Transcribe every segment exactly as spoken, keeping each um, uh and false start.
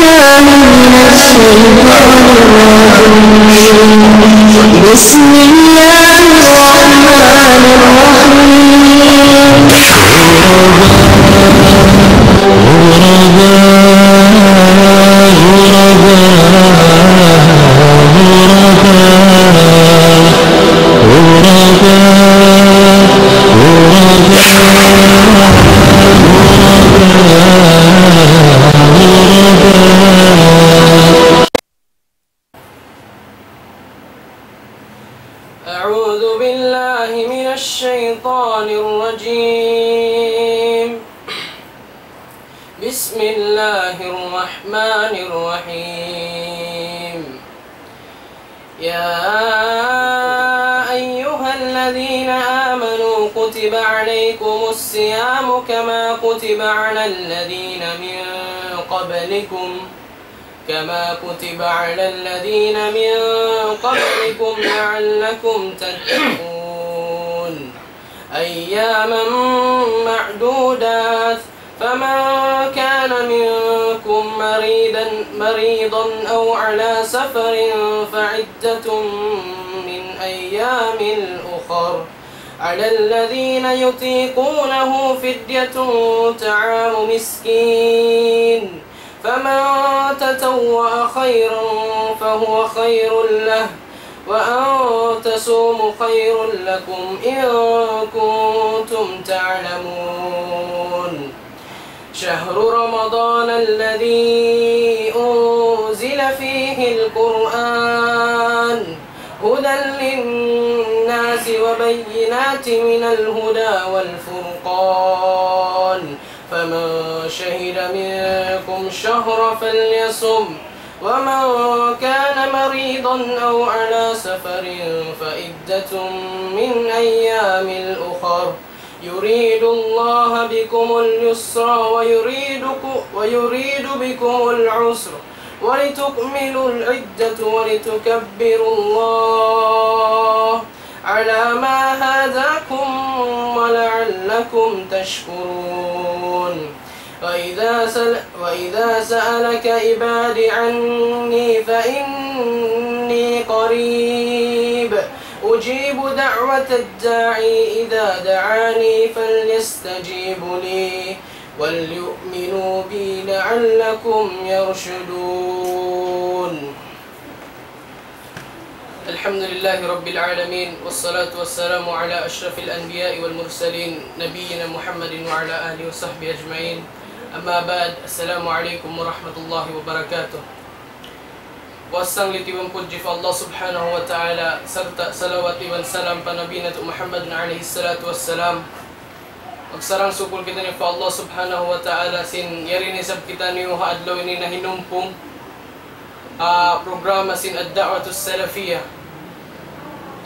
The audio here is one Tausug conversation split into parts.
من الشيطان الرجيم. بسم الله الرحمن الرحيم. أعوذ بالله من الشيطان الرجيم. بسم الله الرحمن الرحيم. يا أيها الذين آمنوا كتب عليكم الصيام كما كتب على الذين من قبلكم كما كتب على الذين من قبلكم لعلكم تتقون. أياما معدودات، فمن كان منكم مريضا، مريضا أو على سفر فعدة من أيام أخر. على الذين يطيقونه فدية طعام مسكين، فمن تطوع خيرا فهو خير له، وأن تصوموا خير لكم إن كنتم تعلمون. شهر رمضان الذي أنزل فيه القرآن هدى للناس وبينات من الهدى والفرقان، فمن شهد منكم الشهر فليصمه، ومن كان مريضا أو على سفر فعدة من أيام أخر، يريد الله بكم اليسر ويريدك-، ويريد بكم العسر، ولتكملوا العدة ولتكبروا الله على ما هداكم ولعلكم تشكرون. وإذا سل-، وإذا سألك عبادي عني فإني قريب أجيب دعوة الداع إذا دعاني فليستجيبوا لي وليؤمنوا بي لعلهم يرشدون. الحمد لله رب العالمين، والصلاة والسلام على أشرف الأنبياء والمرسلين، نبينا محمد وعلى آله وصحبه أجمعين. أما بعد، السلام عليكم ورحمة الله وبركاته. Puas sanglit iban pudji pa Allah Subhanahu wa Ta'ala, sarta' salawat iban salam pa Nabi natu' Muhammadun alayhi salatu wassalam. Magsarang-sukul kitaniyu pa Allah Subhanahu wa Ta'ala sin yari na isab kitaniyu ha adlaw ini nahinumpung, ah, programa sin Ad-Da'watus Salafiyah.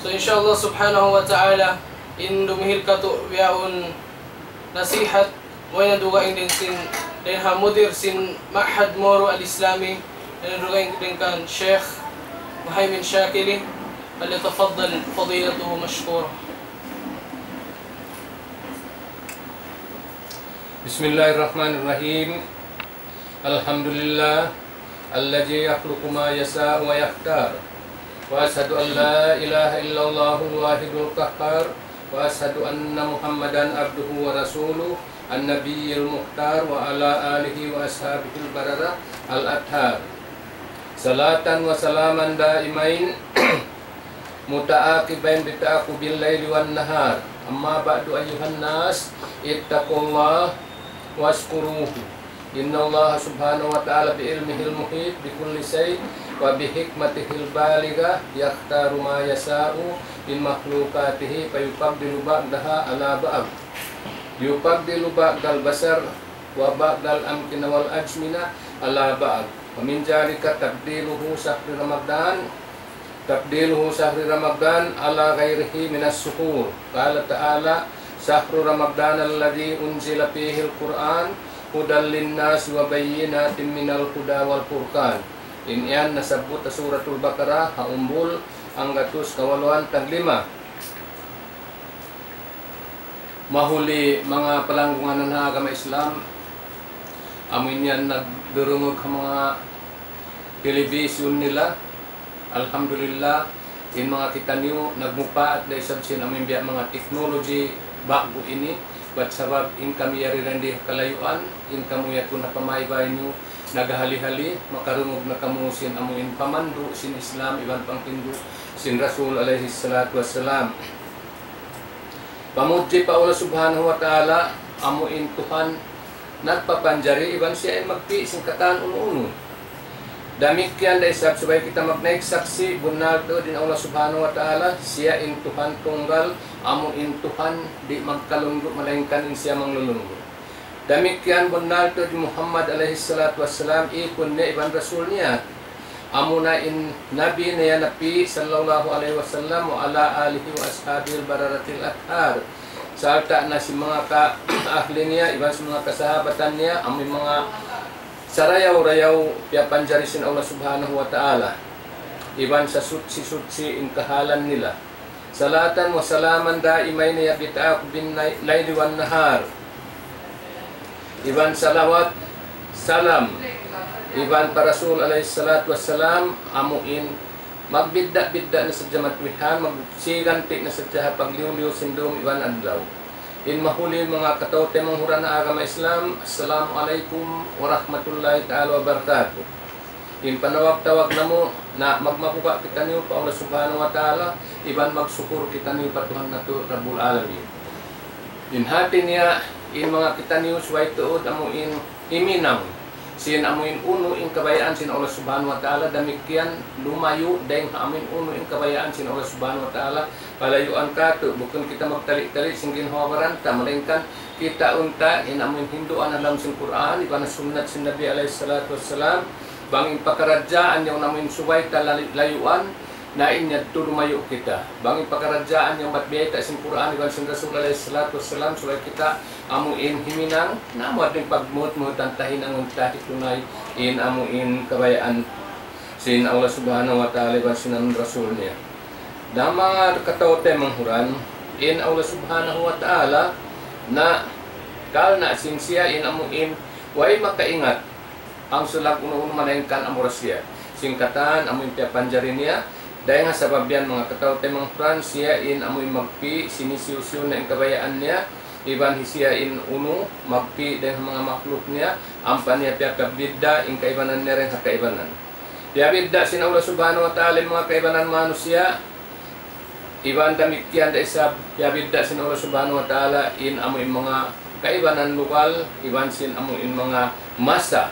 So, insha Allah Subhanahu wa Ta'ala, in dumihil katu' bihaun nasihat, way na dugaing dayn sin, dayn ha mudir sin Ma'had Moro Al-Islami, way na dugaing dayn kan Sheikh Muhaymin Shakili, فليتفضل فضيلته مشكورا. بسم الله الرحمن الرحيم. الحمد لله الذي يخلق ما يشاء ويختار. وأشهد أن لا إله إلا الله الواحد القهار. وأشهد أن محمدا عبده ورسوله النبي المختار وعلى آله وأصحابه البررة الأطهار. صلاة وسلاما دائمين متعاقبين بتعاقب الليل والنهار. أما بعد، أيها الناس، اتقوا الله واشكروه. إن الله سبحانه وتعالى بعلمه المحيط بكل شيء وبحكمته البالغة يختار ما يشاء من مخلوقاته فيفضل بعضها على بعض. يفضل بعض البشر وبعض الأمكنة والأزمنة على بعض. ومن ذلك تفضيله شهر رمضان، تفضيله شهر رمضان على غيره من الشهور. قال تعالى: شهر رمضان الذي أنزل فيه القرآن هدى للناس وبينات من الهدى والفرقان. In yan nasabbut ha Suratul Baqarah, ha umbul hanggatus kawaluan tag lima. Mahuli manga palanggungan ha agama Islam, Amu in yan nagdurungug ha manga television nila. Alhamdulillah, in manga kitaniyu nagmupaat da isab sin amu in biya' manga technology ba'gu ini. Bat sabab in kami yari dayn di ha kalayuan, in kamu yadtu ha pamaybay niyu naghali-hali, makarungug na kamu sin amu in pamandu' sin Islam iban panghindu' sin Rasul alayhi salatu wassalam. Pamudji pa Allah Subhanahu wa Ta'ala, amu in Tuhan nagpapanjari iban siya in magpi' sin katan unu-unu. Damikkiyan da isab subay kita magnaik saksi', bunnal tuud in Allah Subhanahu wa Ta'ala, siya in Tuhan tunggal, amu in Tuhan di' magkalunggu' malaingkan in siya manglulunggu'. Damikkiyan bunnal tuud Muhammad alayhi salatu wassalam, ikun niya iban rasul niya. Amuna in Nabi niya napi' sallallahu alayhi wasallam wa ala alihi wa ashabihil bararatil athhar. Sarta' na sin manga ka-, ahli niya, iban sin manga kasahabatan niya, amu in manga sarayaw-rayaw piyapanjari sin Allah Subhanahu wa Ta'ala. Iban sasuchi-suchi in kahalan nila. Salatan wa salaman daimayni ya bita'ak bin nay-, layli wan nahar. Iban salawat, salam, iban pa Rasul alayhi salatu wassalam, amu in magbidda'-bidda' na sadja matuwihan, magsiganti' na sadja ha pagliyu-liyu sin dum iban adlaw. In mahuli manga kataw-taymanghuran ha agama Islam, Assalamu alaykum warahmatullahi ta'ala wabarakatuh. In panawag-tawag namu' na magmabuga' kitaniyu pa Allah Subhanahu wa Ta'ala, iban magsukur kitaniyu pa Tuhan natu' Rabbul Alamin. In hati niya, in manga kitaniyu subay tuud amu in himinang sin amu in unu in kabayaan sin Allah Subhanahu wa Ta'ala, damikkiyan lumayu' dayng ha amu in unu in kabayaan sin Allah Subhanahu wa Ta'ala, palayuan katu', bukun kita magtali-tali sin ginhawa-baran ta, malaingkan kita unta' in amu in hinduan ha lawm sin Qur'an, iban ha sunnat sin Nabi alayhi salatu wassalam, bang in pakaradjaan yaun amu in subay ta lali-, layuan, na in yadtu lumayu' kita. Bang in pakaradjaan yaun bat biyayta' sin Qur'an, iban sin Rasul alayhi salatu wassalam, subay kita amu in himinang, na amu in pagmuhut-muhutan ta hinangun ta hitunay, in amu in kabayaan sin Allah Subhanahu wa Ta'ala iban sin Rasul niya. Na manga kataw-taymanghuran, in Allah Subhanahu wa Ta'ala, na karna' sin siya in amu in way makaingat, hangsulag unu-unu malaingkan amura siya. Sin katan amu in piyapanjari niya, dayng ha sabab yan manga kataw-taymanghuran siya in amu in magpi', sinisiyu-siyu na in kabayaan niya, iban hi siya in unu, magpi' dayng ha manga makhluk niya, ampa niya piyabidda' in kaibanan niya dayng ha kaibanan. Piyabidda' sin Allah Subhanahu wa Ta'ala in manga kaibanan manusiya', iban damikkiyan da isab, piyabidda' sin Allah Subhanahu wa Ta'ala in amu in manga kaibanan lugal, iban sin amu in manga masa.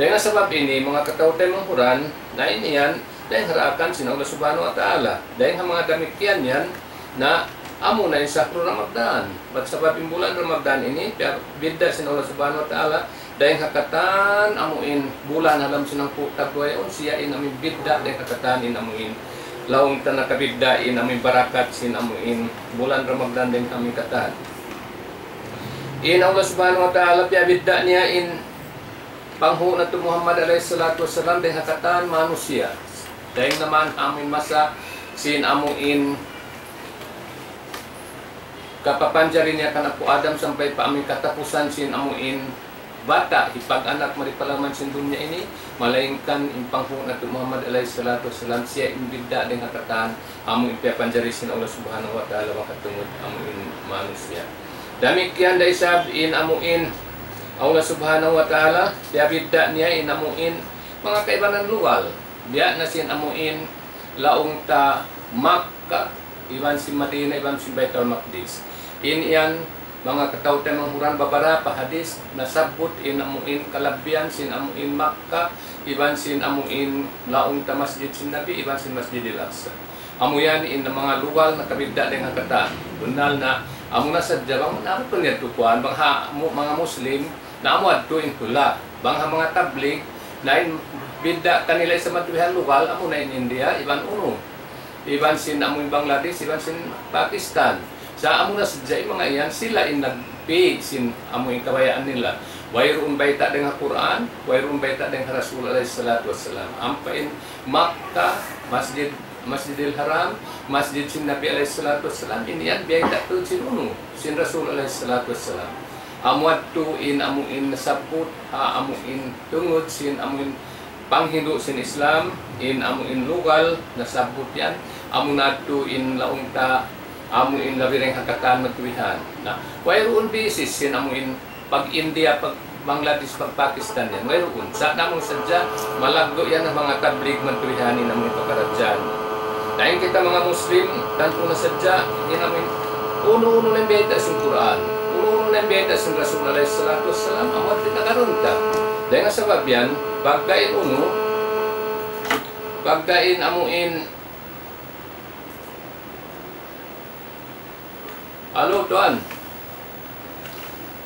Dayng ha sabab ini, manga kataw-taymanghuran, na ini yan, dayng ha daakan sin Allah Subhanahu wa Ta'ala. Dayng ha manga damikkiyan yan, na amu na in sahru Ramadan. Bat sabab in bulan Ramadan ini, piyabidda' sin Allah Subhanahu wa Ta'ala, dayng ha katan amu in bulan ha lawm sin hangpu' tagduwa yaun, siya in amu in bidda' dayng ha katan in amu in laung ta nakabidda' in amu in barakat sin amu in bulan Ramadan dayng ha amu in katan. In Allah Subhanahu wa Ta'ala piyabidda' niya in panghu' natu' Muhammad alayhi salatu wassalam dayng ha katan manusiya'. Dayng naman amu in masa sin amu in kapapanjari niya kan Apu' Adam sampay pa amu in katapusan sin amu in bata', hipag-anak mari pa lawm sin dunya ini, malaingkan in panghu' natu' Muhammad alayhi salatu wassalam, siya in bidda' dayng ha katan amu in piyapanjari sin Allah Subhanahu wa Ta'ala makatungud amu in manusiya'. Damikkiyan da isab in amu in Allah Subhanahu wa Ta'ala, piyabidda' niya in amu in manga kaibanan lugal. Biya' na sin amu in laung ta Makkah, iban sin Madinah, iban sin Baitul Maqdis. In yan, manga kataw-taymanghuran, babarapa hadis nasabbut in amu in kalabbihan sin amu in Makkah, iban sin amu in laung ta masjid sin Nabi, iban sin Masjidil Aqsa. Amu yan in manga lugal nakabidda' dayng ha katan. Bunnal na, amu na sadja bang, na amu pa niya tukuan, bang ha, mu-, manga Muslim, na amu adtu in hula'. Bang ha manga Tablig, na in bidda' kanila isab matuwihan lugal, amu na in India, iban unu. Iban sin amu in Bangladesh, iban sin Pakistan. Sa' amu na sadja in manga yan, sila in nagpi' sin amu in kabayaan nila. Wayruun bayta' dayng ha Qur'an, wayruun bayta' dayng ha Rasul alayhi salatu wassalam. Ampa in Makkah, Masjid, Masjidil Haram, Masjid sin Nabi alayhi salatu wassalam, in yan biyayta' tuud sin unu, sin Rasul alayhi salatu wassalam. Amu yadtu in amu in nasabbut, ha, amu in tungud sin amu in panghindu' sin Islam, in amu in lugal nasabbut yan, amu yadtu in laung ta, amu in labi dayn ha katan matuwihan. Na, wayruun basis sin amu in pag-India, pag-Bangladesh, pag-Pakistan yan. Wayruun. Sa' namu' sadja, malaggu' yan ha manga tablig matuwihan in amu in pakaradjaan. Na in kita manga Muslim, tantu na sadja, in amu in unu-unu na in bayta' sin Qur'an, unu-unu na in bayta' sin Rasul alayhi salatu wassalam, amu in kita karunta. Dayn ha sabab yan, pagka in unu, pagka in amu in Halo, tuwan.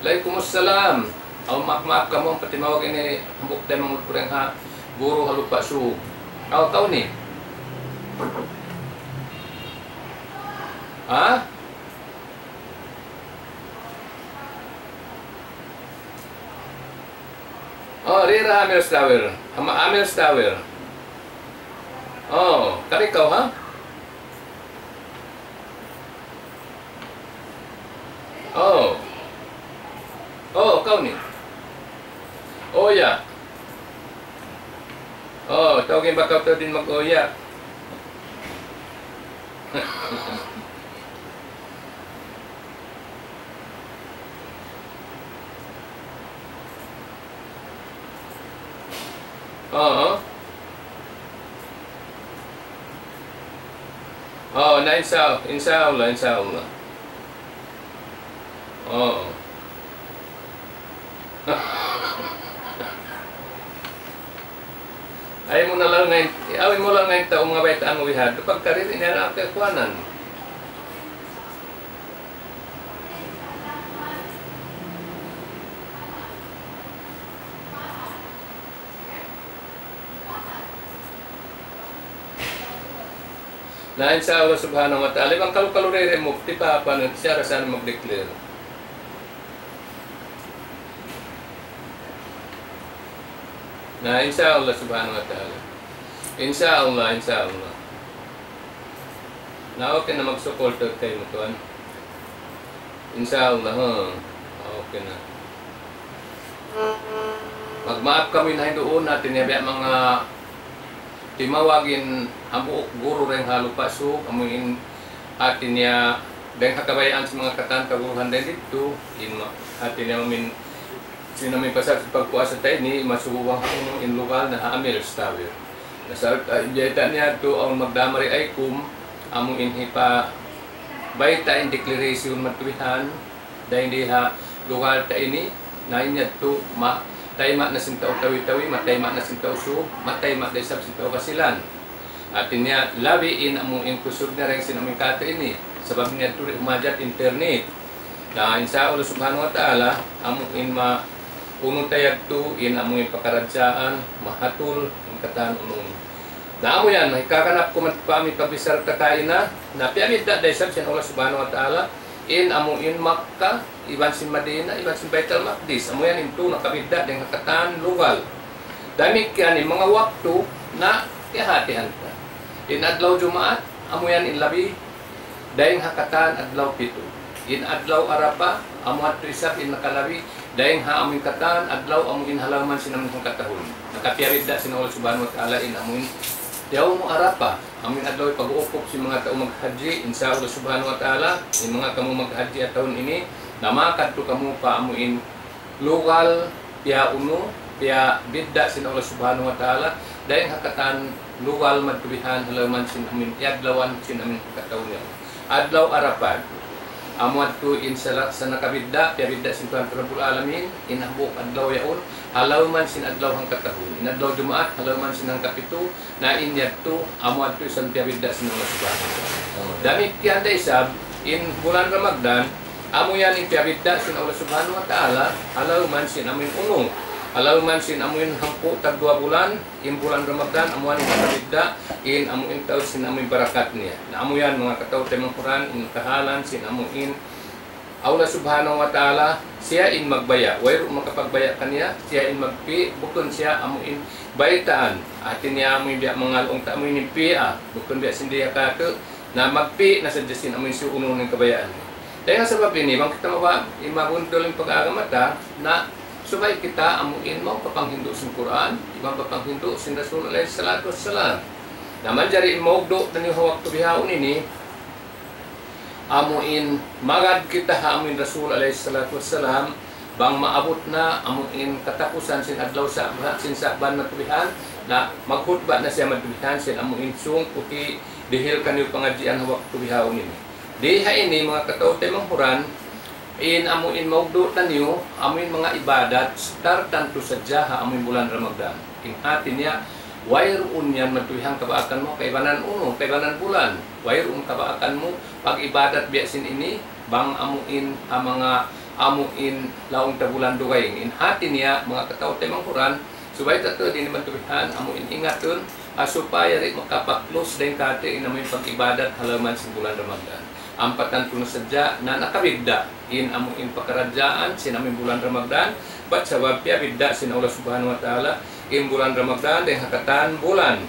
Alaykumussalam. Aw, maap, maap kamu, patimawag ini, hambuuk taymanghud ku dayn ha Guru ha Lupa' Sug. Aw, kaw ini. Ha? Oh, didtu ha Amir's Tower. Ha Amir's Tower. Oh, kari kaw, ha? Oh. Oh, kaw ini. Oh, ya. Oh, tawag in baka tau din mag-, oh, ya. Oo. Oo, na insha-, insha Allah, insha Allah. Oo. Ayaw mu na lang ngayn, ayaw mu lang ngayn tau manga baytaan mu bihadtu. Pagka diri niya na kakuwanan. Na, insha Allah subhanahu wa ta'ala, bang kalu-kalu diri mufti pa, pa, siya ra sa mag-declare. Na, insha Allah subhanahu wa ta'ala. Insha Allah, insha Allah. Na, okay na, magsukul tuud kaymu, tuwan. Insha Allah, ha. Okay na. Magmaap kami na hinduun natin, ya, biya' manga timawag in hambuuk guru dayn ha Lupa' Sug, amu in hati niya dayn ha kabayaan sin manga katan kaguruhan dayn didtu, in ma-, hati niya amu in sin amu in pasal sin pagpuasa ta ini, masubuhan kunu' in lugal na ha Amir's Tower. Na sa', ah, biyayta' niya yadtu, awn magdamari aykum, amu in hipabayta' in declaration matuwihan, dayn di ha lugal ta ini, na in yadtu, ma-, tayma' na sin tau Tawi-Tawi, matayma' na sin tau Sug, matayma' da isab sin tau Basilan. Hati niya, labi in amu in kusug niya dayn sin amu in katu' ini. Sabab niya yadtu di' humajat internet. Na, insha Allah subhanahu wa ta'ala, amu in ma-, unu ta yadtu, in amu in pakaradjaan, mahatul, in katan unu. Na, amu yan, hikakanap ku man pa amu in pagbichara ta kaina, na piyabidda' da isab sin Allah subhanahu wa ta'ala, in amu in Makkah, iban sin Madinah, iban sin Baitul Maqdis. Amu yan in tū nakabidda' dayn ha katan lugal. Damikkiyan in manga waktu na kiyahatihan ta. In adlaw Jumaat, amu yan in labi dayn ha katan adlaw pitu. In adlaw Arafah, amu yadtu isab in nakalabi dayn ha amu in katan adlaw amu in halaman sin amu in hangkatahun. Nakapiyabidda' sin Allah subhanahu wa ta'ala in amu in Yawmu Arafah. Amu in adlaw pag-uukup sin manga tau maghajji, insha Allah subhanahu wa ta'ala, in manga kamu maghajji ha tahun ini, na makadtu kamu pa amu in lugal piyaunu, piyabidda' sin Allah subhanahu wa ta'ala, dayn ha katan lugal matuwihan ha lawm sin amu in iyadlawan sin amu in pagkatahun yaun. Adlaw Arafat. Amu yadtu in sala-, sa nakabidda', piyabidda' sin Tuhan Rabbul Alamin, in hambuuk adlaw yaun, ha lawm sin adlaw hangkatahun. In adlaw Jumaat, ha lawm sin hangkapitu, na in yadtu, amu yadtu isab piyabidda' sin Allah Subhanahu wa Ta'ala. Damikkiyan da isab, in bulan Ramadan, amu yan in piyabidda' sin Allah Subhanahu wa Ta'ala, ha lawm sin amu in unu, ha lawm sin amu in hangpu' tagduwa bulan, in bulan Ramadan, amu yan in piyabidda', in amu in taud sin amu in barakat niya. Na amu yan, manga kataw-taymanghuran, in kahalan sin amu in Allah Subhanahu wa Ta'ala, siya in magbaya'. Wayruun makapagbaya' kaniya, siya in magpi', bukun siya amu in baytaan. Hati niya amu in biya' manga laung ta amu in pi'a, bukun biya' sin di ha katu', na magpi' na sadja sin amu in siyu unu-unu in kabayaan niya. Dayn ha sabab ini, bang kita maba-, imabundul in pag-agama ta, na subay kita amuin magpapanghindu' sin Qur'an, magpapanghindu' sin Rasul alayhi salatu wassalam. Na manjari in maugdu' taniyu ha waktu bihaun ini, amuin magad kita ha amuin Rasul alayhi salatu wassalam, bang maabut na amuin katapusan sin adlaw sa-, sin Sa'ban matubihan, na maghutba na siya matubihan sin amuin sung puti dihil kaniyu pangadjian ha waktu bihaun ini. Di ha ini, manga kataw-taymanghuran, in amuin maugdu' taniyu, amuin manga ibadat, tartantu sadja ha amuin bulan Ramadan. In hati niya, wayruun yan matubihan kabaakan mu, kaibanan unu, kaibanan bulan. Wayruun kabaakan mu, pag-ibadat biya' sin ini, bang amuin, ha manga, amuin, laung ta bulan dugaing. In hati niya, manga kataw-taymanghuran, subay ta tuud ini matubihan, amuin ingatun, ha supaya di' makapaklus dayn katu' in amuin pag-ibadat ha lawm sin bulan Ramadan. Ampa tantu na sadja na nakabidda' in amuin pakaradjaan sin amuin bulan Ramadan, bat sabab piyabidda' sin Allah Subhanahu wa Ta'ala in bulan Ramadan dayn ha katan bulan.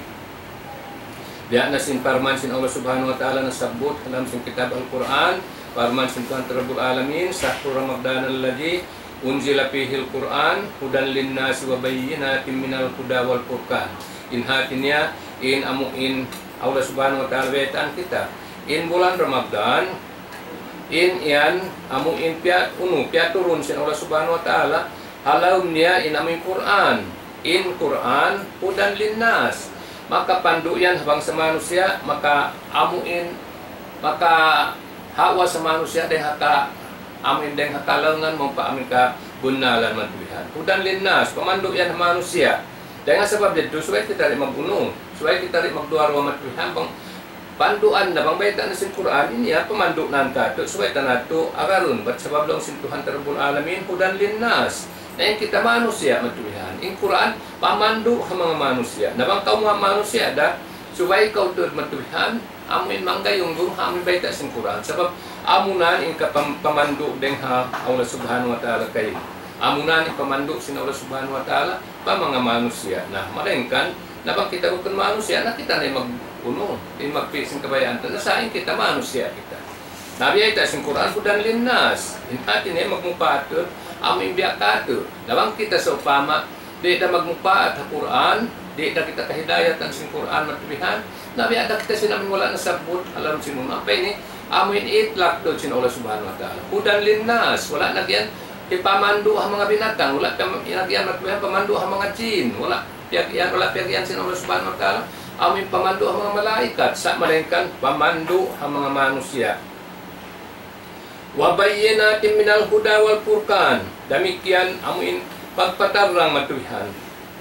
Biya' na sin parman sin Allah Subhanahu wa Ta'ala nasabbut ha lawm sin kitab Al-Qur'an, parman sin Tuhan Rabbul Alamin, شهر رمضان الذي أنزل فيه القرآن هدى للناس وبينات من الهدى والفرقان. In hati niya, in amuin Allah Subhanahu wa Ta'ala baytaan kita. In bulan Ramadan, in yan, amuin piya-, unu, piyaturun sin Allah Subhanahu wa Ta'ala, ha lawm niya in amuin Qur'an. In Qur'an, هدى للناس. Makapandu' yan ha bangsa manusiya', maka amuin, maka hawa sa manusiya' dayn ha ka-, amuin dayn ha kalaungan mawn pa amuin kabunnalan matubihan. هدى للناس, pamandu' yan ha manusiya'. Dayn ha sabab yadtu, subay kita di' mag-unu, subay kita di' magduwa-ruwa matubihan, bang panduan na, bang bayta' na sin Qur'an, in yan pamandu' na katu', subay ta natu' agarun, bat sabab laung sin Tuhan ta Rabbul Alamin, هدى للناس. Na in kita manusiya' matubihan. In Qur'an, pamandu' ha manga manusiya'. Na bang kaw manga manusiya' da, subay kaw tuud matubihan, amuin manggayunggung ha amuin bayta' sin Qur'an. Sabab, amuna in kapam-, pamandu' dayn ha Allah Subhanahu wa Ta'ala kaymu. Amuna in pamandu' sin Allah Subhanahu wa Ta'ala pa manga manusiya'. Na, malaingkan, na bang kita bukun manusiya', na kita na in mag-, unu, in magpi' sin kabayaan ta. Na sa' in kita manusiya' kita. Na biyayta' sin Qur'an, هدى للناس. In hati niya magmupaat tuud, amuin biya' katu'. Na bang kita sawpama, di' da magmupaat ha Qur'an, di' da kita kahidayatan sin Qur'an matubihan, na biya' da kita sin amuin wala' nasabbut, ha lawm sin unu. Ampa ini, amuin itlaq tuud sin Allah Subhanahu wa Ta'ala. هدى للناس, wala' na yan hipamandu' ha manga binatang, wala' na yan matubihan pamandu' ha manga jin, wala' piyag-, yan, wala' piyag-iyan sin Allah Subhanahu wa Ta'ala, amuin pamandu' ha manga malaikat, sa' malaingkan pamandu' ha manga manusiya'. وبينات من الهدى والفرقان. Damikkiyan amuin pagpatarrang matubihan.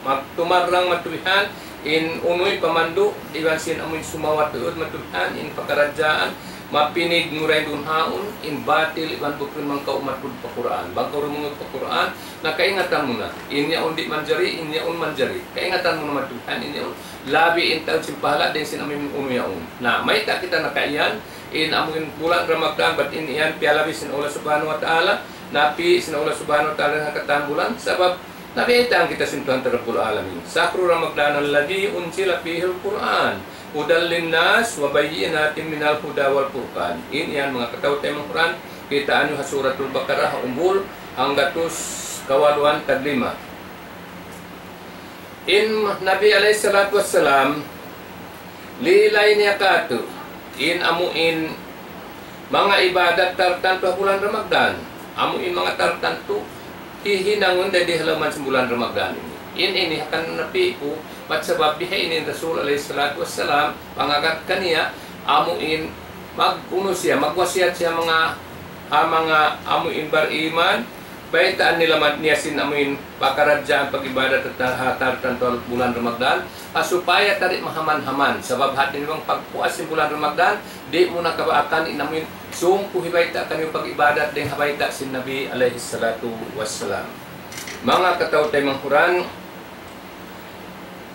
Magtumarrang matubihan in unu in pamandu' iban sin amuin sumagawa' tuud matubihan in pakaradjaan mapinig mu dayn duun haun in batil iban bukun bang kaw umatud pa Qur'an. Bang kaw dumungug pa Qur'an, na kaingatan mu na. In yaun di' manjari, in yaun manjari. Kaingatan mu na matubihan, in yaun labi in taud sin pahala' dayn sin amuin unu yaun. Na, mayta' kita nakaiyan, in amuin bulan Ramadan, bat in yan piyalabi sin Allah Subhanahu wa Ta'ala, napi' sin Allah Subhanahu wa Ta'ala ha katan bulan, sabab nabaytaan kita sin Tuhan ta Rabbul Alamin. شهر رمضان الذي أنزل فيه القرآن هدى للناس وبينات من الهدى والفرقان. In yan manga kataw-taymanghuran, kitaa niyu ha Suratul Baqarah, umbul hanggatus kawaluan tag lima. In Nabi alayhi salatu wassalam, lilay niya katu', in amuin manga ibadat tartantu ha bulan Ramadan, amuin manga tartantu hihinangun dayn di ha lawm sin bulan Ramadan ini. In ini hangkan napi'ku, bat sabab bihaini in Rasul alayhi salatu wassalam, pangagad kaniya, amuin mag-unu siya, magwasiyat siya manga, ha manga amuin bariman, baytaan nila mad-, niya sin amuin pakaradjaan pag-ibadat ha ta-, ha tartantu ha bulan Ramadan, ha supaya ta di' mahaman-haman. Sabab hati niya bang pagpuas sin bulan Ramadan, di' mu na kabaakan in amuin sumpu hibayta' kaniyu pag-ibadat dayn ha bayta' sin Nabi alayhi salatu wassalam. Manga kataw-taymanghuran,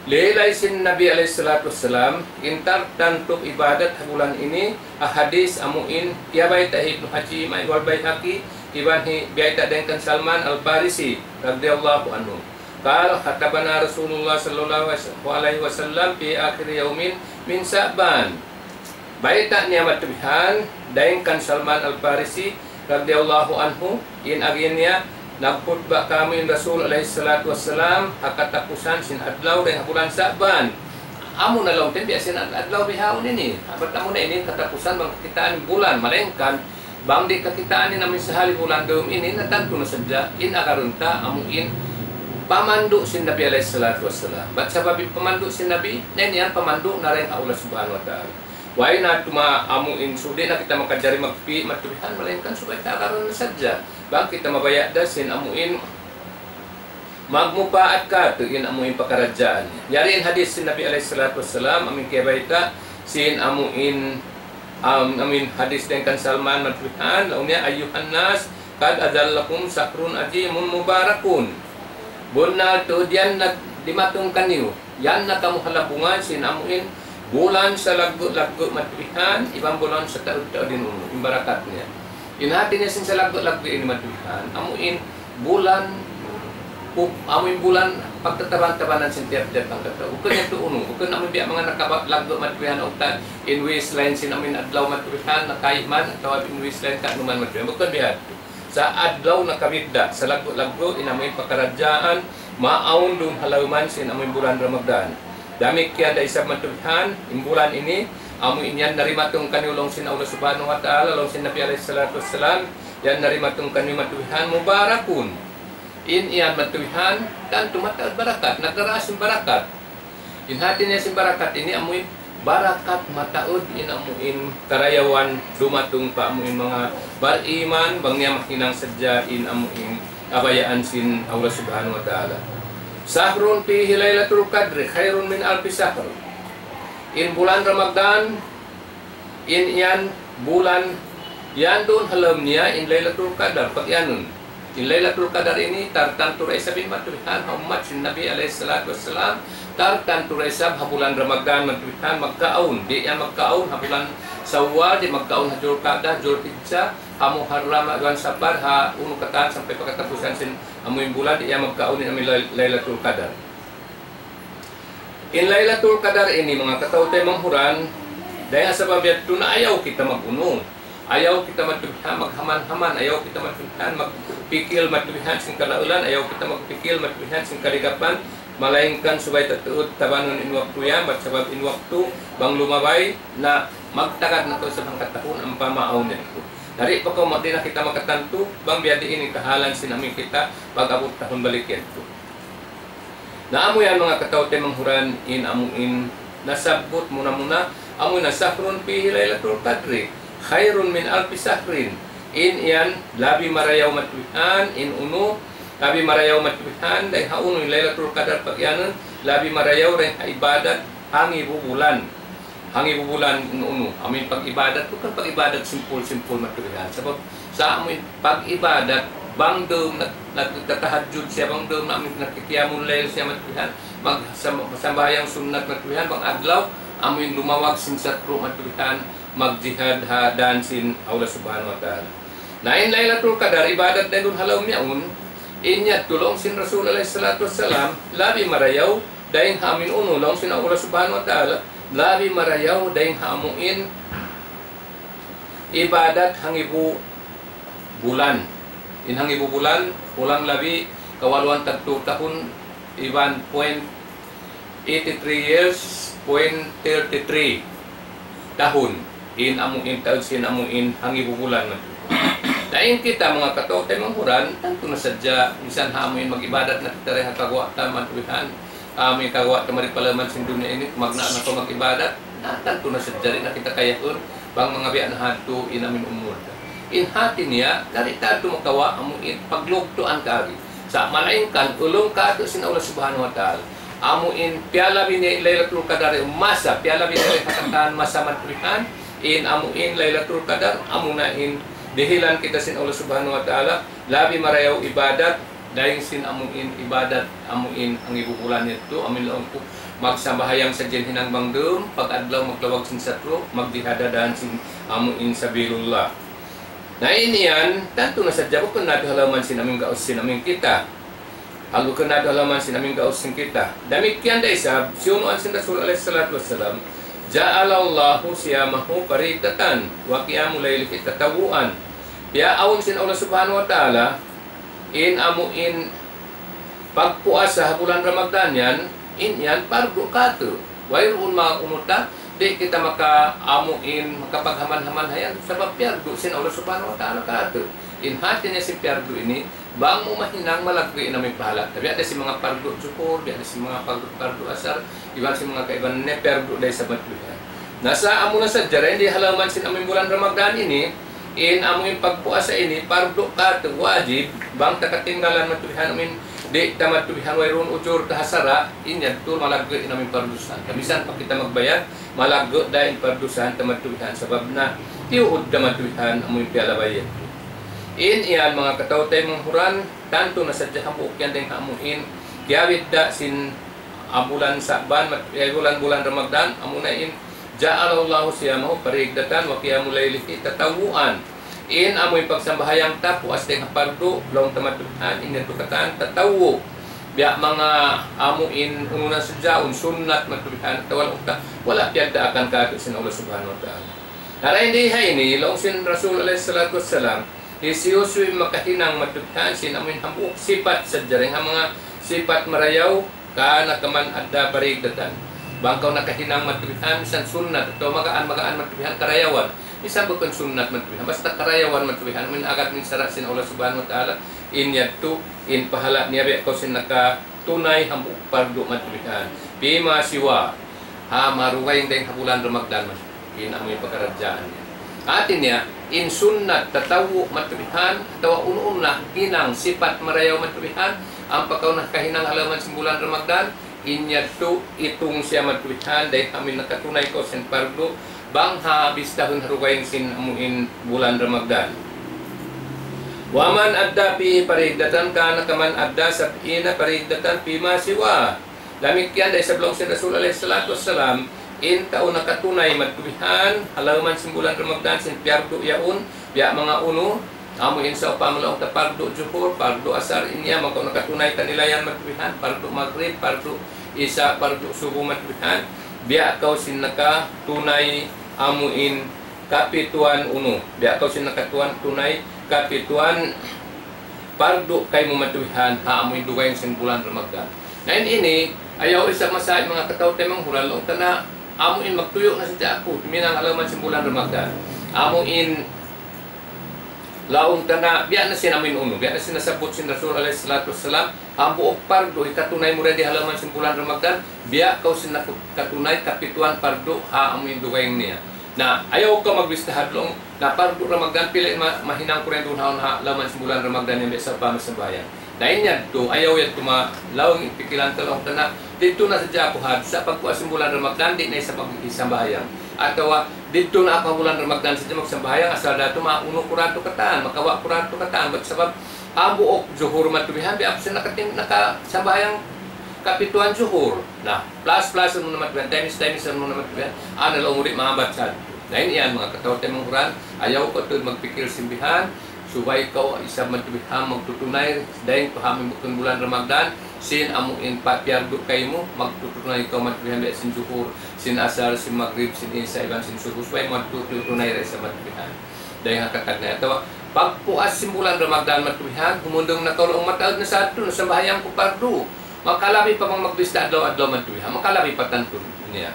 lilay sin Nabi alayhi salatu wassalam, in tartantu ibadat ha bulan ini, ha hadis amuin, kiyabayta' hi Ibnu Khuzaimah wal Bayhaqi, iban hi, biyayta' dayn kan Salman Al-Farisi, radiyallahu anhu. قال: خطبنا رسول الله صلى الله عليه وسلم في آخر يوم من شعبان. Bayta' niya matubihan, dayn kan Salman Al-Farisi, radiyallahu anhu, in agi niya, nagkhutba kāmu' in Rasul alayhi salatu wassalam, ha katapusan sin adlaw dayn ha bulan Sa'ban. Amu na laung ta in biya' sin adlaw bihaun ini. Bat amu na ini katapusan bang kakitaan bulan, malayngkan bang di' kakitaan in amu in sahali bulan dum ini, na tantu na sadja in agarun ta amu in pamandu' sin Nabi alayhi salatu wassalam. Bat sabab in pamandu' sin Nabi, na in yan pamandu' na dayn ha Allah Subhanahu wa Ta'ala. Way na tuma amu in sudi na kita makajari magpi' matubihan, malayngkan subay ta agarun na sadja. Bang kita mabaya' da sin amu in magmupaat katu' in amu in pakaradjaan niya. Yari in hadis sin Nabi alayhi salatu wassalam, amu in kiyabayta' sin amu in, um, amu in hadis dayn kan Salman matubihan, laung niya, "Ayyuhan nas, qad adhallakum shahrun azimun mubarakun." Bunnal tuud yan nag-, dimatung kaniyu. Yan na kamu ha labungan sin amu in bulan salaggu'-laggu' matubihan, iban bulan sataud-taud in unu, in barakat niya. In hati niya sin salaggu'-laggu' ini matubihan, amu in bulan, pu-, amu in bulan pagtataban-tabanan sin tiyap-tiyap hangkatau. Bukun yadtu unu, bukun amu in biya' manga nakabalaggu' matubihan, utan in waistline sin amu in adlaw matubihan, nakaiman, atawa in waistline ka'numan matubihan. Bukun biya' yadtu. Sa' adlaw nakabidda', salaggu'-laggu' in amu in pakaradjaan, maawn dum ha lawman sin amu in bulan Ramadan. Damikkiyan da isab matubihan, in bulan ini, amu in yan narimatung kaniyu laung sin Allah Subhanahu wa Ta'ala, laung sin Nabi alayhi salatu wassalam, yan narimatung kaniyu matubihan, mubarakun. In yan matubihan, tantu mataud barakat, nagdara sin barakat. In hati niya sin barakat ini amu in barakat mataud in amu in karayawan dumatung pa amu in manga bariman, bang niya mahinang sadja in amu in kabayaan sin Allah Subhanahu wa Ta'ala. Shahrun fihi laylatul qadri khairun min alfi shahr. In bulan Ramadan, in yan bulan, yan duun ha lawm niya in Laylatul Qadar, pagiyanun. In Laylatul Qadar ini tartantu da isab in matubihan ha ummat sin Nabi alayhi salatu wassalam, tartantu da isab ha bulan Ramadan matubihan magkaawn, di' yan magkaawn ha bulan Sawwal, di' magkaawn ha Julqa'dah, Julhijjah, ha Muharram, iban Safar, ha unu katan sampay pa katapusan sin amu in bulan, di' yan magkaawn in amu in Lay-, Laylatul Qadar. In Laylatul Qadar ini, manga kataw-taymanghuran, dayn ha sabab yadtu na ayaw kita mag-unu. Ayaw kita matubihan maghaman-haman, ayaw kita matubihan magpikil matubihan sin kalaulan, ayaw kita magpikil matubihan sin kaligapan, malayngkan subay ta tuud tabanun in waktu yan, bat sabab in waktu bang lumabay na magtagad na kaw sa hangka tahun ampa maawn yadtu. Dari pa kaw ma-, di' na kita makatantu, bang biya' diin in kahalan sin amu in kita pag-abut tahun balik yadtu. Na amu yan manga kataw-taymanghuran in amu in nasabbut muna-muna, amu na shahrun fihi laylatul qadri khairun min alfi shahrin. In yan labi marayaw matubihan, in unu, labi marayaw matubihan, dayn ha unu in Laylatul Qadar pagiyanun, labi marayaw dayn ha ibadat hangibu bulan. Hangibu bulan unu-unu. Amu in pag-ibadat, bukun pag-ibadat simple-simple matubihan. Sabab sa amu in pag-ibadat, bang dum nag-, nagtatahajjud siya, bang dum amu in nagkikiyamul layl siya matubihan, magsam-, sambahayang sunnat matubihan, bang adlaw, amu in lumawag sin satru' matubihan, magjihad ha dan sin Allah Subhanahu wa Ta'ala. Na in Laylatul Qadar, ibadat na duun ha lawm yaun, in yadtu laung sin Rasul alayhi salatu wassalam, labi marayaw, dayn ha amu in unu, laung sin Allah Subhanahu wa Ta'ala, labi marayaw dayn ha amu in ibadat hangibu bulan. In hangibu bulan, kulang labi kawaluan tagtu tahun, iban point eighty-three years, point thirty-three tahun. In amu in taud sin amu in hangibu bulan na. Na in kita manga kataw-taymanghuran, tantu na sadja, minsan ha amu in mag-ibadat na kita dayn ha kaguwa' ta matubihan. Amu in kaguwa' ta mari pa lawm sin dunya ini, magna na kaw mag-ibadat, na tantu na sadja di' na kita kayaun, bang manga biya' na hadtu in amu in umul ta. In hati niya, di' ta hadtu makawa' amu in paglugtuan kaagi. Sa' malayngkan, ulung katu' sin Allah Subhanahu wa Ta'ala. Amu in piyalabi niya in Laylatul Qadar, masa, piyalabi niya in katan masa matubihan, in amu in Laylatul Qadar, amu na in dihilan kita sin Allah Subhanahu wa Ta'ala, labi marayaw ibadat, dayn sin amu in ibadat, amu in hangibu bulan yadtu, amu in laung ku, magsambahayang sadja in hinang bang dum, pag-adlaw maglawag sin satru', magjihad ha dan sin amu in sabilullah. Na in yan, tantu na sadja bukun natu' ha lawm sin amu in gaus sin amu in kita. Bukun natu' ha lawm sin amu in gaus sin kita. Damikkiyan da isab, siyunuan sin Rasul alayhi salatu wassalam, جعل الله صيامه فريضة وقيام ليله تطوعا. Piyaawn sin Allah Subhanahu wa Ta'ala, in amu in pagpuasa ha bulan Ramadan yan, in yan pardu katu'. Wayruun manga unu ta, di' kita maka amu in makapaghaman-haman ha yan, sabab piyardu sin Allah Subhanahu wa Ta'ala katu'. In hati niya sin piyardu ini, bang mu mahinang malaggu' in amu in pahala. Biya' da sin manga pardu zuhur, biya' da sin manga pardu, pardu asar, iban sin manga kaibanan niya piyardu da isab matuwihan. Na sa' amu na sadja dayn di ha lawm sin amu in bulan Ramadan ini, in amu in pagpuasa ini, pardu katu', wajib, bang ta katinggalan matuwihan amu in di' ta matuwihan wayruun ujur ta ha sara', in yadtu malaggu' in amu in pardusahan. Misan pa kita magbayad, malaggu' da in pardusahan ta matuwihan, sabab na tiyuud ta matuwihan amu in piyalabay yadtu. In yan manga kataw-taymanghuran, tantu na sadja hambuuk yan dayn ha amu in kiyawid da sin, ah, bulan Sa'ban, mat-, eh, bulan, bulan Ramadan, amu na in جعل الله صيامه فريضة وقيام ليله تطوعا. In amu in pagsambahayang ta, puas dayn ha pardu, laung ta matuwihan, in yadtu katan tatawwu'. Biya' manga amu in unu na sadja, un sunnat matuwihan, atawa laung ta, wala' piyagdaakan katu' sin Allah Subhanahu wa Ta'ala. Na dayn di ha ini, laung sin Rasul alayhi salatu wassalam, hisiyu-siyu in makahinang matuwihan sin amu in hambuuk sipat sadja dayn ha manga sipat marayaw, كان كمن أدى فريضة. Bang kaw nakahinang matuwihan, misan sunnat, atawa magaan-magaan matuwihan karayawan. Misan bukun sunnat matuwihan, basta karayawan matuwihan, amu in agad sin sara' sin Allah Subhanahu wa Ta'ala, in yadtu, in pahala' niya biya' kaw sin nakatunay hambuuk pardu matuwihan. فيما سوى, ha marugaing dayn ha bulan Ramadan matuwihan. In amu in pakaradjaan niya. Hati niya, in sunnat tatawwu' matuwihan, atawa unu-unu na hinang sipat marayaw matuwihan, ampa kaw nakahinang ha lawm sin bulan Ramadan, in yadtu itung siya matuwihan, dayn ha amu in nakatunay kaw sin pardu, bang ha bistahun ha rugaing sin amu in bulan Ramadan. ومن أدى فيه فريضة كان كمن أدى سبعين فريضة فيما سواه. Damikkiyan da isab laung sin Rasul alayhi salatu wassalam, in tau nakatunay matuwihan, ha lawm sin bulan Ramadan, sin piyardu yaun, biya' manga unu, amu in sawpama laung ta pardu zuhur, pardu asar, in yan, bang kaw nakatunay kaniya yan matuwihan, pardu magrib, pardu isa, pardu subu matuwihan, biya' kaw sin nakatunay amu in kapituan unu, biya' kaw sin nakatunay, tunay kapituan pardu kaymu matuwihan, ha amu in dugaing sin bulan Ramadan. Na in ini, ayaw isab masahi manga kataw-taymanghuran, laung ta na amu in magtuyu' na sadja aku, huminang ha lawm sin bulan Ramadan. Amu in laung ta na, biya' na sin amu in unu, biya' na sin nasabbut sin Rasul alayhi salatu wassalam, hambuuk pardu, hikatunay mu dayn di ha lawm sin bulan Ramadan, biya' kaw sin nakatunay kapituan pardu, ha amu in dugaing niya. Na, ayaw kaw magbista hadlung, na pardu Ramadan pila in ma-, mahinang ku dayn duun ha, ha lawm sin bulan Ramadan yan biya' sawpama sambahayang. Na in yadtu, ayaw yadtu ma-, laung in pikilan ta laung ta na, didtu na sadja aku ha, sa' pagpuas sin bulan Ramadan, di' na isab magsambahayang. Atawa, didtu na aku ha bulan Ramadan sadja magsambahayang, asal da tu maunu ku da tu katan, makawa' ku da tu katan, bat sabab, hambuuk zuhur matuwihan, biya' aku sin nakating-, nakasambahayang kapituan zuhur. Na, plus-plus mu na matuwihan, times-times mu na matuwihan, ana laung mu di' maabut sadtu. Na in yan, manga kataw-taymanghuran, ayaw kaw tuud magpikil sin bihan, subay kaw isab matuwihan magtutunay, dayn pa ha amu in bukun bulan Ramadan, sin amu in pa-, piyardu kaymu, magtutunay kaw matuwihan biya' sin zuhur, sin asar, sin magrib, sin isa, iban sin subu, subay magtutunay da isab matuwihan. Dayn ha katagnaan atawa pagpuas sin bulan Ramadan matuwihan, humundung na kaw laung mataud na sadtu, nasambahayang ku pardu. Makalabi pa bang magbista adlaw-adlaw matuwihan, makalabi pa tantu niya.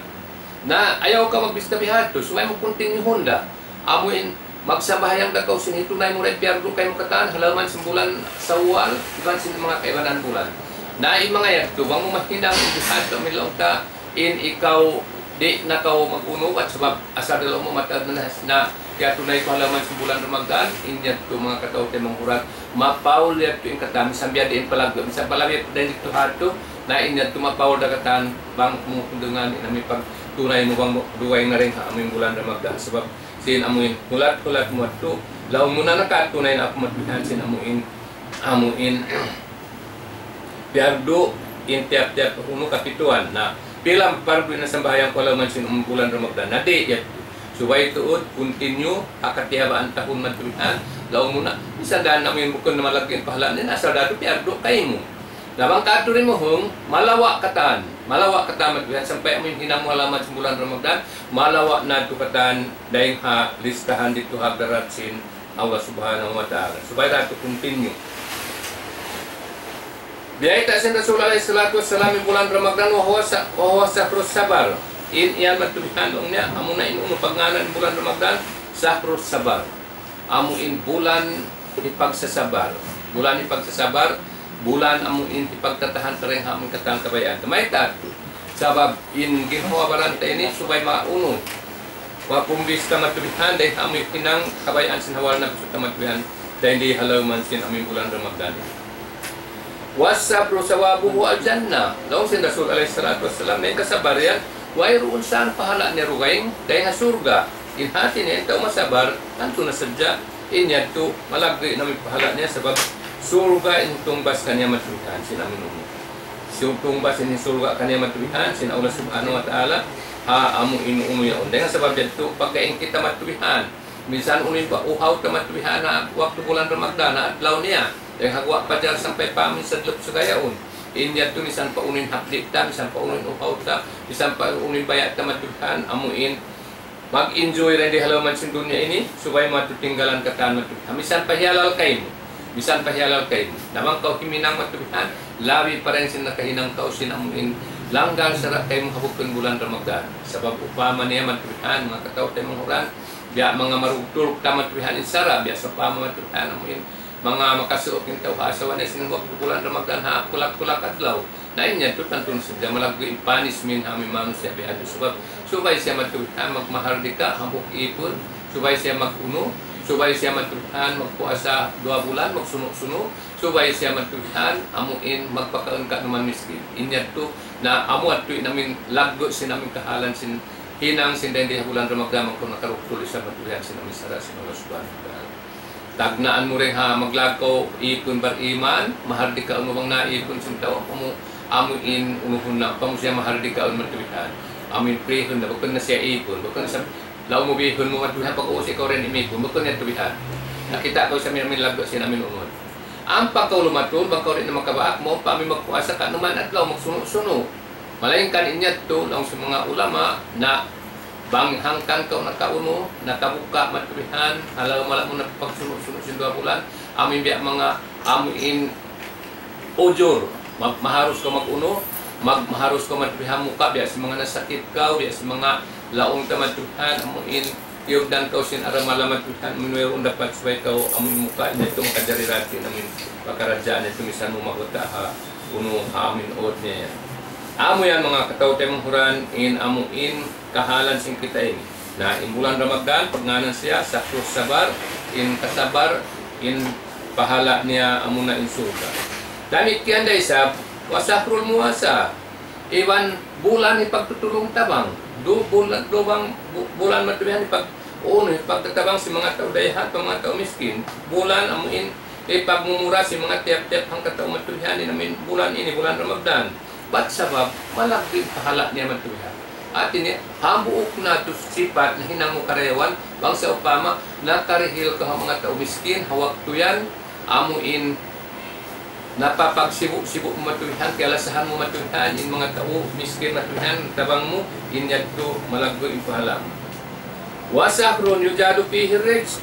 Na, ayaw kaw magbista bihadtu, subay mu continue-hun da. Amu in magsambahayang da kaw sin hitunay mu da in piyardu kaymu katan, ha lawm sin bulan Sawwal, iban sin manga kaibanan bulan. Na, in manga yadtu, bang mu mahinang bihadtu, amu in laung ta, in ikaw, di' na kaw mag-unu, bat sabab asal da laung mu mataud na, na, kiyatunay ku ha lawm sin bulan Ramadan, in yadtu manga kataw-taymanghuran, mapaul yadtu in katan, misan biya' diin palaggu', misan palabi pa dayn didtu hadtu, na in yadtu mapaul da katan, bang mu dungan, in amu in pagtunay mu bang mu, dugaing na dayn ha amu in bulan Ramadan, sabab sin amu in, hulat-hulat mu yadtu, laung mu na nakatunay na aku matuwihan sin amu in, amu in, piyardu in tiyap-tiyap unu kapituan. Na, pila pardu in nasambahayang ku ha lawm sin bulan Ramadan. Na di' yadtu. Subay tuud, continue, ha katiyabaan tahun matuwihan. Laung mu na, misan da amu in bukun na malaggu' in pahala' niya, asal da tu piyardu kaymu. Na bang katu' di' muhung, malawa' katan. Malawa' katan matuwihan, sampay amu in hinang mu ha lawm sin bulan Ramadan, malawa' na tu katan, dayn ha listahan didtu ha hadarat sin Allah Subhanahu wa Ta'ala. Subay da tu continue. Biyayta' sin Rasul alayhi salatu wassalam in bulan Ramadan, وهو ش-، وهو شهر الصبر. In yan matubihan laung niya, amuna in unu pagngānan bulan Ramadan, شهر الصبر. Amu in bulan hipagsasabar. Bulan hipagsasabar, bulan amu in hipagtatahan ta dayn ha amu in katan kabayaan. Mayta' tu? Sabab in ginhawa-baran ta ini subay maunu. Wa kumbis ta matubihan, dayn ha amu in hinang kabayaan sin hawal napsu ta matubihan, dayn di ha lawm sin amu in bulan Ramadan ini. والصبر ثوابه الجنة. Laung sin Rasul alayhi salatu wassalam, na in kasabar yan, wayruun saan pahala' niya dugaing, dayn ha surga'. In hati niya, in tau masabar, tantu na sadja, in yadtu, malaggu' na in pahala' niya, sabab surga' in tungbas kaniya matubihan, sin amu in unu. Sin tungbas in surga' kaniya matubihan, sin Allah Subhanahu wa Ta'ala, ha amu in unu yaun. Dayn ha sabab yadtu, pagka in kita matubihan, minsan unu in pa uhaw ta matubihan ha waktu bulan Ramadan, ha adlaw niya. Dayn ha guwa' pajar sampay pa minsan lup sugayaun. In yadtu minsan pa unu in hapdi' ta, minsan pa unu in uhaw ta, minsan pa unu in baya' ta matubihan, amu in mag-enjoy dayn di ha lawm sin dunya ini, subay matutinggalan katan matubihan. Minsan pa hiyalal kaymu, minsan pa hiyalal kaymu. Na bang kaw himinang matubihan, labi pa dayn sin nakahinang kaw sin amu in langgal sara' kaymu ha bukun bulan Ramadan. Sabab upama niya matubihan, manga kataw-taymanghuran, biya' manga marugturug ta matubihan in sara', biya' sawpama matubihan, amu in manga makasuuk in tau ha asawa niya sin waktu bulan Ramadan ha kulak-kulak adlaw. Na in yadtu tantu na sadja malaggu' in punishment ha amu in manusiya' biya' yadtu. Sabab subay siya matubihan magmahardika hambuuk ipun, subay siya mag-unu, subay siya matubihan magpuasa duwa bulan magsunu'-sunu', subay siya matubihan amu in magpakaun kaibanan miskin. In yadtu na amu yadtu in amu in laggu' sin amu in kahalan sin hinang sin dayn di ha bulan Ramadan, bang kaw nakarugtul isab matubihan sin amu in sara' sin Allah Subhanahu wa Ta'ala. Tagnaan mu dayn ha maglawag kaw ipun bariman, mahardikaun mu bang na ipun sin tau, amu, amu in unuhun na, amu siya mahardikaun matubihan. Amu in prihun na, bukun na siya ipun, bukun na sa, laung mu bihun mu matubihan, pag-uus ikaw dayn imipun, bukun yan tubihan. Nakita' kaw sa amu in laggu' sin amu in unu. Ampa kaw lumatul, bang kaw di' na makabaak, mawn pa amu in magpuasa kaibanan adlaw, magsunu'-sunu'. Malaingkan in yadtu, laung sin manga ulama, na bang hangkan kaw nakaunu, nakabuka' matubihan, halaw mala mu na pagsunu'-sunu' sin duwa bulan, amu in biya' manga, amu in ujur, ma-, maharus kaw mag-unu, mag-, maharus kaw matubihan muka', biya' sin manga nasakit kaw, biya' sin manga laung ta matubihan, amu in tiyugdan kaw sin aramala matubihan, amu in wayruun dapat subay kaw, amu in muka' niya yadtu makajari rati, amu in pakaradjaan niya yadtu misan mu mahuta ha unu ha amu in ut niya yan. Amu yan manga kataw-taymanghuran in amu in kahalan sin kita ini. Na in bulan Ramadan, pagngānan siya, شهر الصبر, in kasabar, in pahala' niya amuna in surga'. Damikkiyan da isab, وشهر المواساة. Iban bulan hipagtutulung-tabang. Du-, bulan, duwa bang, bu-, bulan matubihan hipag-, unu, hipagtatabang sin manga tau dayahan, pa manga tau miskin. Bulan amu in hipagmumura sin manga tiyap-tiyap hangkatau matubihan in amu in bulan ini, bulan Ramadan. Bat sabab, malaggu' in pahala' niya matubihan. Hati niya, hambuuk na tu sipat nahinang mu karayawan, bang sawpama, nakarihil kaw ha manga tau miskin, ha waktu yan, amu in napapagsibu'-sibu' mu matubihan, kiyalasahan mu matubihan, in manga tau miskin matubihan, tabang mu, in yadtu malaggu' in pahala' mu. وشهر يجاد فيه الرزق.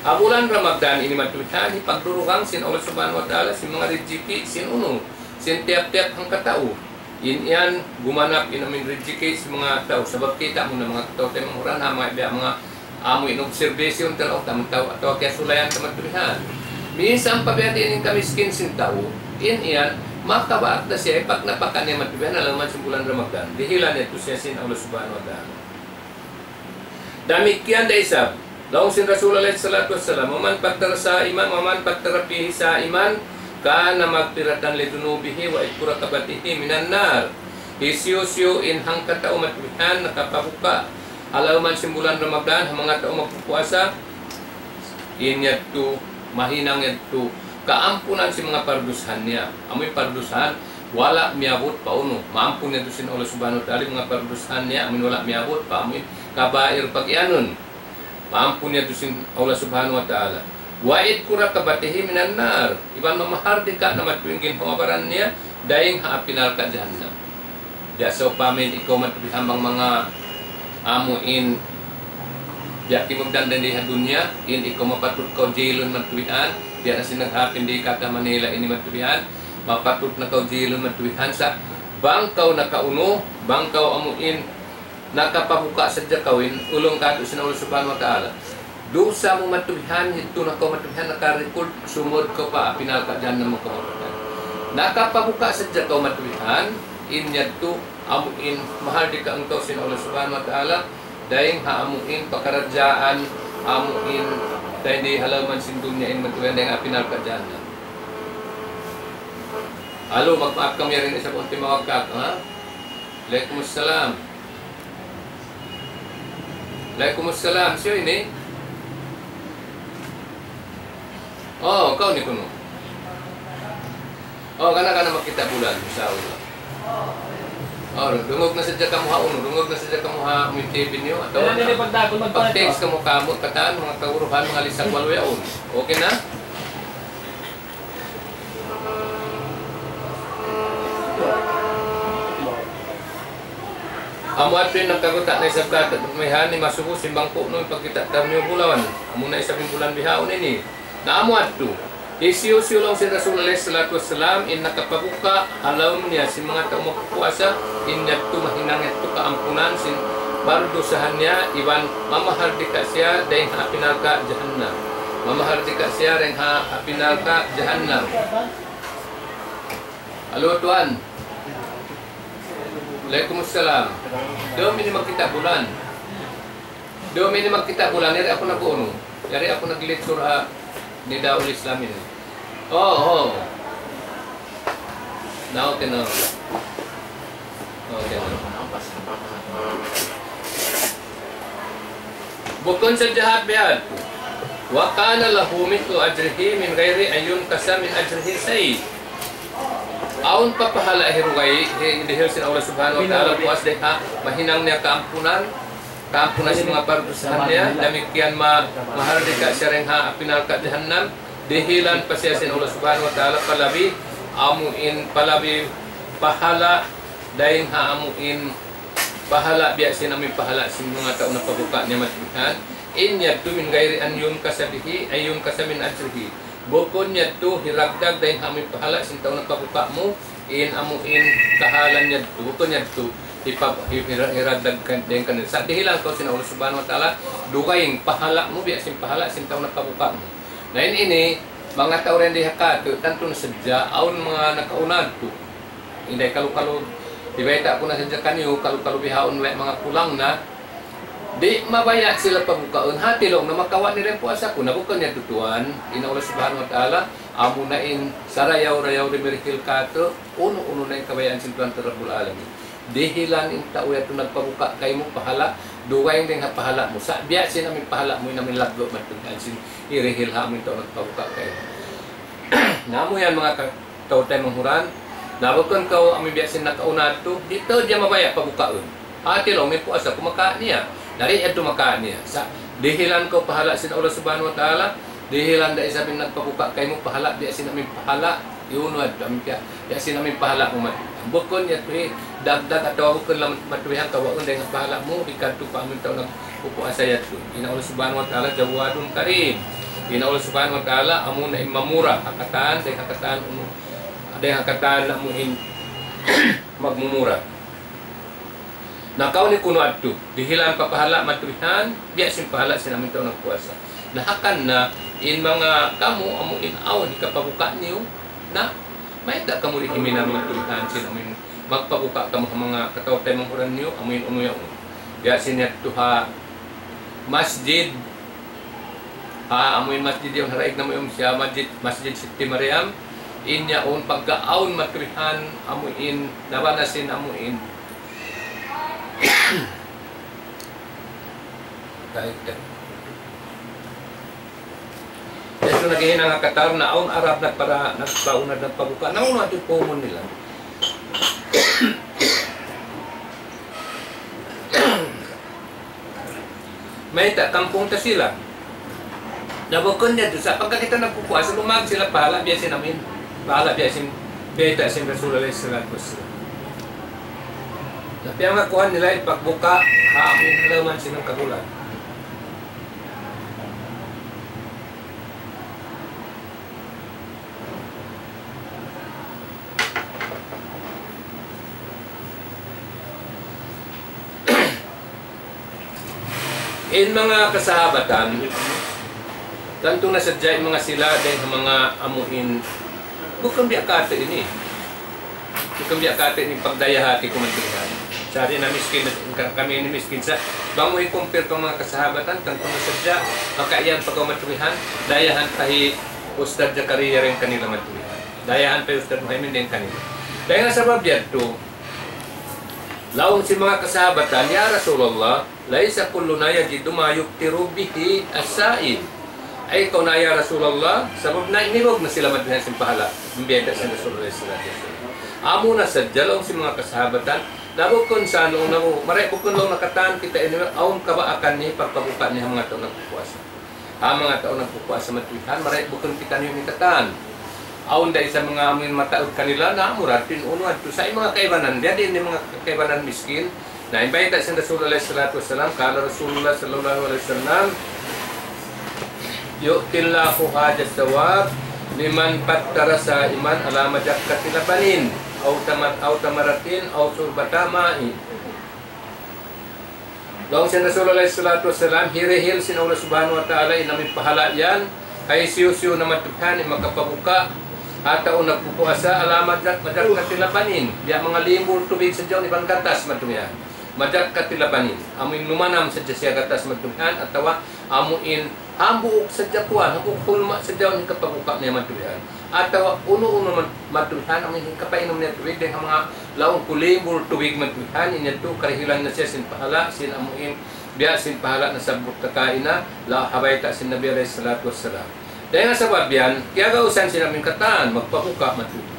Ha bulan Ramadan ini matubihan, hipagdurugang sin Allah Subhanahu wa Ta'ala, sin manga rijiki', sin unu, sin tiyap-tiyap hangkatau. In yan, gumanap in amu in rijiki' sin manga tau. Sabab kita' mu na manga tau, tay manga uran, ha, manga biya' manga amu in observation ta laung ta, manga tau, atawa kiyasulayan ta matubihan. Minsan pa biya' diin in kamiskin sin tau, in yan, makabaak da siya, ipagnapaka niya matubihan, ha lawm sin bulan Ramadan. Dihilan niya tu siya sin Allah Subhanahu wa Ta'ala. Damikkiyan da isab. Laung sin Rasul alayhi salatu wassalam, ومن فطر صائما، ومن فطر فيه صائما، كان مغفرة لذنوبه وعتق رقبته من النار. Hisiyu-siyu in hangkatau matubihan nakapabuka' ha lawm sin bulan Ramadan, ha manga tau magpupuasa, in yadtu, mahinang yadtu, kaampunan sin manga pardusahan niya. Amu in pardusahan, wala' miyabut pa unu. Maampun yadtu sin Allah Subhanahu wa Ta'ala, manga pardusahan niya, amu in wala' miyabut pa, amu in kabair pagiyanun. Maampun yadtu sin Allah Subhanahu wa Ta'ala. وعتق رقبته من النار. Iban mamahardika' na matubihan in ginhawa-baran niya, dayn ha api narka' jahannam. Biya' sawpama in ikaw matubihan bang manga amu in Biya' kimugdan dayn di ha dunya, in ikaw mapatut kaw jilun matuwihan, biya' na sin naghapin di kata Manila ini matuwihan, mapatut na kaw jilun matuwihan sa' bang kaw nakaunu, bang kaw amuin nakapabuka' sadja kaw in ulung katu' sin Allah Subhanahu wa Ta'ala. Dusa mu matuwihan, yadtu na kaw matuwihan, naka-record, sumud kaw pa api narka' jahannam mu kaw matuwihan. Nakapabuka' sadja kaw matuwihan, in yadtu amuin mahardika kaw sin Allah Subhanahu wa Ta'ala, dayn ha amuin pakaradjaan, amuin dayn di ha lawm sin dunya in matuwihan dayn ha api narka' jahannam. Halo, magmaap kami yari isab unti mawagkak, ha? Alaykum salam. Alaykum salam. Siyu ini? Oh, kaw ini kunu'. Oh, kana, kana makita' bulan, insya Allah. Oh, dungug na sadja kamu ha unu, dungug na sadja kamu ha amuin T V niyu, atawa pag-text kamu, kamu, katan, manga kaguruhan, manga lisag walu yaun. Okay na? Amu yadtu in nakaguta' na isab katu', mayhan ni masubu simbang kunu' in pagkita' taniyu bulan. Amu na isab in bulan bihaun ini. Na amu yadtu. Hisiyu-siyu laung sin Rasul alayhi salatu wassalam, in nakapabuka' ha lawm niya sin manga tau magpupuasa, in yadtu mahinang yadtu kaampunan sin pardusahan niya, iban mamahardika siya dayn ha api narka' jahannam. Mamahardika siya dayn ha api narka' jahannam. Halo, tuwan. Alaykum salam. Dum ini magkita' bulan. Dum ini magkita' bulan, yari aku nag-unu. Yari aku nag-lecture ha Nidaul Islam ini. Oh, oh. Na, okay na. Okay na. Bukun sadja hat biya' yadtu. وكان له مثل أجره من غير أن ينقص من أجره شيء. Awn pa pahala' hi dugaing, hi-, dihil sin Allah Subhanahu wa Ta'ala, puas dayn ha mahinang niya kaampunan, kaampunan sin manga pardusahan niya, damikkiyan ma-, mahardika siya dayn ha api narka' jahannam, dihilan pa siya sin Allah Subhanahu wa Ta'ala palabi, amuin palabi pahala', dayn ha amuin pahala' biya' sin amuin pahala' sin manga tau nakapabuka' niya matuwihan. In yadtu من غير أن ينقص به، أن ينقص من أجره. Bukun yadtu hiragdag dayn ha amuin pahala' sin tau nakapabuka' mu, in amuin kahalan yadtu, bukun yadtu hipa-, hi-, hira-, hiragdag kan-, dayn kaniya. Sa' dihilan kaw sin Allah Subhanahu wa Ta'ala, dugaing pahala' mu, biya' sin pahala' sin tau nakapabuka' mu. Na in ini, manga tau dayn di ha katu', tantu na sadja, awn manga nakauna yadtu. Inday kalu-kalu, hibayta' ku na sadja kaniyu, kalu-kalu bihaun way manga kulang na, di' mabaya' sila pabukaun, hati laung na makawa' nila in puasa ku, na bukun yadtu tuwan, in Allah Subhanahu wa Ta'ala, amuna in sarayaw-rayaw dimirihil katu', unu-unu na in kabayaan sin Tuhan Rabbul Alamin. Dihilan in tau yadtu nagpabuka' kaymu pahala', dugaing dayn ha pahala' mu, sa' biya' sin amuin pahala' mu, in amuin laggu' madtu sin hirihil ha amuin tau nagpabuka' kaymu. Na amu yan manga ka-, tau taymanghud, na bukun kaw amu biya' sin nakauna yadtu, di' tuud niya mabaya' pabukaun. Hati laung niya puasa ku makawa' niya. Di' yadtu makawa' niya. Sa' dihilan kaw pahala' sin Allah Subhanahu wa Ta'ala, dihilan da isab in nagpabuka' kaymu pahala', biya' sin amuin pahala', unu yadtu, amuin biya', biya' sin amuin pahala' mu mat. Bukun yadtu, eh, dagdag atawa bukun lam-, matuwihan kawaun dayn ha pahala' mu, hikadtu pa amuin tau nag- puasa yadtu. In Allah Subhanahu wa Ta'ala Jawwadun Karim. In Allah Subhanahu wa Ta'ala amuna in mamura ha katan, dayn ha katan, unu, dayn ha katan amuin magmumura. Na kaw ini kunu' yadtu, dihilan pa pahala' matuwihan, biya' sin pahala' sin amuin tau nagpuasa. Na hangkan na in manga kamu amuin awn hikapabuka' niyu, na mayta' kamu di' himinang matuwihan sin amuin magpabuka' kamu ha manga kataw-taymanghuran niyu, amuin unu yaun. Biya' sin yadtu ha masjid, ha, amuin masjid yaun ha daig namu' yaun siya, masjid, Masjid Sitti Mariam, in yaun pagka awn matuwihan, amuin, nabana sin amuin. Daig ka. Yadtu naghihinang ha Qatar na awn Arab nagpara-, nagpaunad, nagpabuka'. Na unu yadtu in pumun nila. Mayta', kampung ta sila. Na bukun yadtu, sa' pagka kita nagpupuasa, lumag sila pahala' biya' sin amuin. Pahala' biya' sin, bayta' sin Rasul alayhi salatu wassalam. Na piyangakuan nila in pagbuka', ha amuin halaman sin hangkabulan. In manga kasahabatan, tantu na sadja in manga sila dayn ha manga amuin, bukun biya' katu' ini. Bukun biya' katu' ini pagdayahati ku matuwihan. Sa' di' na miskin, ka-, kami ini miskin sa'. Bang mu i-compare pa manga kasahabatan, tantu na sadja, maka iyan pagkaw matuwihan, dayahan pa hi Ustadz Zakaria dayn kanila matuwihan. Dayahan pa hi Ustadz Muhaymin dayn kanila. Dayn ha sabab yadtu, laung sin manga kasahabatan, "Ya Rasulullah, ليس كلنا يجد ما يفطر به الصائم." Ay, kaw na, ya Rasulullah, sabab na inibug na sila matuwihan sin pahala'. Biya' sin Rasulullah sallallahu alayhi wasallam. Amu na sadja laung sin manga kasahabatan, na bukun sa laung na bu-, maray bukun laung na katan kita ini, awn kabaakan niya pagpabuka niya ha manga tau nagpupuasa. Ha manga tau nagpupuasa matuwihan, maray bukun kita niya ini katan. Awn da isab manga amuin mataud kanila na murad in unu adtu sa' in manga kaibanan, biya' diin in manga kaibanan miskin. Na in bayta' sin Rasulullah sallallahu alayhi wasallam, قال رسول الله صلى الله عليه وسلم: يؤتي الله هذا الثواب لمن فطر صائما على مذقة لبن أو تمر-، أو تمرة أو شربة ماء. Laung sin Rasulullah sallallahu alayhi wasallam, hirihil sin Allah Subhanahu wa Ta'ala in amuin pahala' yan, kay hisiyu-siyu na matuwihan in makapabuka, ha tau nagpupuasa, على مذ-، مذقة لبن. Biya' manga limbul tubig sadja iban gatas matuwihan. مذقة لبن. Amuin lumanam sadja siya gatas matuwihan, atawa amuin hambuuk sadja kuwan, hambuuk hulma' sadja in hikapabuka niya matuwihan. Atawa unu-unu man-, matuwihan, amuin hikapainum niya tubig, dayn ha manga laung ku limbul tubig matuwihan, in yadtu karihilan na siya sin pahala', sin amuin, biya' sin pahala' nasabbut ta kaina, laung ha bayta' sin Nabi alayhi salatu wassalam. Dayn ha sabab yan, kiyagausan sin amuin katan, magpabuka matuwihan.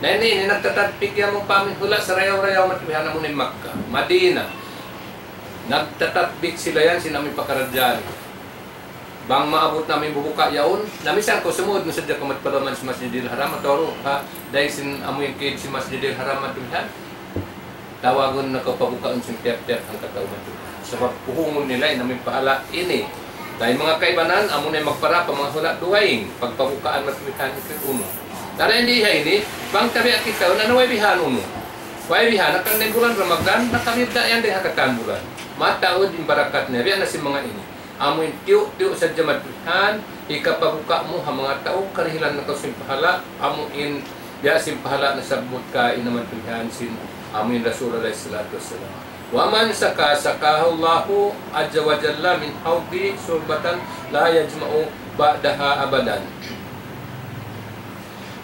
Na ini, ini nagtatatbik yan mu pa amuin hula' sarayaw-rayaw matuwihan amuin Makkah, Madinah. Nagtatatbik sila yan sin amuin pakaradjaan. Bang maabut na amuin bubuka yaun, na misan kaw sumud na sadja kaw madtu pa lawm sin Masjidil Haram, atawa ru, ha, dayn sin amuin kid sin Masjidil Haram matuwihan. Tawagun na kaw pabukaun sin tiyap-tiyap hangkatau matuwihan. Sabab puhungun nila in amuin pahala' ini. Dayn manga kaibanan, amu na in magpara pa manga hula' dugaing, pagpabukaan matuwihan ikit unu. Tara in di ha ini, bang tabiya' kita, na way bihan unu. Way bihan, akan na in bulan Ramadan, nakabidda' yan dayn ha katan bulan. Mataud in barakat niya, biya' na sin manga ini. Amu in tiyu'-tiyu' sadja matuwihan, hikapabuka' mu ha manga tau, karihilan na kaw sin pahala', amu in biya' sin pahala' nasabbut kaina matuwihan sin, amu in Rasul alayhi salatu wassalam. ومن سقى سقاه الله عز وجل من حوضي شربة لا يظمأ بعدها أبدا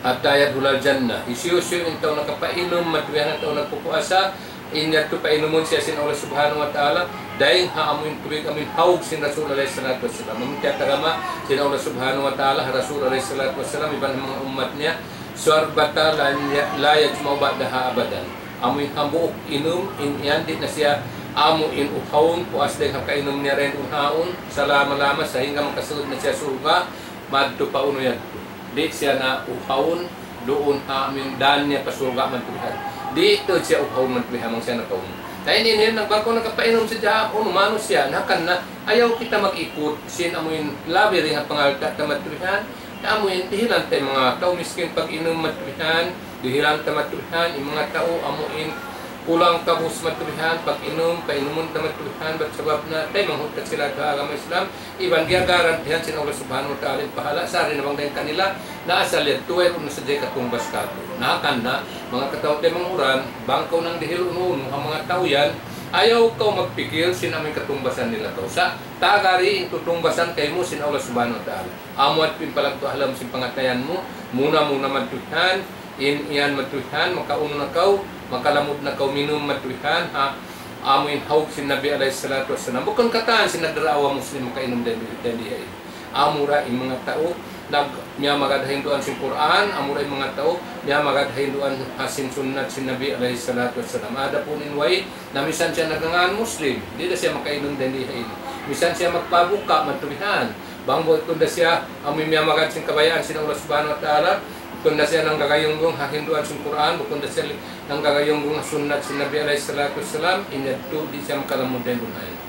حتى يدخل الجنة. Hisiyu-siyu in tau nakapainum, matuwihan in tau nagpupuasa, in yadtu painumun siya sin Allah Subhanahu wa Ta'ala, dayn ha amu in tubig, amu in haug sin Rasul alayhi salatu wassalam. Amu in tiyatagama sin Allah Subhanahu wa Ta'ala ha Rasul alayhi salatu wassalam, iban ha manga ummat niya, شربة لا ي-، لا يظمأ بعدها أبدا. Amu in hambuuk inum, in yan di' na siya amu in uhawun, puas dayn ha kainum niya dayn duun haun, salama-lama, sahingga makasud na siya surga', madtu pa unu yadtu. Di' siya na uhawun, duun ha amu in dan niya pa surga' matuwihan. Di' tuud siya uhawun matuwihan bang siya nakainum. Na ini, ini, nagbangko nakapainum sadja, unu, manusiya', na kan na, ayaw kita mag-ikut, sin amu in labi dayn ha pangalta' ta matuwihan, amu in dihilan ta in manga tau miskin pag-inum matuwihan, dihilan ta matuwihan, in manga tau amu in kulang kabus matuwihan, pag-inum, painumun ta matuwihan, bat sabab na taymanghud ta sila ha agama Islam, iban giyagarantihan sin Allah Subhanahu wa Ta'ala in pahala', sari na bang dayn kanila, na asal yadtu wayruun na sadja katungbas katu'. Na kan na, manga kataw-taymanghuran, bang kaw nangdihil unu-unu ha manga tau yan, ayaw kaw magpikil sin amu in katungbasan nila kaw. Sa' tagari in tutungbasan kaymu sin Allah Subhanahu wa Ta'ala. Amu yadtu in palaggu' ha lawm sin pangatayan mu, muna-muna matuwihan, in yan matuwihan, makaunu na kaw, makalamud na kaw minum matuwihan, ha, amu in haug sin Nabi alayhi salatu wassalam. Bukun katan sin nagdarawa Muslim makainum dayn, dayn di ha ini. Amura in manga tau, nag-, miyamagad ha hinduan sin Qur'an, amura in manga tau, miyamagad ha hinduan ha sin sunnat sin Nabi alayhi salatu wassalam. Adapun in way, na misan siya nagangan Muslim, di' da siya makainum dayn di ha ini. Misan siya magpabuka matuwihan. Bang bukun da siya amu in miyamagad sin kabayaan sin Allah Subhanahu wa Ta'ala, bukun da siya nanggagayunggung ha hinduan sin Qur'an, bukun da siya nanggagayunggung ha sunnat sin Nabi alayhi salatu wassalam, in yadtu di' siya makalamud dayn duun ha ini.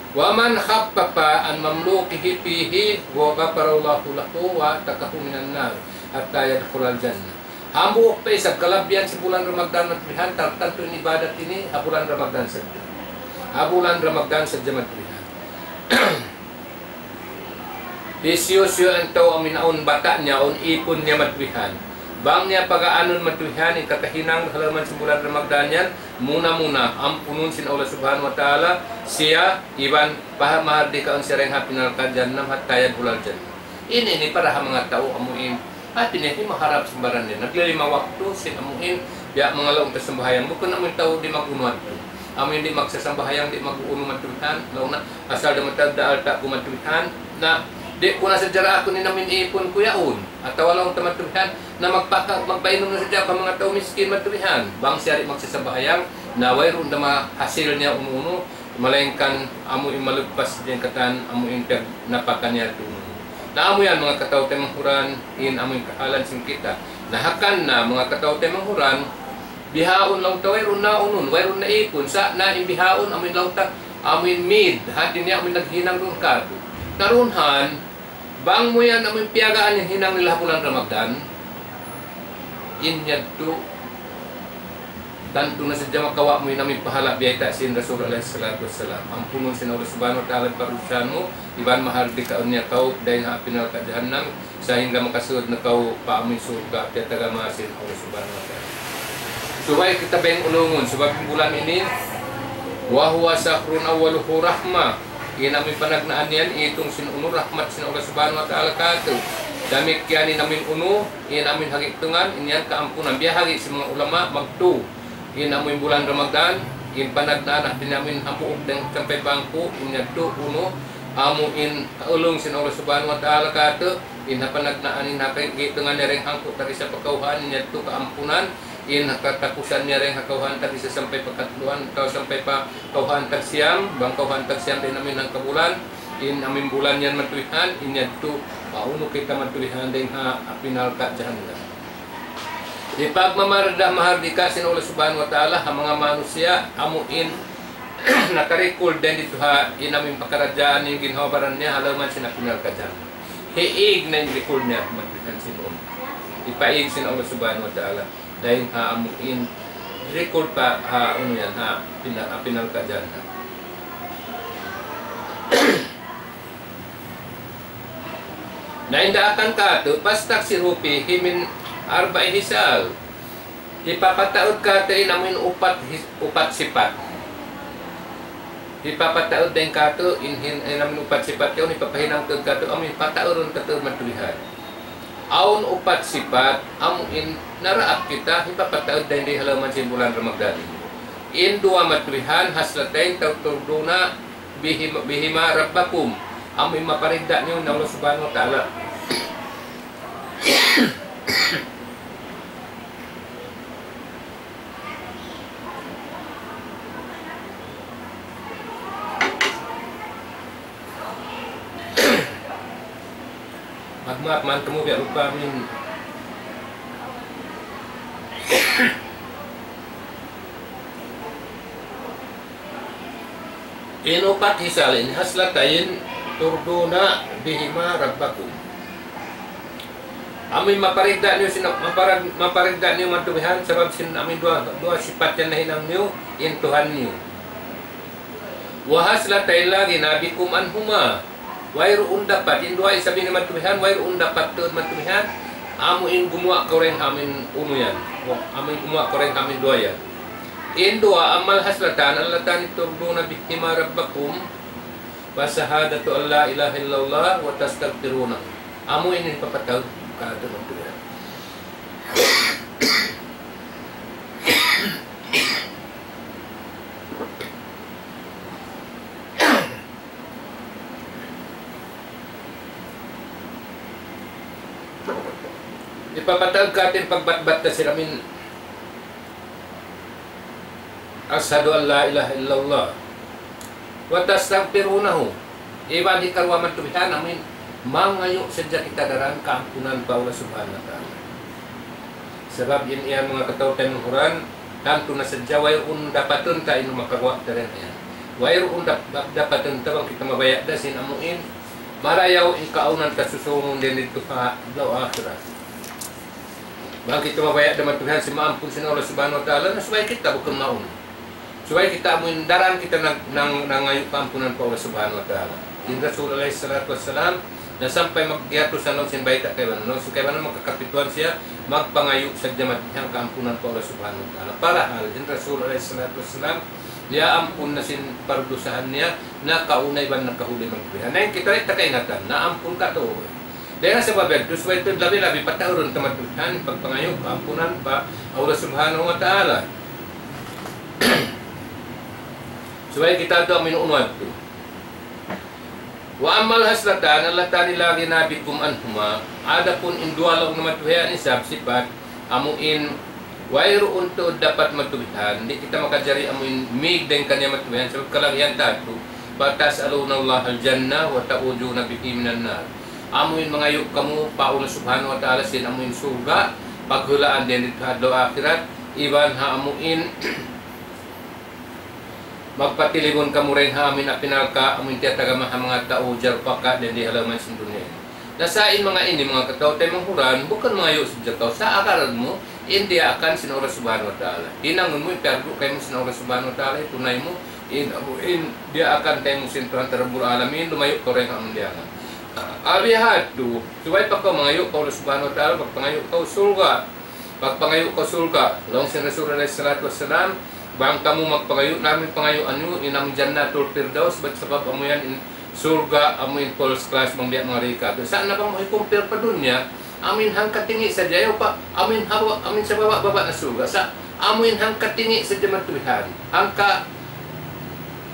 ومن خفف عن مملوكه فيه غفر الله له وأعتقه من النار حتى يدخل الجنة. Hambuuk pa isab kalabihan sin bulan Ramadan matuwihan, tartantu in ibadat ini ha bulan Ramadan sadja. Ha bulan Ramadan sadja matuwihan. Hisiyu-siyu in tau amu in awn bata' niya, awn ipun niya matuwihan. Bang niya pag-aanun matuwihan, in kakahinang ha lawm sin bulan Ramadan yan, muna-muna, ampunun sin Allah Subhanahu wa Ta'ala, siya, iban paha-, mahardikaun siya dayn ha api narka' jahannam, hatta yadkhulal jannah. Ini, ini para ha manga tau amu in hati niya, di' maharap sin baran niya. Naglilima waktu sin amu in, biya' manga laung ta sambahayang. Bukun amu in tau di' mag-unu adtu. Amu in di' magsasambahayang, di' mag-unu matuwihan. Laung na, asal da matag da alta' ku matuwihan. Na, di' ku na sadja raakun in amu in ipun ku yaun. Atawa laung ta matuwihan, na magpaka-, magpainum na sadja pa manga tau miskin matuwihan. Bang siya di' magsasambahayang, na wayruun da mahasil niya unu-unu, malaingkan amu in malugpas dayn katan amu in piyagnapakan niya tuud. Na amu yan manga kataw-taymanghuran, in amu in kahalan sin kita. Na hangkan na manga kataw-taymanghuran, bihaun laung ta wayruun na unun, wayruun na ipun, sa' na in bihaun amu in laung ta, amu in mid, hati niya amu in naghinang duun katu'. Na duun han, bang mu yan amu in piyagaan in hinang nila ha bulan Ramadan, in yadtu, tantu na sadja makawa' mu in amu in pahala' biyayta' sin Rasul alayhi salatu wassalam. Ampunun sin Allah Subhanahu wa Ta'ala in pardusahan mu, iban mahardikaun niya kaw dayn ha api narka' jahannam, sahingga makasud na kaw pa amu in surga' piyatagama sin Allah Subhanahu wa Ta'ala. Subay kita bang ulungun, sabab in bulan ini, وهو شهر أوله رحمة. In amu in panagnaan niya yan, itung sin unu rahmat sin Allah Subhanahu wa Ta'ala katu'. Damikkiyan in amu in unu, in amu in hagitungan, in yan kaampunan. Biya' hagi sin manga ulama magtū. In amu in bulan Ramadan, in panagnaan, hati niya amu in hambuuk dayn sampay bangku, in yadtu unu, amu in kaulung sin Allah Subhanahu wa Ta'ala katu', in ha panagnaan, in ha kagitungan niya dayn hangpu' tag-isa pa kawhaan, in yadtu kaampunan, in ha katapusan niya dayn ha kawhaan tag-isa sampay pa katluan, atawa sampay pa kawhaan tagsiyam, bang kawhaan tagsiyam dayn amu in hangkabulan, in amu in bulan yan matuwihan, in yadtu, maunu kita matuwihan dayn ha api narka' jahannam. Hipagmamarda mahardika sin Allah Subhanahu wa Ta'ala ha manga manusiya', amu in naka-record dayn didtu ha, in amu in pakaradjaan in ginhawa-baran niya, ha lawm sin api narka' jahannam. Hiig na in record niya, matuwihan sin unu. Hipaig sin Allah Subhanahu wa Ta'ala. Dayn ha amu in record pa ha unu yan ha pina-, api narka' jahannam. Na in daakan katu', فاستكثروا فيه من أربع خصال. Hipapataud katu' in amu in upat his-, upat sipat. Hipapataud dayn katu' in hin-, in amu in upat sipat yaun, hipapahinang tuud katu', amu in pataurun katu' matuwihan. Awn upat sipat, amu in naraak kita, hipapataud dayn di ha lawm sin bulan Ramadan ini. In duwa matuwihan, خصلتين ترضون بهما، بهما ربكم. Amu in maparigda' niyu in Allah Subhanahu wa Ta'ala. Magmaap man kamu biya' rupa amin. In upat hisal ini, خصلتين ترضون بهما ربكم. Amu in maparigda' niyu sin, maparag-, maparigda' niyu matuwihan, sabab sin amu in duwa, duwa sipat yan nahinang niyu, in Tuhan niyu. وخصلتين لا غنى بكم عنهما. Wayruun dapat, in duwa isab ini matuwihan, wayruun dapat tuud matuwihan, amu in gumuwa' kaw dayn ha amu in unu yan. Amu in gumuwa' kaw dayn ha amu in duwa yan. In duwa, أما الخصلتان اللتان ترضون بهما ربكم فشهادة أن لا إله إلا الله وتستغفرونه. Amu ini hipapataud katu' matuwihan. Hipapataud katu' in pagbatbat ta sin amu in أشهد أن لا إله إلا الله وتستغفرونه. Iban hikaruwa matuwihan amu in mangayu' sadja kita daran kaampunan pa Allah Subhanahu wa Ta'ala. Sabab in yan manga kataw-taymanghuran, tantu na sadja wayruun dapatun ta in makaguwa' ta dayn ha yan. Wayruun dap-, dap-, dapatun ta bang kita mabaya' da sin amu in marayaw in kaawnan ta susūngun dayn didtu ha adlaw akhirat. Bang kita mabaya' da matuwihan sin maampun sin Allah Subhanahu wa Ta'ala, na subay kita bukun mawn. Subay kita amu in daran kita nag-, nang-, nangayu' kaampunan pa Allah Subhanahu wa Ta'ala. In Rasul alayhi salatu wassalam, Na sampay magkiyatu sa laung sin bayta' kaibanan, laung sin kaibanan makakapituan siya, magpangayu' sadja matuhi' kaampunan pa Allah Subhanahu wa Ta'ala. Parahal, in Rasul alayhi salatu wassalam, niyaampun na sin pardusahan niya, nakauna iban nakahuli matuhi'. Na in kita di' ta kaingatan, naampun katu'. Dayn ha sabab yadtu, subay tuud labi-labi pataurun ta matuhi' in pagpangayu' kaampunan pa Allah Subhanahu wa Ta'ala. Subay kita tuud amu in unu yadtu. وأما الخصلتان اللتان لا غنى بكم عنهما, adapun in duwa laung niya matuhi' isab sipat, amu in wayruun tuud dapat matuhihan, di' kita makajari amu in mīg dayn kaniya matuhihan, sabab kalagihan ta yadtu, فتسألون الله الجنة وتعوذون به من النار. Amu in mangayu' kamu pa Allah Subhanahu wa Ta'ala sin amu in surga', paghulaan dayn didtu ha adlaw akhirat, iban ha amu in magpatilibun kamu dayn ha amu in api narka', amu in tiyatagama ha manga tau jarupaka dayn di ha lawm sin dunya ini. Na sa' in manga ini, manga kataw-taymanghuran, bukun mangayu' sadja kaw, sa' agarun mu in diyaakan sin Allah Subhanahu wa Ta'ala. Hinangun mu in piyardu kaymu sin Allah Subhanahu wa Ta'ala, hitunay mu in, amu in diyaakan kaymu sin Tuhan ta Rabbul Alamin, lumayu' kaw dayn ha amu in diyaakan. Abi hatu, subay pa kaw mangayu' pa Allah Subhanahu wa Ta'ala, pagpangayu' kaw surga'. Pagpangayu' kaw surga', laung sin Rasul alayhi salatu wassalam, bang kamu magpangayu', na amu in pangayuan niyu, in amu in Jannatul Firdaus, bat sabab amu yan in surga', amu in first class, bang biya' manga rika. Sa' na bang mu i-compare pa dunya, amu in hangkatingi' sadja, ayaw pa, amu in hawa, amu in sababa'-baba' na surga'. Sa' amu in hangkatingi' sadja matuhihan. Hangka,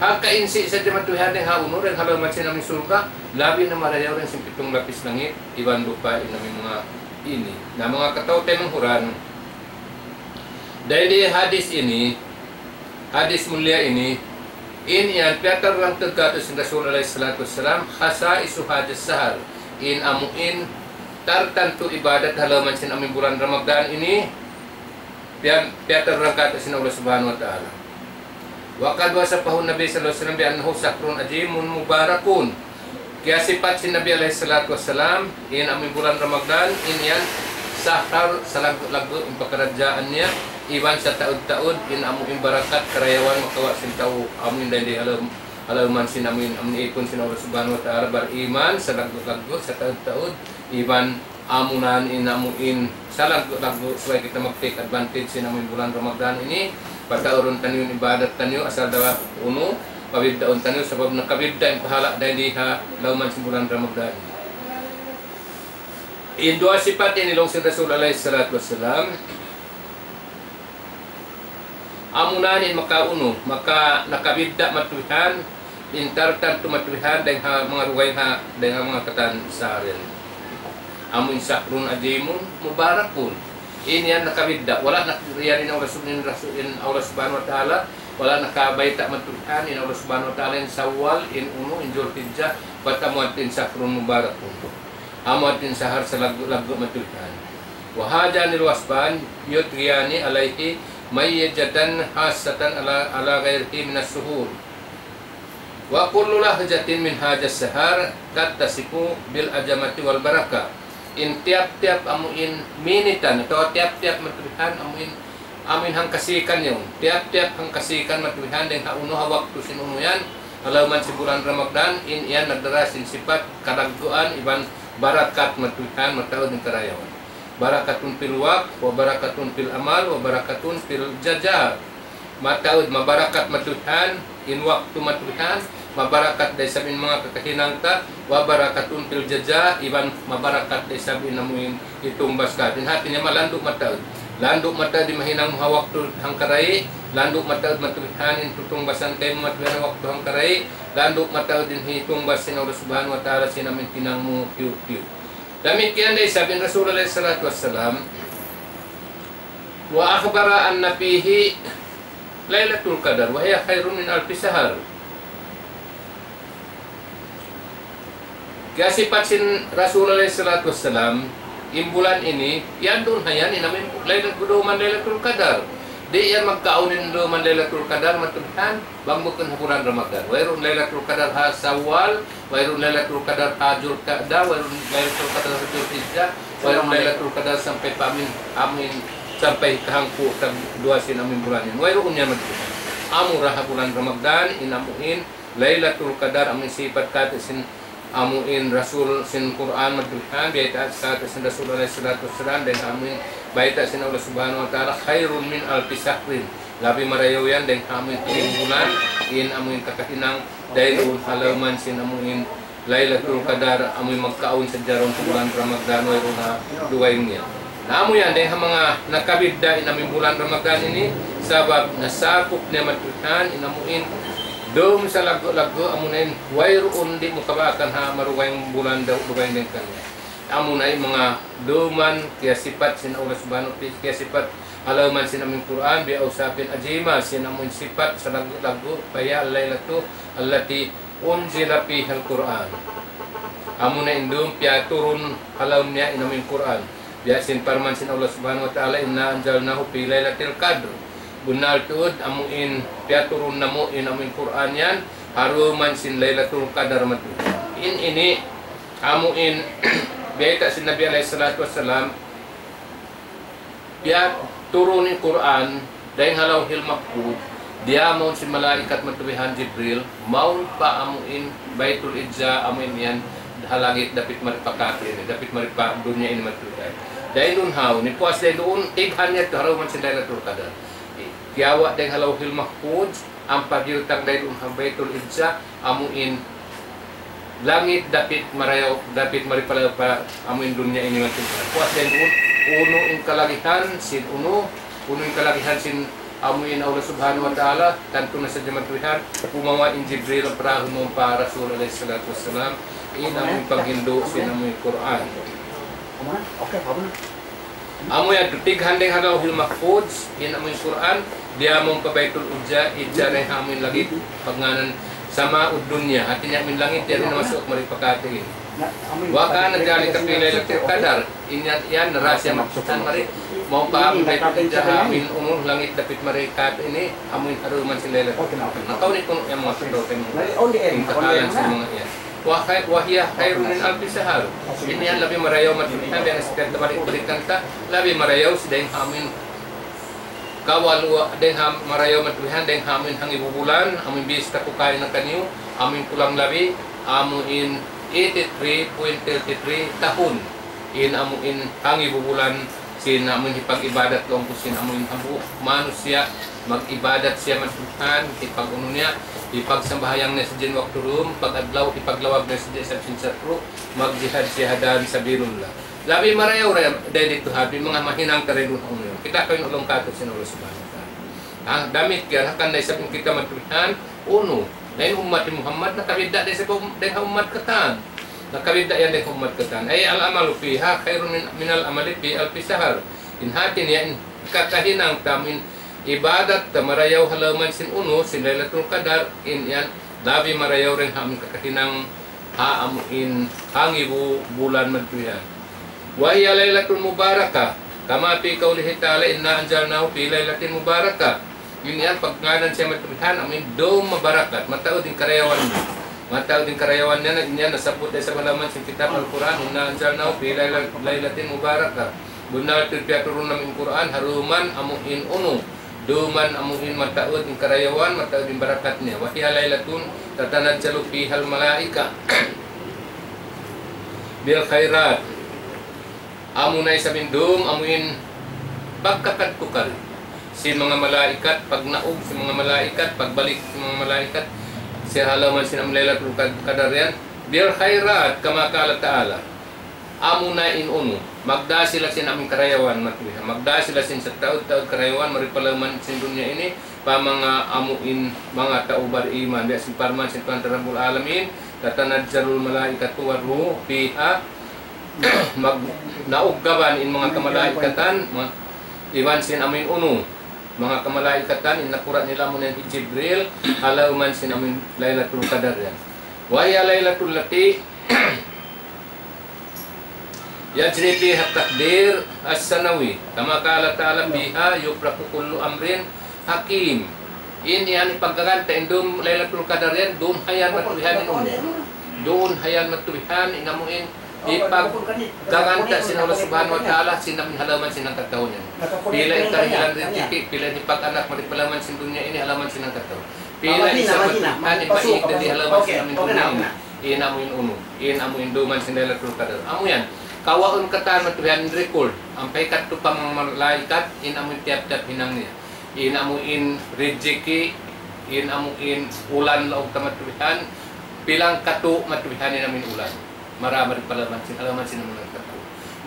hangkainsi' sadja matuhihan dayn ha unu, dayn ha lawm sin amu in surga', labi na marayaw dayn sin pitung lapis langit, iban lupa' in amu in manga ini. Na manga kataw-taymanghuran, dayn di hadis ini, hadis mulia ini, in yan piyatarrang tuud kātu' sin Rasul alayhi salatu wassalam, خصائص هذا الشهر. In amu in tartantu ibadat ha lawm sin amu in bulan Ramadan ini, piya-, piyatarrang kātu' sin Allah Subhanahu wa Ta'ala. وقد وصفه النبي صلى الله عليه وسلم بأنه شهر عظيم مبارك. Kiyasipat sin Nabi alayhi salatu wassalam, in amu in bulan Ramadan, in yan sahar salaggu'-laggu' in pakaradjaan niya, iban sataud-taud, in amu in barakat karayawan makawa' sin tau, amu in dayn di ha lawm, ha lawm sin amu in, amu in ipun sin Allah Subhanahu wa Ta'ala, bariman, salaggu'-laggu', sataud-taud, iban amu na in amu in salaggu'-laggu' subay kita mag-take advantage sin amu in bulan Ramadan ini, pataurun taniyu in ibadat taniyu, asal da unu, pabiddaun taniyu, sabab nakabidda' in pahala' dayn di ha lawm sin bulan Ramadan. In duwa sipat ini laung sin Rasul alayhi salatu wassalam, amu na in makaunu, maka nakabidda' matuhihan, in tartantu matuhihan, dayn ha manga dugaing ha, dayn ha manga katan sahar yan. Amu in شهر عظيم مبارك. In yan nakabidda', wala' na yan in Allah sub-, in Rasul, in Allah Subhanahu wa Ta'ala, wala' nakabayta' matuhihan, in Allah Subhanahu wa Ta'ala, in Sawwal, in unu, in Zulhijjah, bat amu in شهر مبارك. Amu in sahar salaggu'-laggu' matuhihan. وهذان الوصفان يطغيان عليه ميزة خاصة على، على غيره من الشهور. وكل لحظة من هذا الشهر تتصف بالعظمة والبركة. In tiyap-tiyap amu in minitan, atawa tiyap-tiyap matuhihan amu in, amu in hangkasikan yaun. Tiyap-tiyap hangkasikan matuhihan dayn ha unu ha waktu sin unu yan, ha lawm sin bulan Ramadan, in yan nagdara sin sipat kalagguan iban barakat matuhihan mataud in karayawan. بركة في الوقت وبركة في العمل وبركة في الجزاء. Mataud, mabarakat matuhihan, in waktu matuhihan, mabarakat da isab in manga kakahinang ta, وبركة في الجزاء, iban mabarakat da isab in amu in itungbas kātu'. In hati niya malandu' mataud. Landu' mataud in mahinang mu ha waktu hangkarai, landu' mataud matuhihan in tutungbasan kaymu matuhihan ha waktu hangkarai, landu' mataud in hitungbas sin Allah Subhanahu wa Ta'ala sin amu in hinang mu piyu'-piyu'. Damikkiyan da isab in Rasul alayhi salatu wassalam, وأخبر أن فيه ليلة القدر وهي خير من ألف شهر. Kiyasipat sin Rasul alayhi salatu wassalam, in bulan ini, yan duun ha yan, in amu in Laylat-, duman Laylatul Qadar. Di' yan magkaun in duman Laylatul Qadar, matuhihan, bang bukun ha bulan Ramadan. Wayruun Laylatul Qadar ha Sawwal, wayruun Laylatul Qadar ha Zulqa'dah, wayruun Laylatul Qadar ha Zulhijjah, wayruun Laylatul Qadar sampay pa amin, amin sampay kahangpu' tagduwa sin amin bulan yan. Wayruun yan magkita'. Amu ra ha bulan Ramadan, in amu in Laylatul Qadar, amu in sipat kātu' sin amu in Rasul sin Qur'an madtu bihan, biyayta' kātu' sin Rasul alayhi salatu wassalam, dayn ha amu in bayta' sin Allah Subhanahu wa Ta'ala, خير من ألف شهر. Labi marayaw yan dayn ha amu in tiyubulan, in amu in kakahinang, dayn duun ha lawm sin amu in Laylatul Qadar, amu in magkaun sadja duun ha bulan Ramadan, wayruun ha dugaing niya. Na amu yan, dayn ha manga nakabidda' in amu in bulan Ramadan ini, sabab nasakup niya madtu bihan, in amu in dum sa laggu'-laggu', amu na in wayruun di' mu kabaakan ha marugaing bulan daw dugaing dayn kaniya. Amu na in manga duman kiyasipat sin Allah Subhanahu wa Ta'ala, kiyasipat ha lawm sin amu in Qur'an, بأوصاف عظيمة, sin amu in sipat sa laggu'-laggu', فهي الليلة التي أنزل فيها القرآن. Amu na in dum piyaturun ha lawm niya in amu in Qur'an. Biya' sin parman sin Allah Subhanahu wa Ta'ala, إنا أنزلناه في ليلة القدر. Bunnal tuud amu in piyaturun namu' in amu in Qur'an yan, ha lawm sin Laylatul Qadar madtu. In ini, amu in, bayta' sin Nabi alayhi salatu wassalam, piyaturun in Qur'an, dayn ha Lawhil Mahfuz, diyā mawn sin malaikat madtu bihan Jibril, mawn pa amu in Baytul Izza, amu in yan, ha langit dapit mari pa kātu' ini, dapit mari pa dunya ini madtu bihan. Dayn duun haw, nipuas dayn duun, tighan niya tu ha lawm sin Laylatul Qadar. Kiyawa' dayn ha Lawhil Mahfuz, ampa diyutang dayn duun ha Baytul Izza, amu in langit dapit marayaw, dapit mari pa, pa amu in dunya ini madtu. Puas dayn duun, unu in kalagihan sin unu, unu in kalagihan sin amu in Allah Subhanahu wa Ta'ala, tantu na sadja madtu bihan, kumawa' in Jibril, ampa diyā mawn pa Rasul alayhi salatu wassalam, in amu in paghindu' sin amu in Qur'an. Okay, okay na. Amu yadtu, tighan dayn ha Lawhil Mahfuz, in amu in Qur'an, diyā mawn pa Baytul Izza, Izza dayn ha amu in langit, pagngānan Sama'ud Dunya, hāti niya amu in langit, diyā na masuuk mari pa kātu' ini. وكان ذلك في ليلة القدر, in yan, yan, rahasiya madtu bihan mari, mawn pa amu in Baytul Izza, ha amu in unu, langit dapit mari kātu' ini, amu in ha lawm sin Laylatul Qadar. Na kaw ini kunu' yan manga sundut, in kahalan sin manga yan. وخي-، وهي خير من ألف شهر. In yan labi marayaw madtu bihan, biya' na sin balik-balikan ta, labi marayaw sin dayn ha amu in kawalu, dayn ha marayaw madtu bihan, dayn ha amu in hangibu bulan, amu in biyayta' ku kaina kaniyu, amu in kulang labi, amu in eighty-three point thirty-three tahun. In amu in hangibu bulan, sin amu in hipag-ibadat laung ku sin amu in hambuuk manusiya', mag-ibadat siya madtu bihan, hipag-unu niya, hipagsambahayang niya sadja waktu dum, pag-adlaw, hipaglawag niya sadja isab sin satru', magjihad siya ha dan sabilillah. Labi marayaw ra dayn didtu ha, manga mahinang ta dayn duun ha unu yan. Kita' kaw in ulung kātu' sin Allah Subhanahu wa Ta'ala. Ha, damikkiyan, hangkan na isab in kita madtu bihan, unu, na in ummat hi Muhammad, nakabidda' da isab dayn ha ummat katan. Nakabidda' yan dayn ha ummat katan. أي العمل فيها خير من، من العمل في ألف شهر. In hāti niya, in kakahinang ta amu in ibadat ta marayaw ha lawm sin unu, sin Laylatul Qadar, in yan, labi marayaw dayn ha amu in kakahinang ha amu in hangibu bulan madtu yan. وهي ليلة مباركة، كما في قوله تعالى: إنا أنزلناه في ليلة مباركة. In yan pagngānan siya madtu bihan, amu in dum mabarakat, mataud in karayawan niya. Mataud in karayawan niya, in yan nasabbut da isab ha lawm sin kitab Al-Qur'an, إنا أنزلناه في ليلة، ليلة مباركة. Bunnal tuud piyaturun namu' in Qur'an, ha lawm amu in unu, dum amu in mataud in karayawan, mataud in barakat niya. وهي ليلة تتنزل فيها الملائكة بالخيرات. Amu na isab in dum, amu in pagkakadtu kari sin manga malaikat, pagnaug sin manga malaikat, pagbalik sin manga malaikat, sin ha lawm sin amu in Laylatul Qad-, Qadar yan, بالخيرات، كما قال تعالى. Amu na in unu, magdā sila sin amu in karayawan, madtu bihan. Magdā sila sin sataud-taud karayawan, mari pa lawm sin dunya ini, pa manga amu in manga tau bariman. Biya' sin parman sin Tuhan ta Rabbul Alamin, تتنزل الملائكة والروح فيها, mag-, nauggaban in manga kamalaikatan, ma-, iban sin amu in unu, manga kamalaikatan, in nakura' nila amu in hi Jibril, ha lawm sin amu in Laylatul Qadar yan. وهي ليلة التي يجري فيها التقدير السنوي، كما قال تعالى: فيها يفرق كل أمر حكيم. In yan in pagkakanta, in dum Laylatul Qadar yan, dum ha yan madtu bihan in unu. Dum ha yan madtu bihan, in amu in, ipaggaganta sin Allah Subhanahu wa Ta'ala, sin amu in ha lawm sin hangkatau niya. Pila in karihilan rijiki', pila in pag-anak, mari pa lawm sin dunya ini, ha lawm sin hangkatau. Pila in sabat, in maig dayn di ha lawm sin amu in dunya ini. In amu in unu, in amu in duman sin Laylatul Qadar. Amu yan, kawaun katan matuhian record. Ampa hikadtu pa manga malaikat, in amu in tiyap-tiyap hinang niya. In amu in rijiki, in amu in ulan laung ta matuhian, pilang katu matuhian in amu in ulan. Mara-mari pa lawm sin, lawm sin amu in katu.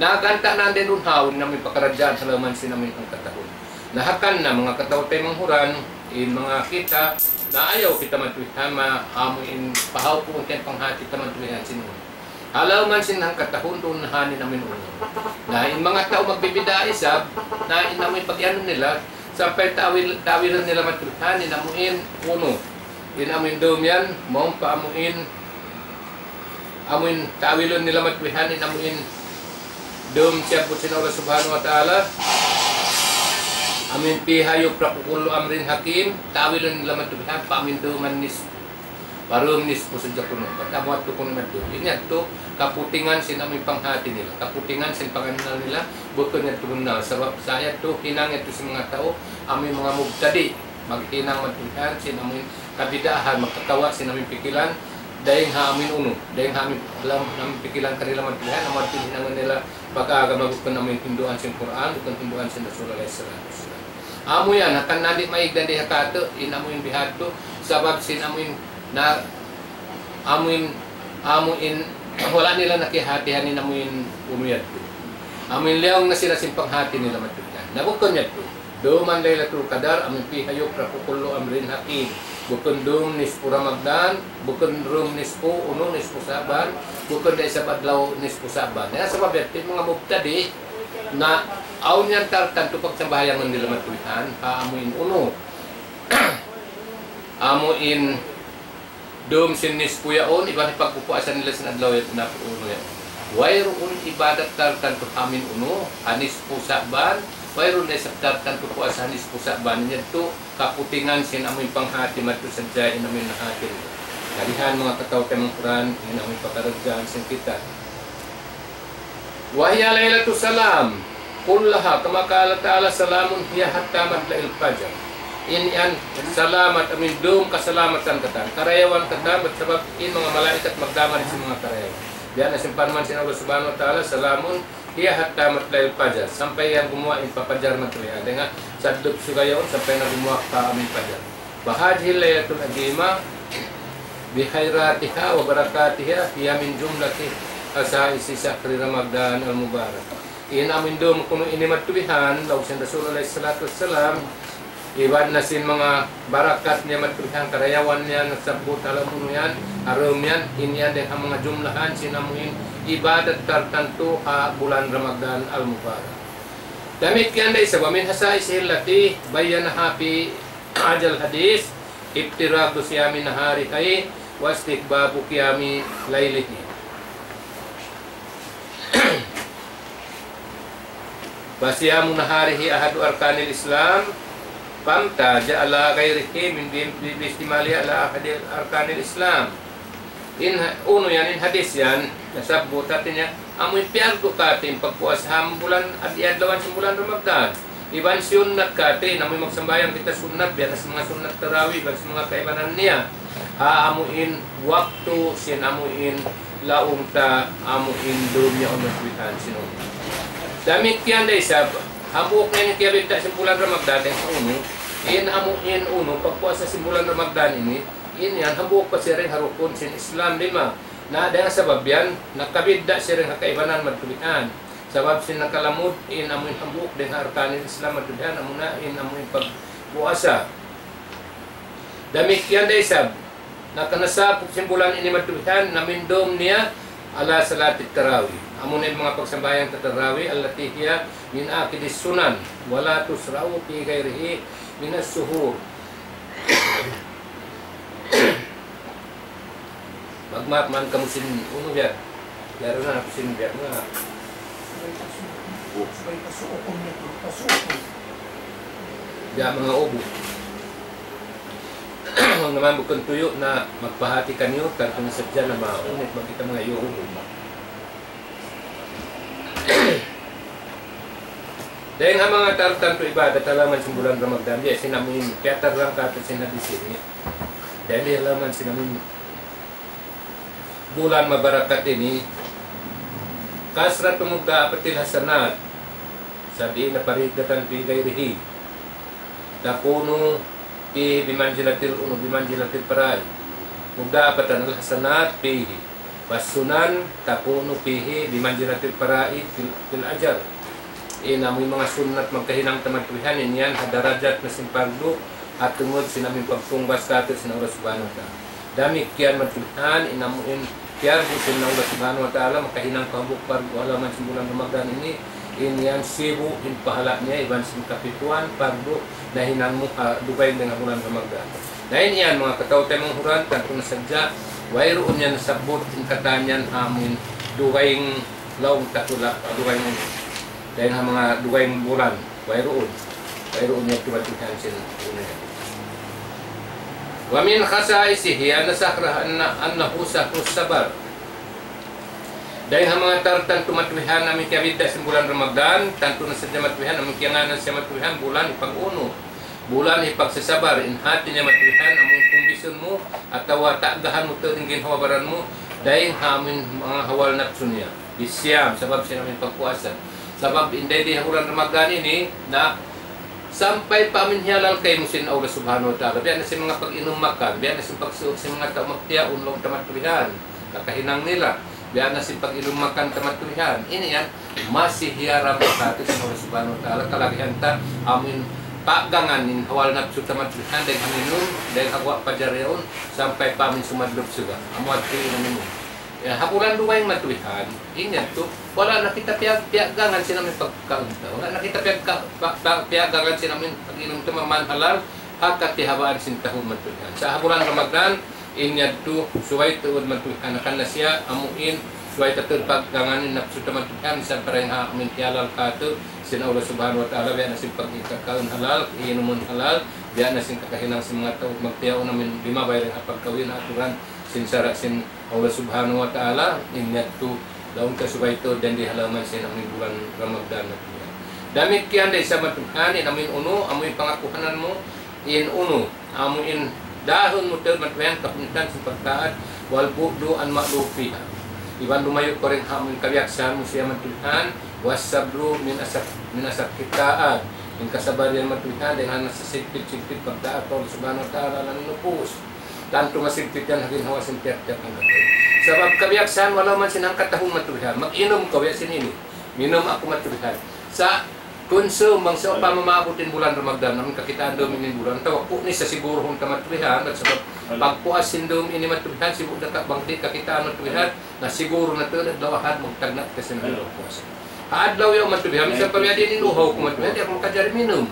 Na ganta' na din dun haun in amu in pakaradjaan ha lawm sin amu in hangkatahun. Na hangkan na manga kataw-taymanghuran, in manga kita, na ayaw kita matuhian ma-, amu in pahaupuun ta in panghati ta matuhian sin unu. Ha lawm sin hangkatahun duun na ha in amu in unu. Na in manga tau magbibida isab, na in amu in pag-iyanun nila, sampay ta'wil, ta'wilun nila matuhian in amu in unu. In amu in dum yan, mawn pa amu in, amu in ta'wilun nila matuhian in amu in dum siyabbut sin Allah Subhanahu wa Ta'ala. Amu in فيها يفرق كل أمر حكيم, ta'wilun nila matuhian pa amu in duman nis-, pa dum nispu sadja kunu'. Bat amu yadtu kunu' madtu. Ini yadtu kaputingan sin amu in panghati nila, kaputingan sin pangannal nila, bukun yadtu bunnal. Sabab sa yadtu, hinang yadtu sin manga tau, amu in manga mubtadi', maghinang matuhian sin amu in kabidaahan, magkakawa' sin amu in pikilan, dayn ha amu in unu, dayn ha amu in alam, amu in pikilan kanila matuhian, amu yadtu in hinangun nila pag-agama bukun amu in hinduan sin Qur'an, bukun hinduan sin Rasul alayhi salatu wassalam. Amu yan, hangkan na di' maig dan di' ha katu', in amu in bihadtu, sabab sin amu in na, amu in, amu in, wala' nila na kiyahatihan in amu in unu yadtu. Amu in liyaung na sila sin panghati nila matuhian. Na bukun yadtu. Duman Laylatul Qadar, amu in فيها يفرق كل أمر حكيم. Bukun dum nispu Ramadan, bukun dum nispu, unu nispu Sa'ban, bukun da isab adlaw nispu Sa'ban. Ya, sabab yadtu in manga mubtadi', na awn yan tartantu pagsambahayangun nila matuhian, ha amu in unu. Amu in dum sin nispu yaun, iban in pagpupuasa nila sin adlaw yan, na unu yan. Wayruun ibadat tartantu ha amu in unu, ha nispu Sa'ban, wayruun da isab tartantu puasa ha nispu Sa'ban. Yadtu, kaputingan sin amu in panghati madtu sadja in amu in nahati nila. Kalihan manga kataw-taymanghuran, in amu in pakaradjaan sin kita. وهي ليلة السلام كلها، كما قال تعالى: سلام هي حتى مطلع الفجر. In yan salamat, amu in dum kasalamatan katan, karayawan katan, bat sabab in manga malaikat magdamari sin manga karayawan. Biya' na sin parman sin Allah Subhanahu wa Ta'ala, سلام هي حتى مطلع الفجر. Sampay yan gumuwa' in pa pajar matuhian. Dayn ha sadlup suga yaun, sampay na gumuwa' pa amu in pajar. فهذه الليلة العظيمة بخيراتها وبركاتها هي من جملة خصائص شهر رمضان المبارك. In amu in dum kunu' ini matuhian, laung sin Rasul alayhi salatu wassalam, iban na sin manga barakat niya matuhian, karayawan niya, nasabbut ha lawm unu yan, ha dum yan, in yan dayn ha manga jumlahan sin amu in ibadat tartantu ha bulan Ramadan al-Mubarak. Damikkiyan da isab, ومن خصائصه التي بينها في هذا الحديث افتراض صيام نهاره واستحباب قيام ليله. فصيام نهاره أحد أركان الإسلام، فامتاز على غيره من باشتماله على أحد أركان الإسلام. In ha-, unu yan, in hadis yan, nasabbut hati niya, amu in piyardu katu' in pagpuasa ha bulan, ad-, adlawan sin bulan Ramadan. Iban sunnat katu', amu in magsambahayang kita sunnat, biya' na sin manga sunnat tarawih, iban sin manga kaibanan niya. Ha amu in waktu sin amu in laung ta amu in dunya unu kuitan sin unu. Damikkiyan da isab, hambuuk na in kiyabidda' sin bulan Ramadan dayn ha unu, in amu in unu, pagpuasa sin bulan Ramadan ini, in yan hambuuk pa siya dayn ha rukun sin Islam lima. Na dayn ha sabab yan, nakabidda' siya dayn ha kaibanan madtu bihan. Sabab sin nakalamud, in amu in hambuuk dayn ha arkanil Islam madtu bihan, amuna in amu in pagpuasa. Damikkiyan da isab, nakanasab sin bulan ini madtu bihan, namindum niya ala salatit tarawih. Amuna in manga pagsambahayang ta tarawih, allati hiya min akidis sunan, wala tusra'u fi ghairihi minas suhur. Magmaap man kamu sin unu biya'. Biya' na aku sin biya' nga. Biya' manga ubu. Bang naman bukun tuyu' na magpahati kaniyu, tantu na sadja na maunit bang kita manga ubu. Dayn ha manga tartantu ibadat ha lawm sin bulan Ramadan, biya' sin amu in, kiyatarrang katu' sin hadis ini. Dayn ha lawm sin amu in, Bulan mabarakat ini, كثرة مضاعفة الحسنات سبعين ضعفا في غيره، تكون فيه بمنزلة الأ-، بمنزلة الفرائض. مضاعفة الحسنات فيه، والسنن تكون فيه بمنزلة الفرائض في ال-، في الأجر. In amu in manga sunnat magkahinang ta matuwihan, in yan ha darajat na sin pardu, ha tungud sin amu in pagtungbas kātu' sin Allah Subhanahu wa Ta'ala. Damikkiyan matuwihan, in amu in piyardu sin Allah Subhanahu wa Ta'ala, makahinang kaw hambuuk pardu ha lawm sin bulan Ramadan ini, in yan sibu' in pahala' niya, iban sin kapituan pardu nahinang mu ha dugaing dayn ha bulan Ramadan. Na in yan, manga kataw-taymanghuran, tantu na sadja, wayruun yan nasabbut in katan yan amu in dugaing laung ta hula', dugaing unu. Dayn ha manga dugaing bulan, wayruun. Wayruun yan tumatuhan sin unu yan. ومن خصائصه أن شهر، أن، أنه شهر الصبر. Dayn ha manga tartan tumatuhan amu in kiyabidda' sin bulan Ramadan, tantu na sadja matuhan, amu in kiyangānan siya matuhan, bulan hipag-unu. Bulan hipagsasabar, in hāti niya matuhan, amu in kumbisun mu, atawa taagahan mu tuud in ginhawa-baran mu, dayn ha amu in manga hawal napsu niya. Bisiyam, sabab sin amu in pagpuasa. Sabab in daydi ha bulan Ramadan ini, na sampay pa amu in hiyalal kaymu sin Allah Subhanahu wa Ta'ala. Biya' na sin manga pag-inum makan, biya' na sin pagsuuk sin manga tau magtiyaun laung ta matuhan. Kakahinang nila. Biya' na sin pag-inum makan ta matuhan. Ini yan, masi hiyaram ta sin Allah Subhanahu wa Ta'ala. Kalagihan ta, amu in paggangan in hawal napsu ta matuhan, dayn ha minum, dayn ha guwa' pajar yaun, sampay pa amu in sumadlup suga. Amu hāti in amu in. Ya, ha bulan dugaing matuhan, in yan tu, wala' na kita piyag-, piyaggangan sin amu in pagkaun ta. Wala' na kita piyagka-, pa-, pa-, piyaggangan sin amu in pag-inum ta maman halal, ha katihabaan sin tahun matuhan. Sa' ha bulan Ramadan, in yan tu, subay tuud matuhan, akan na siya, amu in, subay ta tuud paggangan in napsu ta matuhan, sa' pa dayn ha amu in hiyalal kātu', sin Allah Subhanahu wa Ta'ala, biya' na sin pagkakaun halal, inumun halal, biya' na sin kakahinang sin manga tau, magtiyaun amu in limabay dayn ha pagkaun aturan, sin sara' sin Allah Subhanahu wa Ta'ala, in yadtu, laung ta subay tuud dayn di ha lawm sin amu in bulan Ramadan matuhan. Damikkiyan da isab matuhan, in amu in unu, amu in pangakuhanan mu, in unu, amu in dahun mu tuud matuhan, kapuntan sin pagtaat, والبعد عن مألوفها. Iban lumayu' kaw dayn ha amu in kabiyaksahan mu siya matuhan, والصبر من أشق، من أشق الطاعات. In kasabaran matuhan, dayn ha nasasigpit-sigpit pagtaat pa Allah Subhanahu wa Ta'ala, amu in upus. Tantu masigpit yan ha ginhawa sin tiyap-tiyap hangka. Sabab kabiyaksahan wala' man sin hangka tahun matuhan. Mag-inum kaw ya sin ini. Minum aku matuhan. Sa' kunsum bang sawpama maabut in bulan Ramadan, amu in kakitaan dum ini bulan, tawakkul ni sa siguruhun ta matuhan, sabab pagpuas sin dum ini matuhan, sibu' da ka bang di' kakitaan matuhan, na siguru na tuud adlaw Ahad magtagna' ta sin pagpuas. Ha adlaw yaun matuhan, minsan pa miyadtu in uhaw ku matuhan, di' aku makajari minum.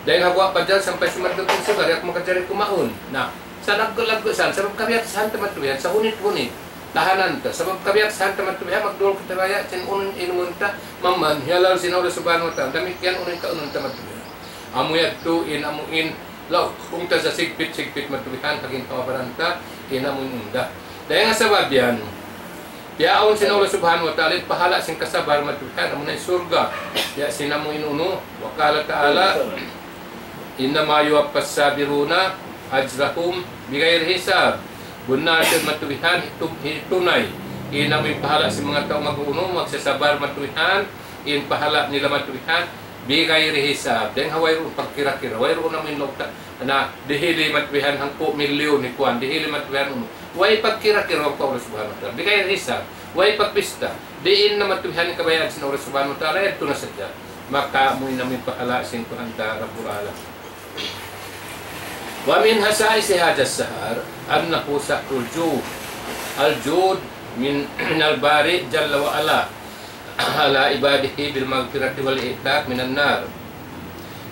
Dayn ha guwa' pajar sampay sumadlup in suga, di' aku makajari kumaun. Na, sa laggu'-laggu' san, sabab kabiyaksahan ta matuhan, sa hunit-hunit, tahanan ta. Sabab kabiyaksahan ta matuhan, magdul kita baya', sin unu in inumun ta, maman, hiyalal sin Allah Subhanahu wa Ta'ala, damikkiyan unu in kaunun ta matuhan. Amu yadtu in, amu in, laung ta sa sigpit-sigpit matuhan, ha ginhawa-baran ta, in amu in unda. Dayn ha sabab yan, piyaawn sin Allah Subhanahu wa Ta'ala in pahala' sin kasabar matuhan, amu na in surga'. Ya sin amu in unu, وقال تعالى: إنما يوفى الصابرون أجرهم بغير حساب. Bunnal tuud matuhan, hitu-, hitunay. In amu in pahala' sin manga tau mag-unu, magsasabar matuhan, in pahala' nila matuhan, بغير حساب. Dayn ha wayruun pagkira-kira, wayruun amu in laung ta, na dihili matuhan hangpu' milyun ni kuwan, dihili matuhan unu. Way pagkira-kira pa Allah Subhanahu wa Ta'ala. بغير حساب. Way pagpista. Diin na matuhan in kabayaan sin Allah Subhanahu wa Ta'ala, yadtu na sadja. Maka amu in amu in pahala' sin Tuhan ta Rabbul Alamin. ومن خصائص هذا الشهر أنه شهر الجود. الجود من، من الباري جل وعلا على عباده بالمغفرة والإعتاق من النار.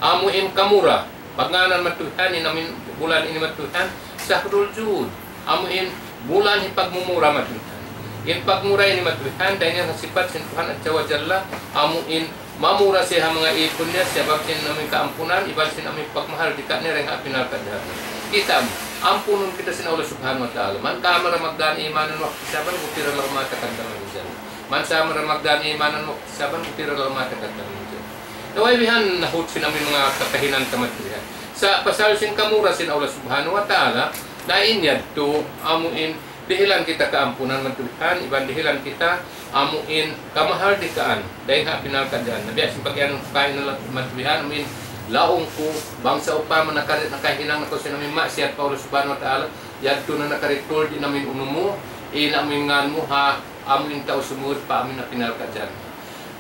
Amu in kamura, pagngānan matuhan in amu in bulan ini matuhan, شهر الجود. Amu in bulan hipagmumura matuhan. In pagmura ini matuhan, dayn ha sipat sin Tuhan Azza wa Jalla, amu in mamura siya ha manga ipun niya, sabab sin amu in kaampunan, iban sin amu in pagmahal di kaniya dayn ha api narka' jahannam. Kita' mu, ampunun kita sin Allah Subhanahu wa Ta'ala. من قام رمضان إيمانا واحتسابا غفر له ما تقدم من ذنبه. من صام رمضان إيمانا واحتسابا غفر له ما تقدم من ذنبه. Na way bihan nahut sin amu in manga kakahinang ta matuhan. Sa' pasal sin kamura sin Allah Subhanahu wa Ta'ala, na in yadtu amu in Dihilan kita kaampunan, manga Tuhan, iban dihilan kita amuin kamahardikaan dayn ha pinalkadjaan. Na biya' sin pag-iyanun ku kaina, manga Tuhan, amuin laung ku, bang sawpama nakari-, nakahinang na kaw sin amuin maksiyat pa Allah Subhanahu wa Ta'ala, yadtu na nakaritul di' na amuin unu mu, in amuin ngan mu ha amuin tau sumud pa amuin ha pinalkadjaan.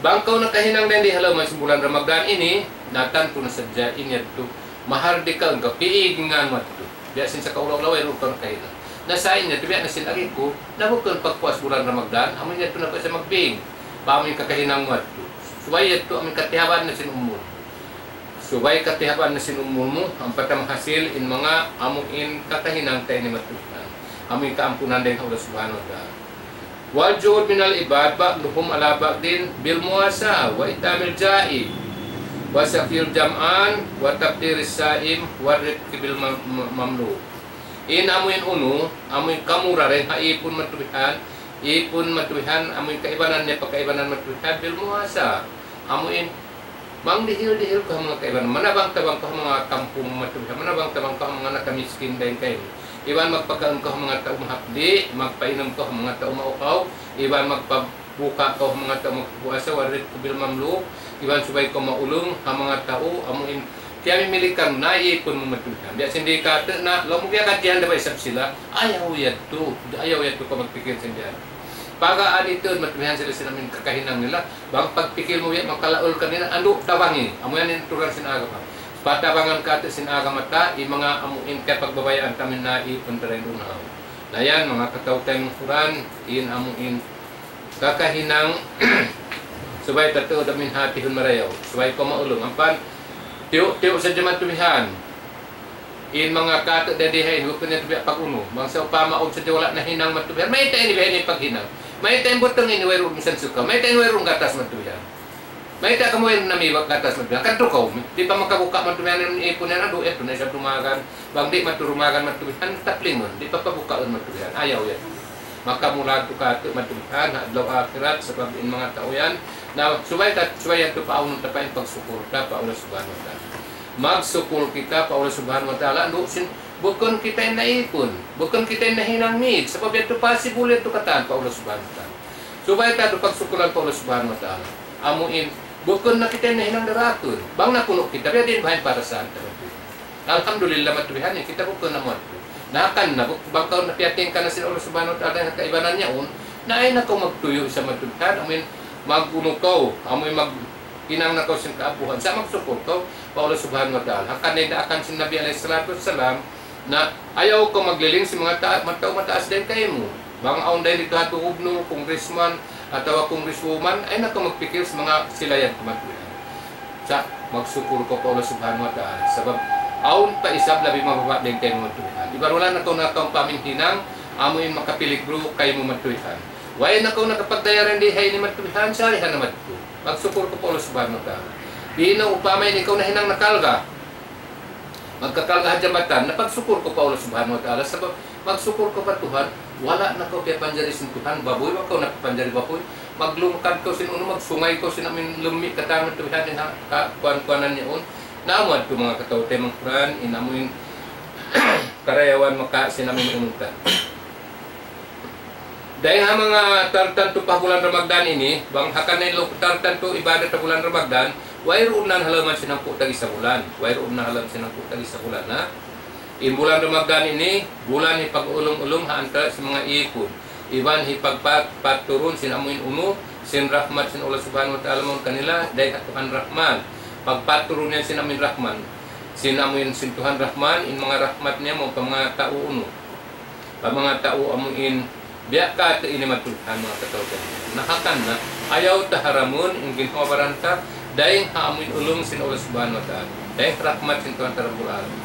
Bang kaw nakahinang dayn di ha lawm sin bulan Ramadan ini, na tantu na sadja in yadtu mahardika in kaw, kiig in ngan mu yadtu. Biya' sin sakaula-ula wayruun kaw nakahinang. Na sa' in yadtu biya' na sin agi ku, na bukun pagpuas bulan Ramadan, amu in yadtu na pa sa magbing. Pa amu in kakahinang mu yadtu. Subay yadtu amu in katihaban na sin umul. Subay katihaban na sin umul mu, ampa ta mahasil in manga amu in kakahinang ta ini, manga Tuhan. Amu in kaampunan dayn ha Allah Subhanahu wa Ta'ala. والجود من العباد بعضهم على بعض بالمواساة وإطعام الجائع وسقي الظمآن وتفطير الصائم والرفق بالمملوك. In amu in unu, amu in kamura dayn ha ipun, manga Tuhan, ipun, manga Tuhan, amu in kaibanan niya pa kaibanan, manga Tuhan, بالمواساة. Amu in mangdihil-dihil kaw ha manga kaibanan, manabang-tabang kaw ha manga kampung mu, manga Tuhan, manabang-tabang kaw ha manga nakamiskin dayn kaymu. Iban magpakaun kaw ha manga tau mahapdi', magpainum kaw ha manga tau mauhaw, iban magpabuka kaw ha manga tau magpuasa, والرفق بالمملوك, iban subay kaw maulung ha manga tau amu in kiyamimilikan na ipun mu, manga Tuhan. Biya' sin di' katu' na, laung mu biya' katihan da ba isab sila, ayaw yadtu, ayaw yadtu kaw magpikil sin biya' yan. Pagaan itu, manga Tuhan, sila sin amu in kakahinang nila, bang pagpikil mu biya' makalaul kanila, andu' tabangi. Amu yan in aturan sin agama. Patabangan katu' sin agama ta, in manga amu in kiyapagbabayaan ta amu in naipun ta dayn duun ha. Na yan, manga kataw-taymanghuran, in amu in kakahinang, subay ta tuud amu in hatihun marayaw. Subay kaw maulung. Ampa, tiyu'-tiyu' sadja, manga Tuhan. In manga katu' dayn di ha ini, bukun niya biya' pag-unu. Bang sawpama awn sadja wala' nahinang, manga Tuhan. Mayta' ini biya' ini paghinang. Mayta' in butang ini wayruun minsan suka. Mayta' in wayruun gatas, manga Tuhan. Mayta' kamu wayruun namiwa' gatas, manga Tuhan. Kadtu kaw, di' pa makabuka, manga Tuhan, in ipun yan, andu' yadtu na isab dumagan. Bang di' madtu dumagan, manga Tuhan, taplingun. Di' pa pabukaun, manga Tuhan. Ayaw yan. Makamulag tu katu', manga Tuhan, ha adlaw akhirat, sabab in manga tau yan. Na, subay ta, subay yadtu paawnun ta pa in pagsukul ta pa Allah Subhanahu wa Ta'ala. Magsukul kita pa Allah Subhanahu wa Ta'ala, andu' sin, bukun kita in naipun, bukun kita in nahinang mīg, sabab yadtu possible yadtu katan pa Allah Subhanahu wa Ta'ala. Subay ta yadtu pagsukulan pa Allah Subhanahu wa Ta'ala. Amu in, bukun na kita in nahinang daratun, bang napunu' kita, biya' diin baha' in parasahan ta yadtu. Alhamdulillah, manga Tuhan, in kita bukun na mu yadtu. Na hangkan na, buk-, bang kaw napiyatingka na sin Allah Subhanahu wa Ta'ala ha kaibanan yaun, na ayaw na kaw magtuyu' isab, manga Tuhan, amu in, mag-unu kaw, amu in mag- hinang na kaw sin kaapuhan. Sa' magsukul kaw pa Allah Subhanahu wa Ta'ala. Hangkan na in daakan sin Nabi alayhi salatu wassalam, na ayaw kaw magliling sin manga ta-, manga tau mataas dayn kaymu. Bang awn dayn didtu ha gubnur, congressman, atawa congresswoman, ayaw na kaw magpikil sin manga sila yan, manga Tuhan. Sa' magsukul kaw pa Allah Subhanahu wa Ta'ala. Sabab awn pa isab labi mababa' dayn kaymu, manga Tuhan. Ibarulan na kaw na kaw paminhinang, amu in makapiligru kaymu, manga Tuhan. Way na kaw nakapagdaya dayn di ha ini, manga Tuhan, sa' hari ha na madtu. Magsukul kaw pa Allah Subhanahu wa Ta'ala. Di' na upama in ikaw nahinang nakalga. Magkakalga ha jabatan, na pagsukul kaw pa Allah Subhanahu wa Ta'ala. Sabab magsukul kaw pa Tuhan, wala' na kaw piyapanjari sin Tuhan, babuy, wa kaw napapanjari babuy. Maglungkad kaw sin unu, magsungay kaw sin amin lummi' katan, manga Tuhan, ha, ka-, kuwan-kuwanan yaun. Na amu yadtu, manga kataw-taymanghuran, in amu in karayawan maka sin amin unu ta. Dayn ha manga tartantu pa bulan Ramadan ini, bang hangkan na in lu-, tartantu ibadat ha bulan Ramadan, wayruun na ha lawm sin hangpu' tag-isa bulan. Wayruun na ha lawm sin hangpu' tag-isa bulan, ha? In bulan Ramadan ini, bulan hipag-ulung-ulung ha antara' sin manga īpun. Iban hipagpat-, patturun sin amuin unu, sin rahmat sin Allah Subhanahu wa Ta'ala mawn kanila, dayn ha Tuhan Rahman. Pagpatturun yan sin amuin rahman. Sin amuin sin Tuhan Rahman, in manga rahmat niya mawn pa manga tau unu. Pa manga tau amuin biya' katu' ini, manga Tuhan, manga kataw-taymanghuran. Na hangkan na, ayaw ta haramun in ginhawa-baran ta, dayn ha amuin ulung sin Allah Subhanahu wa Ta'ala. Dayn ha rahmat sin Tuhan ta Rabbul Alamin.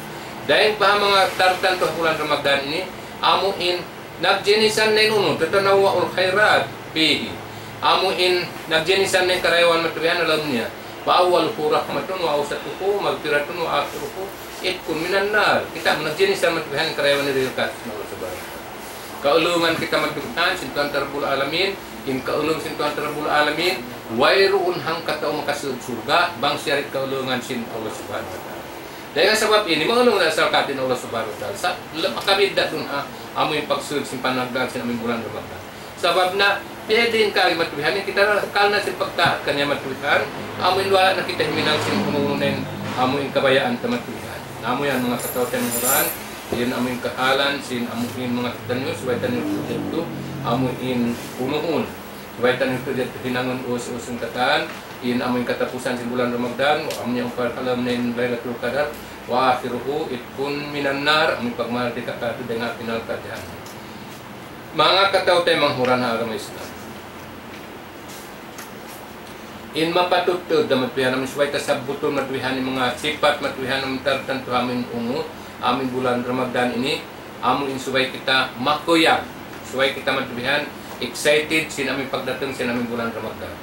Dayn pa ha manga tartantu ha bulan Ramadan ini, amuin nagjinisan na in unu, تتنوع الخيرات فيه. Amuin nagjinisan na in karayawan, manga Tuhan, ha lawm niya. فأوله رحمة وأوسطه مغفرة وآخره عتق من النار. Kita' mu, nagjinisan, manga Tuhan, in karayawan didtu ha Allah Subhanahu wa Ta'ala. Kaulungan kita, manga Tuhan, sin Tuhan ta Rabbul Alamin, in kaulung sin Tuhan ta Rabbul Alamin, wayruun hangkatau makasud surga', bang siya di' kaulungan sin Allah Subhanahu wa Ta'ala. Dayn ha sabab ini, mangunu na asal katin Allah Subhanahu wa Ta'ala. Sa, lam-, makabidda' duun ha, amu in pagsud sin panagdaran sin amu in bulan Ramadan. Sabab na, pwede in kari matubihan in kita na, karna' sin pagtaat kaniya matubihan, amu in wala' na kita himinang sin unu-unu na in, amu in kabayaan ta matubihan. Na amu yan, manga kataw-taymanghuran, yan amu in kahalan, sin amu in manga kitaniyu, subay taniyu tuud yadtu, amu in unuhun. Subay taniyu tuud yadtu hinangun us-us in katan, in amu in katapusan sin bulan Ramadan, amu in umpal kalam na in Laylatul Qadar, wa akhiruhu itqun minan nar, amu in pagmardika katu' dayn ha api narka' jahannam. Manga kataw-taymanghuran ha agama Islam. In mapatut tuud da matubihan amu in subay ta sabbutun matubihan in manga sipat matubihan amu in tartantu amu in unu, amu in bulan Ramadan ini, amu in subay kita makuyag, subay kita matubihan excited sin amu in pagdatung sin amu in bulan Ramadan.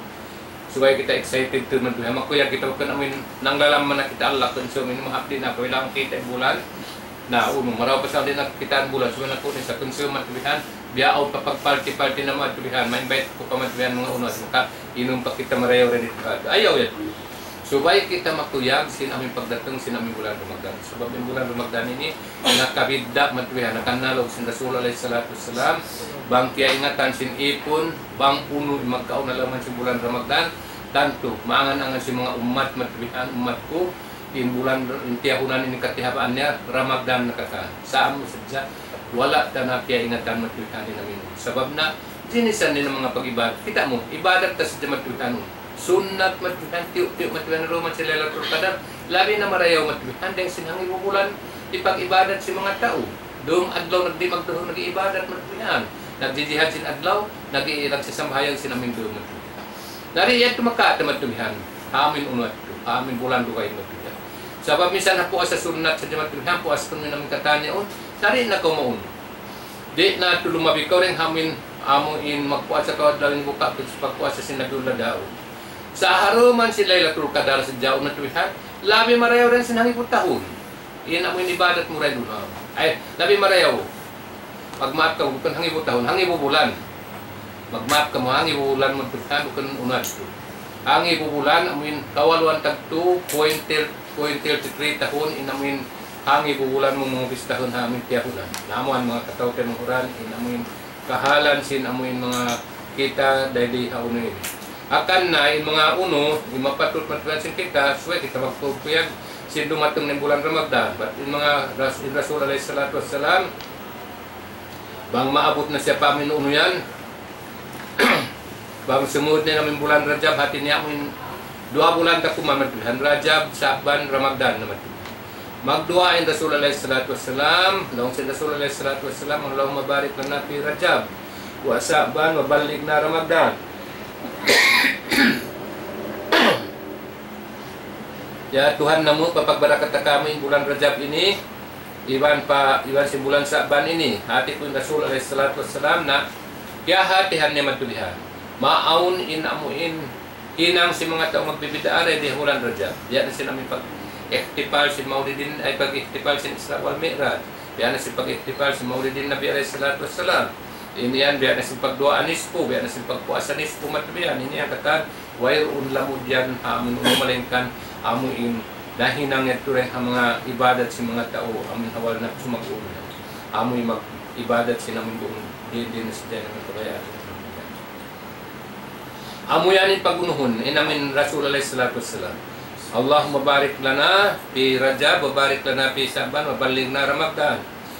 Subay kita excited tuud matubihan, makuyag kita bukun amu in nanglalam man na kita Allah kun sum in mahap di' na kailangan kita in bulan. Na, unu, marayaw pa sa di' na kita in bulan, subay na kun sa kun sum matubihan, biya' awn pa pag-party-party na matubihan, ma-invite ku pa matubihan manga unu, maka inum pa kita marayaw ready pa. Ayaw yan. Subay kita makuyag sin amu in pagdatung sin amu in bulan Ramadan. Sabab in bulan Ramadan ini, nakabidda' matubihan, nakannalug sin Rasul alayhi salatu wassalam, bang kiyaingatan sin ipun, bang unu in magkaun ha lawm sin bulan Ramadan, tantu, maangan-angan sin manga ummat matubihan, ummat ku, in bulan, in tiyahunan ini katihabaan niya, Ramadan na katan. Sa amu sadja, wala' ta na kiyaingatan matubihan in amu in. Sabab na, jinisan niya manga pag-ibadat. Kita' mu, ibadat ta sadja matubihan. Sunnat matubihan, tiyu'-tiyu' matubihan, duman sin Laylatul Qadar. Labi na marayaw matubihan, dayn sin hangibu bulan, ipag-ibadat sin manga tau. Dum adlaw nagdi' magduhur nag-iibadat matubihan. Nagjijihad sin adlaw, nag-i-, nagsasambahayang sin amu in dum matubihan. Na di' yadtu makaat matubihan. Amu in unu yadtu, amu in bulan dugaing matubihan. Sabab minsan ha puasa sunnat sadja matubihan, puasa kunu' in amu in katan yaun, na di' na kaw maunu. Di' na tuud lumabi kaw dayn ha amu in, amu in magpuasa kaw adlaw in buka', pagpuasa sin Nabiullah Daud. Sa' ha duman sin Laylatul Qadar sadja matubihan, labi marayaw dayn sin hangibu tahun. In amu in ibadat mu dayn duun, ha. Ay, labi marayaw. Magmaap kamu, bukun hangibu tahun, hangibu bulan. Magmaap kamu, hangibu bulan matubihan, bukun unu yadtu. Hangibu bulan, amu in kawaluan tag two point three, point three three tahun, in amu in hangibu bulan mu manga bistahun ha amu in tiyahunan. Na amu yan manga kataw-taymanghuran, in amu in kahalan sin amu in manga kita dayn di ha unu ini. Hangkan na in manga unu, in mapatut matubihan sin kita, subay kita magkuyag sin dumatung na in bulan Ramadan. Bat in manga ras-, in Rasul alayhi salatu wassalam, bang maabut na siya pa amu in unu yan, bang sumud na in amu in bulan Rajab, hati niya amu in duwa bulan ta kuman matubihan, Rajab, Sa'ban, Ramadan na matubihan. Magduwaa in Rasul alayhi salatu wassalam, laung sin Rasul alayhi salatu wassalam, اللهم بارك لنا في رجب وشعبان وبلغنا رمضان. Ya Tuhan namu', papagbarakata kamu in bulan Rajab ini, iban pa, iban sin bulan Sa'ban ini. Hati ku in Rasul alayhi salatu wassalam na, kiyahatihan niya matubihan. Maawn in amu in hinang sin manga tau magbibid'a dayn di ha bulan Rajab. Biya' na sin amu in pag-ihtifal sin Maulidin, ay pag-ihtifal sin Isra wal Mi'raj. Biya' na sin pag-ihtifal sin Maulidin Nabi alayhi salatu wassalam. Ini yan, biya' na sin pagduwaa nispu, biya' na sin pagpuasa nispu, matubihan. Ini yan katan, wayruun lamud yan, amu in unu malaingkan, amu in nahinang yadtu dayn ha manga ibadat sin manga tau, amu in hawal napsu mag-unu. Amu in mag-ibadat sin amu in duun, di', di' na sadja na kabayaan. Amu yan in pag-unuhun, in amu in Rasul alayhi salatu wassalam. اللهم بارك لنا في رجب وبارك لنا في شعبان وبلغنا رمضان.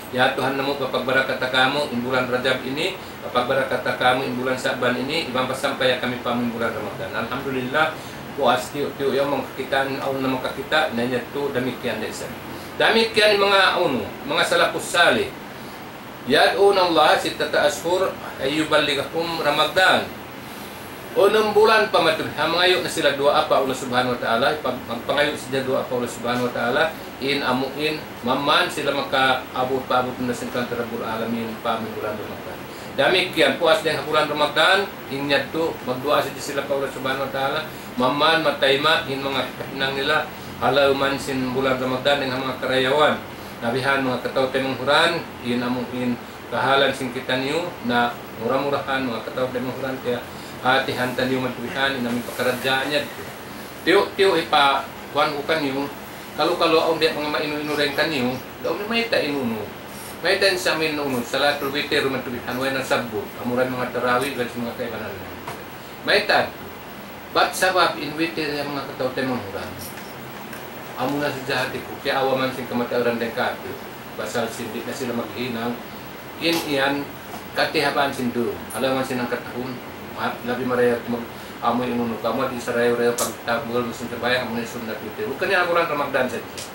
Ya Tuhan namu', papagbarakata kamu in bulan Rajab ini, papagbarakata kamu in bulan Sa'ban ini, iban pasampaya kami pa amu in bulan Ramadan. Alhamdulillah, puas tiyu'-tiyu' yaun makakitaan, awn na makakita', na yadtu damikkiyan da isab. Damikkiyan in manga unu, manga salafus salih. يدعون الله ستة أشهر أن يبلغهم رمضان. Unum bulan pa matubihan, mangayu' na sila duwaa pa Allah Subhanahu wa Ta'ala, pag-, magpangayu' sila duwaa pa Allah Subhanahu wa Ta'ala, in amu in, maman sila makaabut, paabut na sin Tuhan Rabbul Alamin, pa amu in bulan Ramadan. Damikkiyan, puas dayn ha bulan Ramadan, in yadtu, magduwaa sadja sila pa Allah Subhanahu wa Ta'ala, maman matayma' in manga kahinang nila, ha lawm sin bulan Ramadan, dayn ha manga karayawan. Na bihan manga kataw-taymanghuran, in amu in kahalan sin kitaniyu na mura-murahan manga kataw-taymanghuran kiyahatihan taniyu matubihan in amu in pakaradjaan yadtu. Tiyu'-tiyu' hipa-, kuwan ku kaniyu, Kalu-kalu awn biya' manga mainu-inu dayn kaniyu, laung niya mayta' in unu. Mayta' in sa amin unu, salatul witir, matubihan, way nasabbut. Amura in manga tarawih, iban sin manga kaibanan. Mayta'? Bat sabab in witir yan manga kataw-taymanghuran. Amuna sadja hati ku, kiyaawa man sin kamatauran dayn kātu'. Pasal sin di' na sila maghinang, in yan, katihabaan sin dum. Halaw man sin hangka tahun, ma-, labi marayaw tumag-, amu in unu kamu, di' sarayaw-rayaw pagtabul, sin kabayaan, amu in sunnat witir. Bukun yan bulan Ramadan sadja.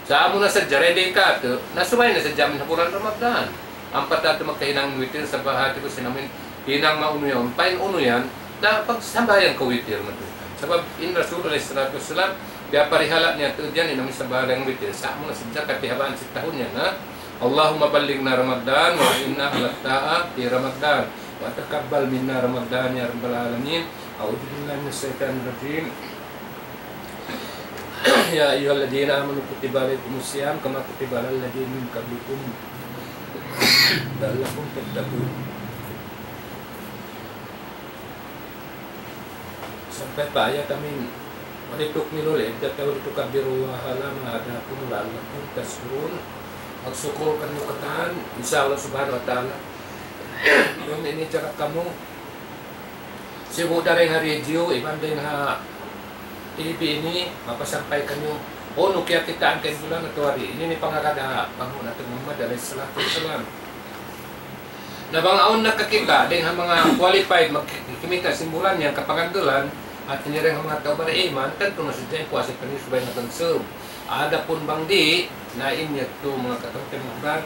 Sa' amuna sadja, ready kātu', na subay na sadja amin bulan Ramadan. Ampa ta tu magkahinang witir, sabab hati ku sin amin, hinang maunu yan, pain unu yan, na pagsambahayang kaw witir matubihan. Sabab in Rasul alayhi salatu wassalam, piyaparihala' niya tuud yan, in amin sambahayang witir, sa' amuna sadja katihabaan sin tahun yan, ha? اللهم بلغنا رمضان وأعنا على الطاعة في رمضان وتقبل منا رمضان يا رب العالمين. أعوذ بالله من الشيطان الرجيم. يا أيها الذين آمنوا كتب عليكم الصيام كما كتب على الذين من قبلكم لعلكم تتقون. Sampay pa ayat amin, ولتكملوا العدة ولتكبروا الله على ما هداكم لعلكم تشكرون. Magsukul kaniyu katan, insya Allah subhanahu wa ta'ala. Yun ini jaga kamu. Sibu' da dayn ha radio, iban dayn ha T V ini, mapasampay kaniyu. Unu kiyakitaan ka in bulan atawa di'. Ini in pangagad ha Panghu' natu' Muhammad alayhi salatu wassalam. Na bang awn nakakita', dayn ha manga qualified, magkimita' sin bulan yan, kapangandal, hati niya dayn ha manga tau bariman, tantu na sadja in puasa kaniyu subay nag-consume. Adapun bang di', na in yadtu manga kataw-taymanghuran,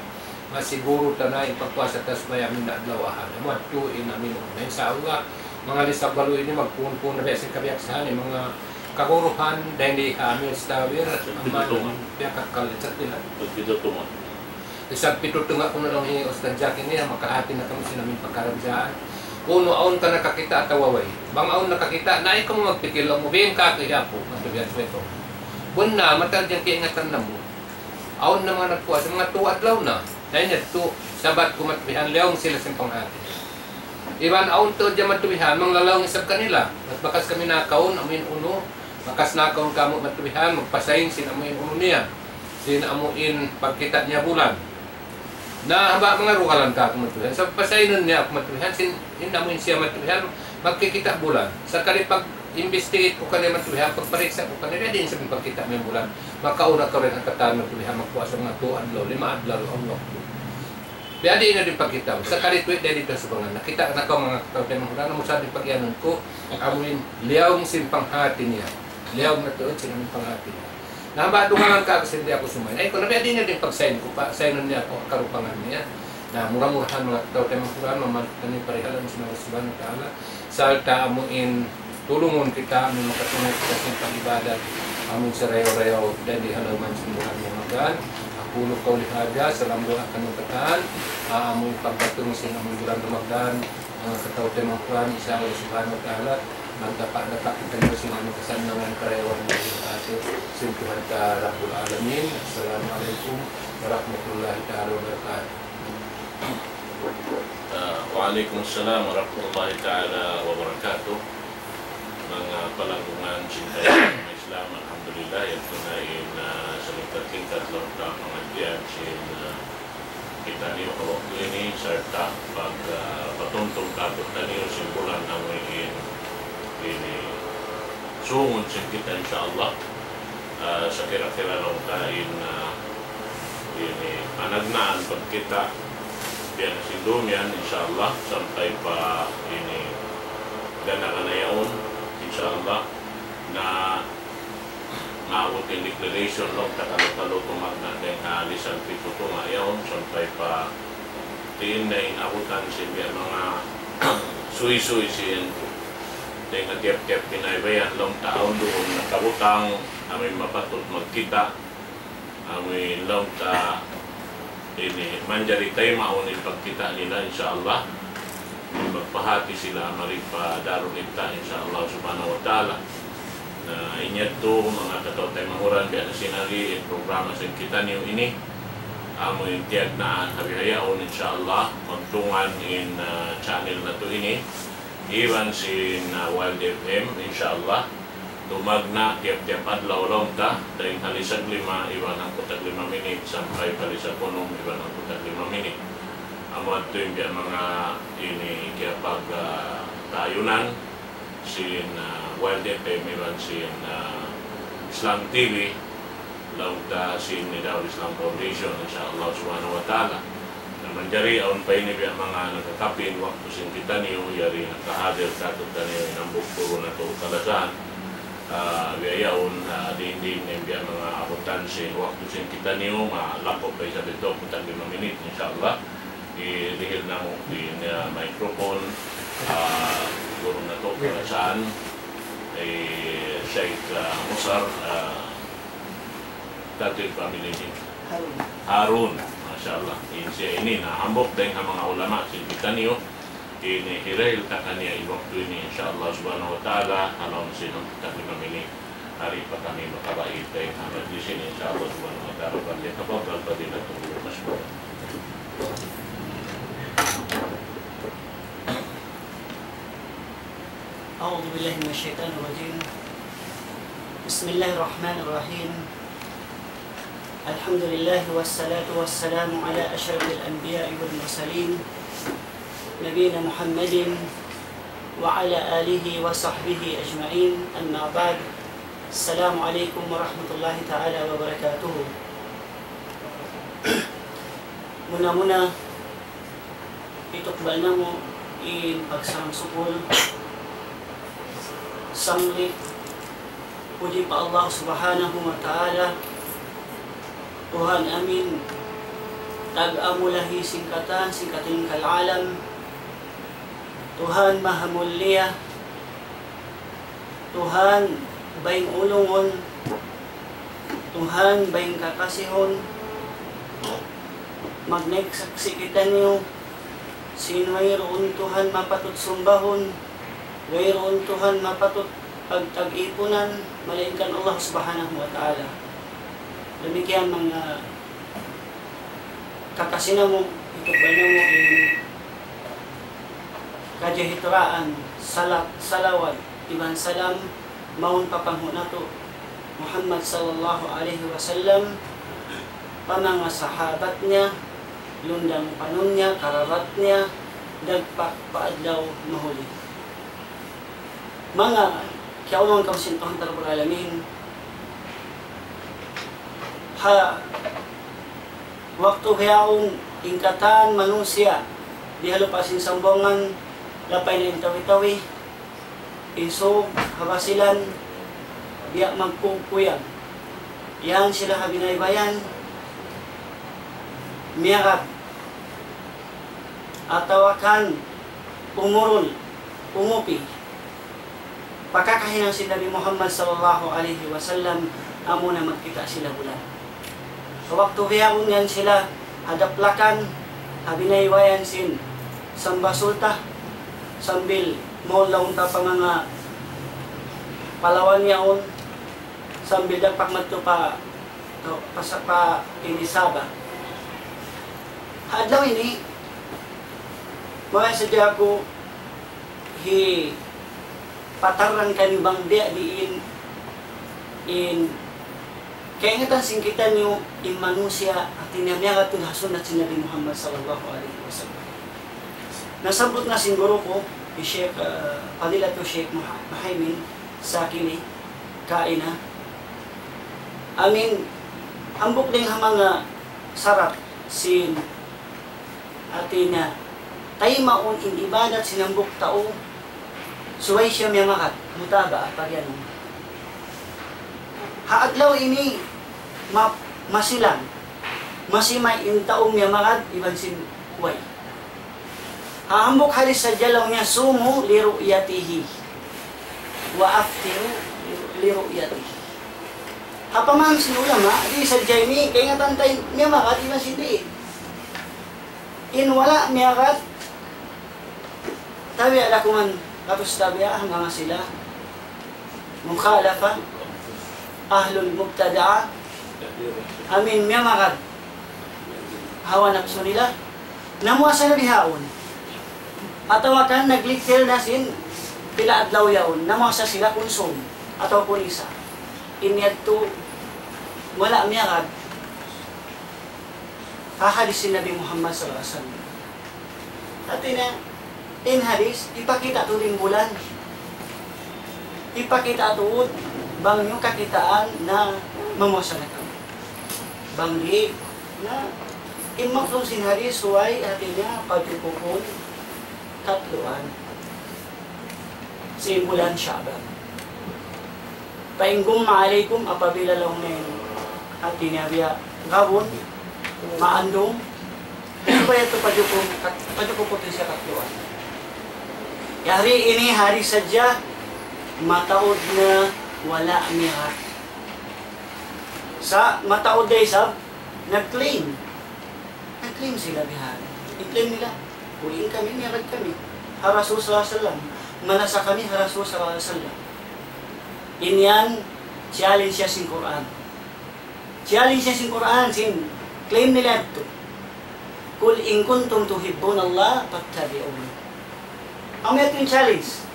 masiguru ta na in pagpuasa ta subay amin adlaw Ahad. Amu yadtu in amin, insya Allah, manga lisag balu' ini magpuun-puun na biya' sin kabiyaksahan, in manga kaguruhan, dayn di ha Amir Stawir, ampa biya' kakal, sa' pila? Isab pitu tunga' kunu' laung hi Ustadz Jack ini, ha, makahati na kamu sin amin pagkaradjaan. Unu awn ka nakakita' atawa way. Bang awn nakakita', na ikaw magpikil laung mu, biya' in kāku' hi Apu', matubihan subay kaw. Bunnal, mataud yan kaingatan namu'. Awn na manga nagpuasa, manga tū adlaw na. Na in yadtu, Sabat ku matubihan, liyaung sila sin panghati. Iban awn tuud yan matubihan, manglalaung isab kanila. Bat bakas kami nakaun, amu in unu, bakas nakaun kamu' matubihan, magpa-sign sin amu in unu niya. Sin amu in pagkita' niya bulan. Na haba' mangarugalan kāku' matubihan. Sa' pa-sign-un niya aku matubihan, sin, in amu in siya matubihan, magkikita' bulan. Sakali pag-investigate ku kaniya matubihan, pagpariksa' ku kaniya, di' na isab in pagkita' niya bulan. Makauna kaw dayn ha katan matubihan, magpuasa manga tū adlaw, lima adlaw, Allahu Akbar. Biya' diin na in pagkita'. Sakali tuwi' dayn didtu ha subangan. Nakita' na kaw manga kataw-taymanghuran, amu sa' in pagiyanun ku, amu in liyaung sin panghati niya. Liyaung na tuud sin amu in panghati niya. Na hamba' dungalan kāku' sin di' aku sumayn. Ay, ku na biya' diin na in pag-sign ku, pa-sign-un niya aku, karupangan niya. Na mura-murahan manga kataw-taymanghuran, mamalik kami parihalan sin Allah Subhanahu wa Ta'ala. Sarta' amu in tulungun kita, amu in makatunay kita sin pag-ibadat, amu in sarayaw-rayaw, dayn di ha lawm sin bulan Ramadan. أقول قولي هذا, salam duwaa kaniyu katan, ah, amu in pagdatung sin amu in bulan Ramadan, ah, kataw-taymanghuran, insya Allah Subhanahu wa Ta'ala, magdapa'-dapa' kitaniyu sin amu in kasannangan karayawan dayn ha atu sin Tuhan ta Rabbul Alamin. Assalamu alaykum warahmatullahi ta'ala wabarakatuh. Ah, wa alaykum assalam warahmatullahi ta'ala wabarakatuh. Manga palanggungan sin kaibanan Islam, alhamdulillah, yadtu na in, ah, salingkat-lingkat laung ta pangadjian sin, ah, kitaniyu ha waktu ini, sarta' pag, ah, patumtum kātu'niyu sin bulan amu in ini sungun sin kita, insya Allah. Ah, sakira-kira laung ta in, ah, ini panagnaan pagkita' biya' na sin dum yan, insya Allah, sampay pa ini gana-gana yaun, insya Allah, na maabut in declaration laung ta kalu-kalu tumagna' dayn ha lisan pitu tunga' yaun, sampay pa diin na in abutan sin biya' manga suysuy sin dayn ha tiyap-tiyap pinaybayan laung ta awn duun nakabutang amu in mapatut magkita', amu in laung ta ini manjari taymaun in pagkita' nila, insya Allah. Magpahati sila mari pa Darul Ifta, insya Allah Subhanahu wa Ta'ala. Na in yadtu, manga kataw-taymanghuran, biya' na sin ari, in programa sin kitaniyu ini, amu in tiyagnaan ha bihaun, insya Allah, magtungan in, ah, channel natu' ini, iban sin, ah, Wild F M, insya Allah. Tumagna' tiyap-tiyap adlaw laung ta, dayn ha lisag lima iban hangpu' tag lima minit sampay pa lisag unum iban hangpu' tag lima minit. Amu yadtu in biya' manga ini kiyapag, ah, tayunan sin, ah, Wild F M iban sin, ah, Islam T V, laung ta sin Nidawul Islam Foundation, insya Allah subhanahu wa ta'ala. Na manjari awn pa ini biya' manga nakakapin waktu sin kitaniyu, yari nakahadir kātu'niyu in hambuuk guru natu' kalasahan. Ah, biya' yaun, ah, diin-diin in biya' manga abutan sin waktu sin kitaniyu, malapuk pa isab itu, abutan lima minit, insya Allah. Dihil namu' in, ah, microphone, ah, guru natu' kalasahan, eh, Sheikh, ah, Musar, ah, Tatil family name. Harun. Harun. Masha Allah. In siya ini, na hambuuk dayn ha manga ulama sin kitaniyu. Ini hirihil ta kaniya in waktu ini, insya Allah subhanahu wa ta'ala, ha lawm sin hambuuk tag lima minit. Di' pa kami makabait dayn ha majlis ini, insya Allah subhanahu wa ta'ala. فليتفضل فضيلته مشكورا. أعوذ بالله من الشيطان الرجيم. بسم الله الرحمن الرحيم. الحمد لله والصلاة والسلام على أشرف الأنبياء والمرسلين نبينا محمد وعلى آله وصحبه أجمعين. أما بعد. السلام عليكم ورحمة الله تعالى وبركاته. Muna-muna, itukbal namu' in pagsarang-sukul, sanglit, puji pa Allah Subhanahu wa Ta'ala, Tuhan amin, tag-amulahi sin katan, sin katilingkal alam, Tuhan mahamulliya, Tuhan bayng ulungun, Tuhan bayng kakasihun, magnaik saksi' kitaniyu, sin wayruun Tuhan mapatut sumbahun, wayruun Tuhan mapatut pagtag-ipunan, malaingkan Allah Subhanahu wa Ta'ala. Damikkiyan manga kakasi namu', itukbal namu' in kajahituraan, salat, salawat, iban salam, mawn pa panghu' natu', Muhammad sallallahu alayhi wasallam, pa manga sahabat niya, lundang panun niya, karabat niya, dagpak pa adlaw mahuli. Manga kiyaulungan kamu sin Tuhan Rabbul Alamin, ha waktu bihaun in katan manusiya' di ha lupa' sin Sambuwangan, lapay na in Tawi-Tawi, in Sug, ha Basilan, biya' magkukuyag. Yan sila ha binaybayan, miyagad, atawa kan umurul, umupi. Pagkakahinang sin Nabi Muhammad sallallahu alayhi wasallam, amuna magkita' sila bulan. Waktu bihaun yan sila ha daplakan, ha binaybayan sin Samba Sulta, sambil maulaw ta pa manga Palawan yaun, sambil dagpak madtu pa, pa, pa, pa ini Sabah. Ha adlaw ini, mabaya' sadja aku hipatarrang kaniyu bang biya' diin in kaingatan sin kitaniyu in manusiya', hati niya miyagad tuud ha sunnat sin Nabi Muhammad sallallahu alayhi wasallam. Nasabbut na sin guru ku, hi Sheikh, ah, Fadilatu Sheikh Muha-, Muhaymin Sakili, kaina. Amin, hambuuk dayn ha manga sarat sin hati niya, taymaun in ibadat sin hambuuk tau, subay siya miyamagad, mutaba'a, pag-iyanun. Ha adlaw ini, ma-, masilang, masimay in tau miyamagad, iban sin way. Ha hambuuk hadis sadja laung niya, صوموا لرؤيته وأفطروا لرؤيته. Ha pamaham sin ulama, di' sadja ini kaingatan ta in miyamagad iban sin di'. In wala' miyagad, tabiya' da kuman, katus tabiya' hanggang sila mukhalafa ahlul mubtada'ah, amin miyamagad hawa napsu nila, namuasa na bihaun. Atawa kan nagligtil na sin pila adlaw yaun, namuasa sila kunsum. Atawa pun isa. In yadtu wala' miyagad ha hadis sin Nabi Muhammad sallallahu alayhi wasallam. Hati niya, in hadis, hipakita' tuud in bulan. Hipakita' tuud bang niyu kakitaan na mamuasa na kamu. Bang di' na, in maksud sin hadis, subay, hati niya, pajukupun katluan sin bulan Sha'ban. فإن غم عليكم, apabila laung niya, hati niya biya' gawun, maandung, subay yadtu pajukup-, kat-, pajukupun siya katluan. Yari ini hari sadja, mataud na wala' miyagad. Sa' mataud da isab, nag-claim. Nag-claim sila bihan. I-claim nila, "Uy, in kami, miyagad kami ha Rasul sallallahu alayhi wasallam. Malasa kami ha Rasul sallallahu alayhi wasallam." In yan, challenge siya sin Qur'an. Challenge siya sin Qur'an, sin claim nila yadtu. قل إن كنتم تحبون الله فاتبعوني. Amu yadtu in challenge.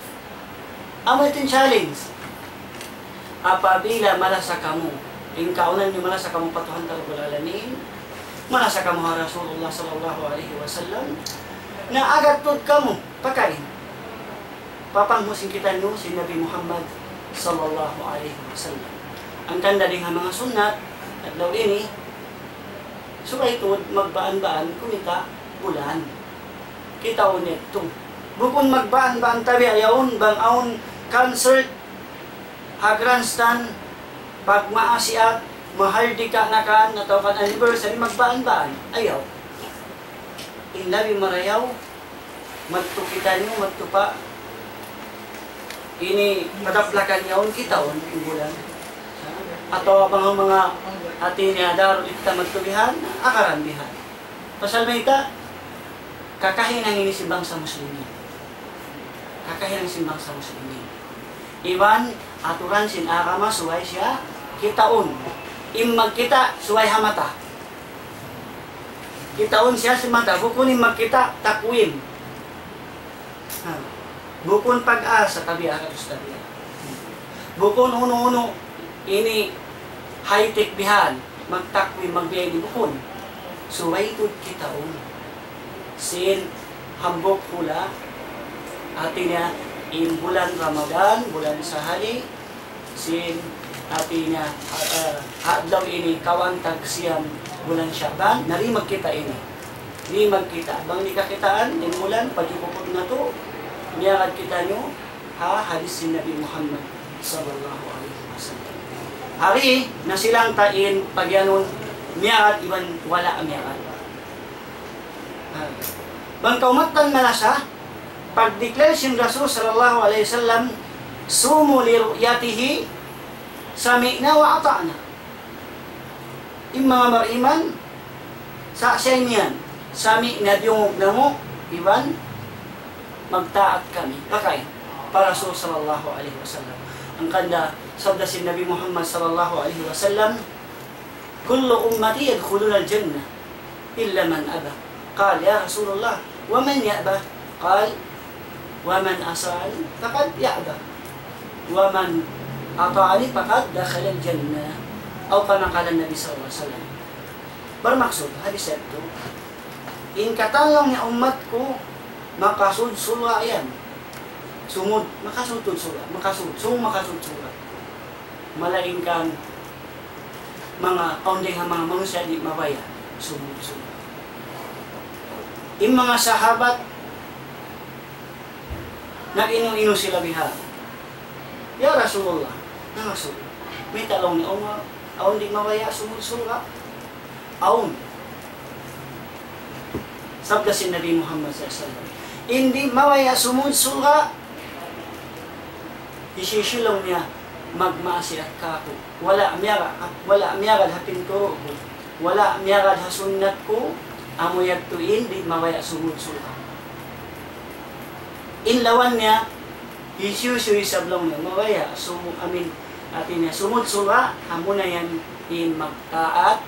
Amu yadtu in challenge. Apabila malasa kamu, in kaunan niyu malasa kamu pa Tuhan Rabbul Alamin, malasa kamu ha Rasulullah sallallahu alayhi wasallam, na agad tuud kamu, pakain. Papanghu' sin kitaniyu sin Nabi Muhammad sallallahu alayhi wasallam. Hangkan da dayn ha manga sunnat, adlaw ini, subay tuud magbaan-baan kumita' bulan. Kitaun yadtu. Bukun magbaan-baan tabi' yaun bang awn concert ha grandstand, pagmaasiat, mahal di' kaanakan, atawa kan anniversary, magbaan-baan. Ayaw. In labi marayaw, madtu kitaniyu, madtu pa ini padaplakan yaun, kitaun in bulan. Atawa bang manga hati niya Darul Ifta madtu bihan, akaran bihan. Pasal mayta', kakahinang ini sin bangsa Muslimin. Kakahinang sin bangsa Muslimin. Iban aturan sin agama subay siya kitaun. In magkita' subay ha mata. Kitaun siya sin mata, bukun in magkita' takwim. Ha. Bukun pag-asa, tabiat, hatus tabiat. Bukun unu-unu ini high-tech bihan, magtakwim, magbiya' ini, bukun. Subay tuud kitaun sin hambuuk hula', hati niya in bulan Ramadan, bulan sahali, sin hati niya, ah, ah, adlaw ini kawhaan tag siyam bulan Sha'ban, na di' magkita' ini. Di' magkita'. Bang di' kakitaan, in bulan, pajukupun natu', miyagad kitaniyu ha hadis sin Nabi Muhammad sallallahu alayhi wasallam. Hari, nasilang ta in pagiyanun miyagad iban wala' miyagad. Ha. Bang kaumatan malasa, pag-declare sin Rasul sallallahu alayhi wasallam, صوموا لرؤيته سمعنا وأطعنا. In manga bariman, saksian niya yan, sami'na, diyungug namu', iban magtaat kami. Pakay, pa Rasul sallallahu alayhi wasallam. Hangkan da, sabda sin Nabi Muhammad sallallahu alayhi wasallam, كل أمتي يدخلون الجنة إلا من أبى. قال: يا رسول الله، ومن يأبى؟ قال: ومن عصاني فقد يأبى، ومن أطاعني فقد دخل الجنة. أو كما قال النبي صلى الله عليه وسلم. Bermaksud, hadis yadtu, in katan laung niya ummat ku, makasud surga' yan. Sumud, makasud tuud surga', makasud, sung makasud surga'. Malaingkan manga, awn dayn ha manga manusiya' di' mabaya' sumud surga'. In manga sahabat, nag-inu-inu sila biha'. "Ya Rasulullah," nangasubu. "Mayta' laung niya, awn, awn di' mabaya' sumud surga'?" Awn. Sabda sin Nabi Muhammad sallallahu alayhi wasallam, in di' mabaya' sumud surga', hisiyu-siyu laung niya magmaasiyat kāku', wala' miyagad, wala' miyagad ha pinturu' ku, wala' miyagad ha sunnat ku, amu yadtu in di' mabaya' sumud surga'. In lawan niya, hisiyu-siyu isab laung niya mabaya' sumud, amin, hati niya sumud surga', amuna yan in magtaat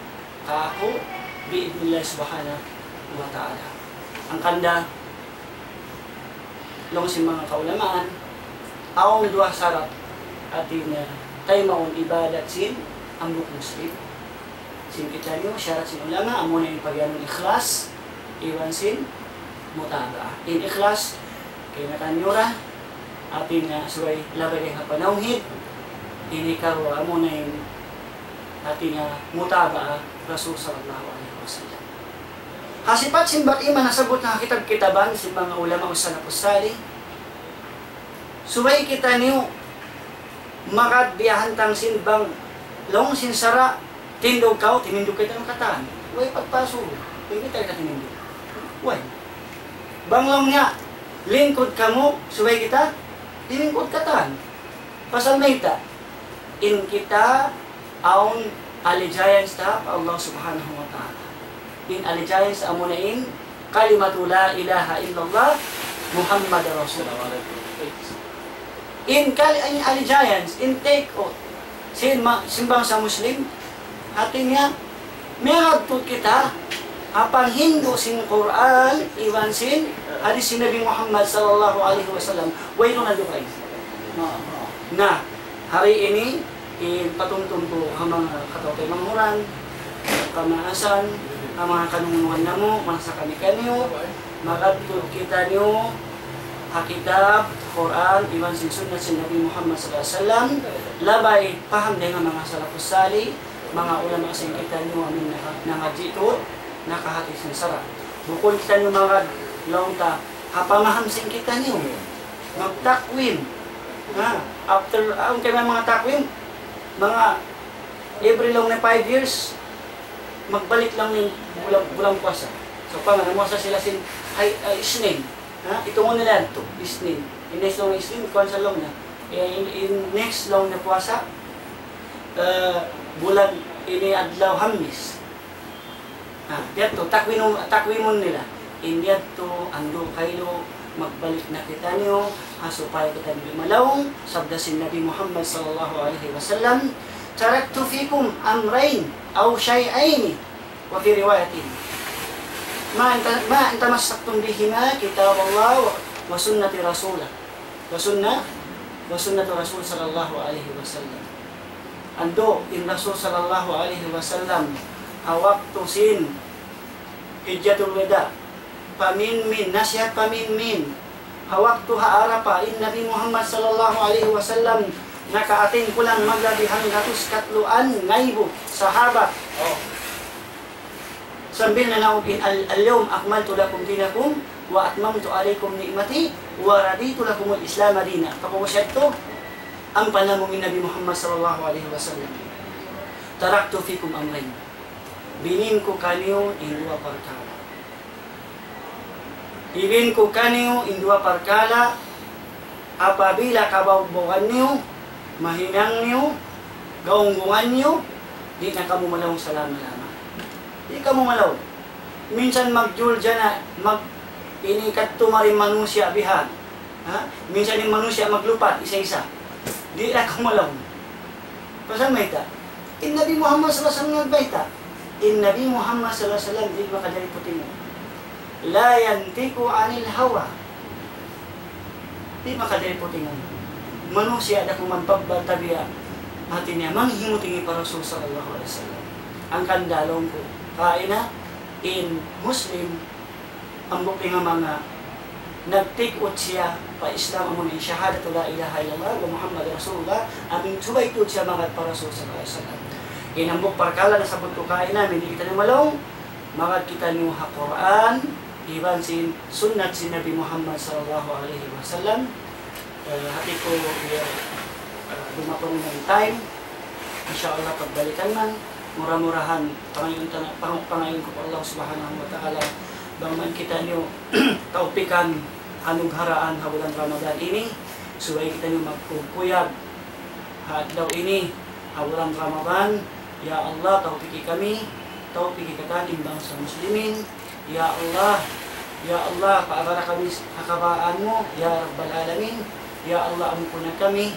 kāku' bi'idhnillah subhanahu wa ta'ala. Hangkan da, laung sin manga kaulamaan, awn duwa sarat. Hati niya, taymaun ibadat sin hambuuk Muslim. Sin kitaniyu, sharat sin ulama, amuna in pagiyanun ikhlas, iban sin mutabaah. In ikhlas, kayna kaniyu ra, hati niya subay labay ha panawhid, in hikaruwa amuna in hati niya mutabaah Rasul sallallahu alayhi wasallam. Ha sipat sin bariman nasabbut ha kitab-kitaban sin manga ulama salafus salih, subay kitaniyu magad biya' hantang sin bang laung sin sara', tindug kaw, timindug kita katan. Way pagpasu, way kita kita timindug. Way. Bang laung niya, lingkud kamu, subay kita, lingkud katan. Pasal mayta', in kita awn allegiance ta pa Allah Subhanahu wa Ta'ala. In allegiance amuna in kalimatu la ilaha illallah Muhammad Rasulullah. In kal-, in allegiance, in take oath, sin ma-, sin bangsa Muslim, hati niya, miyadtu kita ha panghindu' sin Qur'an iban sin hadith sin Nabi Muhammad sallallahu alayhi wasallam. Wayruun na dugaing. Na, hari ini, in patumtum ku ha manga kataw-taymanghuran, kamaasan, ha manga kanungunugan namu', manasa kami kaniyu, magadtu kitaniyu ha kitab, Qur'an, iban sin sunnat sin Nabi Muhammad sallallahu alayhi wasallam, labay paham dayn ha manga salafus salih, manga ulama sin kitaniyu amun naka-, nangadji' tuud, nakahati sin sara'. Bukun kitaniyu magad laung ta, ha pamaham sin kitaniyu. Magtakwim. Ha? After, awn kami manga takwim, manga every laung niya five years, magbalik laung in bulan, bulan puasa. So, pa nga, namuasa sila sin, ay, ay, Isnin. Ha? Itungun nila yadtu, Isnin. In next laung Isnin, kuwan sa laung niya. Eh, in, in next laung niya puasa, eh, bulan ini adlaw Hamis. Ha, yadtu, takwinu-, takwimun nila. In yadtu, andu' kailu, magbalik na kitaniyu, ha supaya kitaniyu limalaung, sabda sin Nabi Muhammad sallallahu alayhi wasallam, "تركت فيكم أمرين أو شيئين." وفي رواية، "ما إن ت-، ما إن تمسكتم بهما كتاب الله و-، وسنة رسوله، وسنة، وسنة رسول صلى الله عليه وسلم." Andu', in Rasul sallallahu alayhi wasallam, ha waktu sin Hijjatul Wada, paminmin, nasihat paminmin. Ha waktu ha Arafah, in Nabi Muhammad sallallahu alayhi wasallam, naka-attend kulang maglabi hanggatus katluan ngaibu sahabat. Sambil nanaug in, "Al-, اليوم أكملت لكم دينكم وأتممت عليكم نعمتي ورضيت لكم الإسلام دينا." Pag'ubus yadtu, ampa namung in Nabi Muhammad sallallahu alayhi wasallam, "تركت فيكم أمرين." Binin ku kaniyu in duwa parkala'. Ibin ku kaniyu in duwa parkala', apabila kabaubugan niyu, mahinang niyu, gaunggungan niyu, di' na kamu malaung salama-lama. Di' kamu malaung. Minsan magjul jana, mag-, ini kadtu mari manusiya' bihan. Ha? Minsan in manusiya' maglupat isa-isa. Di' na kamu malaung. Pasal mayta'? In Nabi Muhammad sallallahu alayhi wasallam nagbayta'. In Nabi Muhammad sallallahu alayhi wasallam di' makajari putingun. لا ينطق عن الهوى. Di' makajari putingun. Manusiya' da kuman pagbaltabiya'. Hati niya, manghimuting pa Rasul sallallahu alayhi wasallam. Hangkan da laung ku, kaina in Muslim, hambuuk dayn ha manga nag-take oath siya pa Islam, amu in shahadatu la ilaha illallah wa Muhammadur Rasulullah, amu in subay tuud siya magad pa Rasul sallallahu alayhi wasallam. In hambuuk parkala' nasabbut ku kaina, amu in di' kitaniyu malaung, magad kitaniyu ha Qur'an, iban sin sunnat sin Nabi Muhammad sallallahu alayhi wasallam. Eh, hati ku, ya, eh, dumatung na in time. Insya Allah, pagbalikan man. Mura-murahan, pangayuun ta na, pang-, pangayuun ku pa Allah Subhanahu wa Ta'ala, bang man kitaniyu tawpikan, anugharaan ha bulan Ramadan ini, subay kitaniyu magkuyag ha adlaw ini, ha bulan Ramadan. Ya Allah, tawpiki kami, tawpiki katan in bangsa Muslimin, Ya Allah, ya Allah, paagara kami ha kabaan mu, ya Rabbal Alamin. Ya Allah, ampuna kami,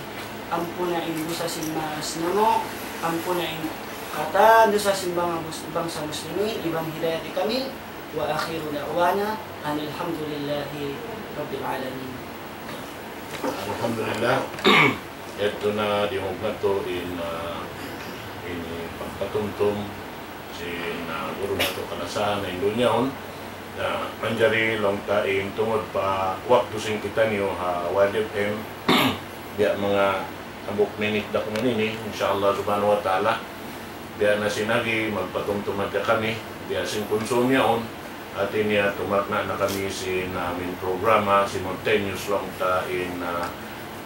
ampuna in dusa sin maas namu', ampuna in katan dusa sin bang-, bangsa Muslimin, iban hidayati kami. وآخر دعوانا أن الحمد لله رب العالمين. Alhamdulillah. Yadtu na diyungug natu' in, ah, in pagpatumtum sin, ah, guru natu' kalasahan na in dunya yaun. Na manjari laung ta in tungud pa waktu sin kitaniyu ha Wild F M, biya' manga hambuuk minit da kuman ini, insya Allah subhanahu wa ta'ala. Biya' na sin agi, magpatumtum hadja kami, biya' sin kunsum yaun. Hati niya tumagna' na kami sin amu in programa, simultaneous laung ta in, ah,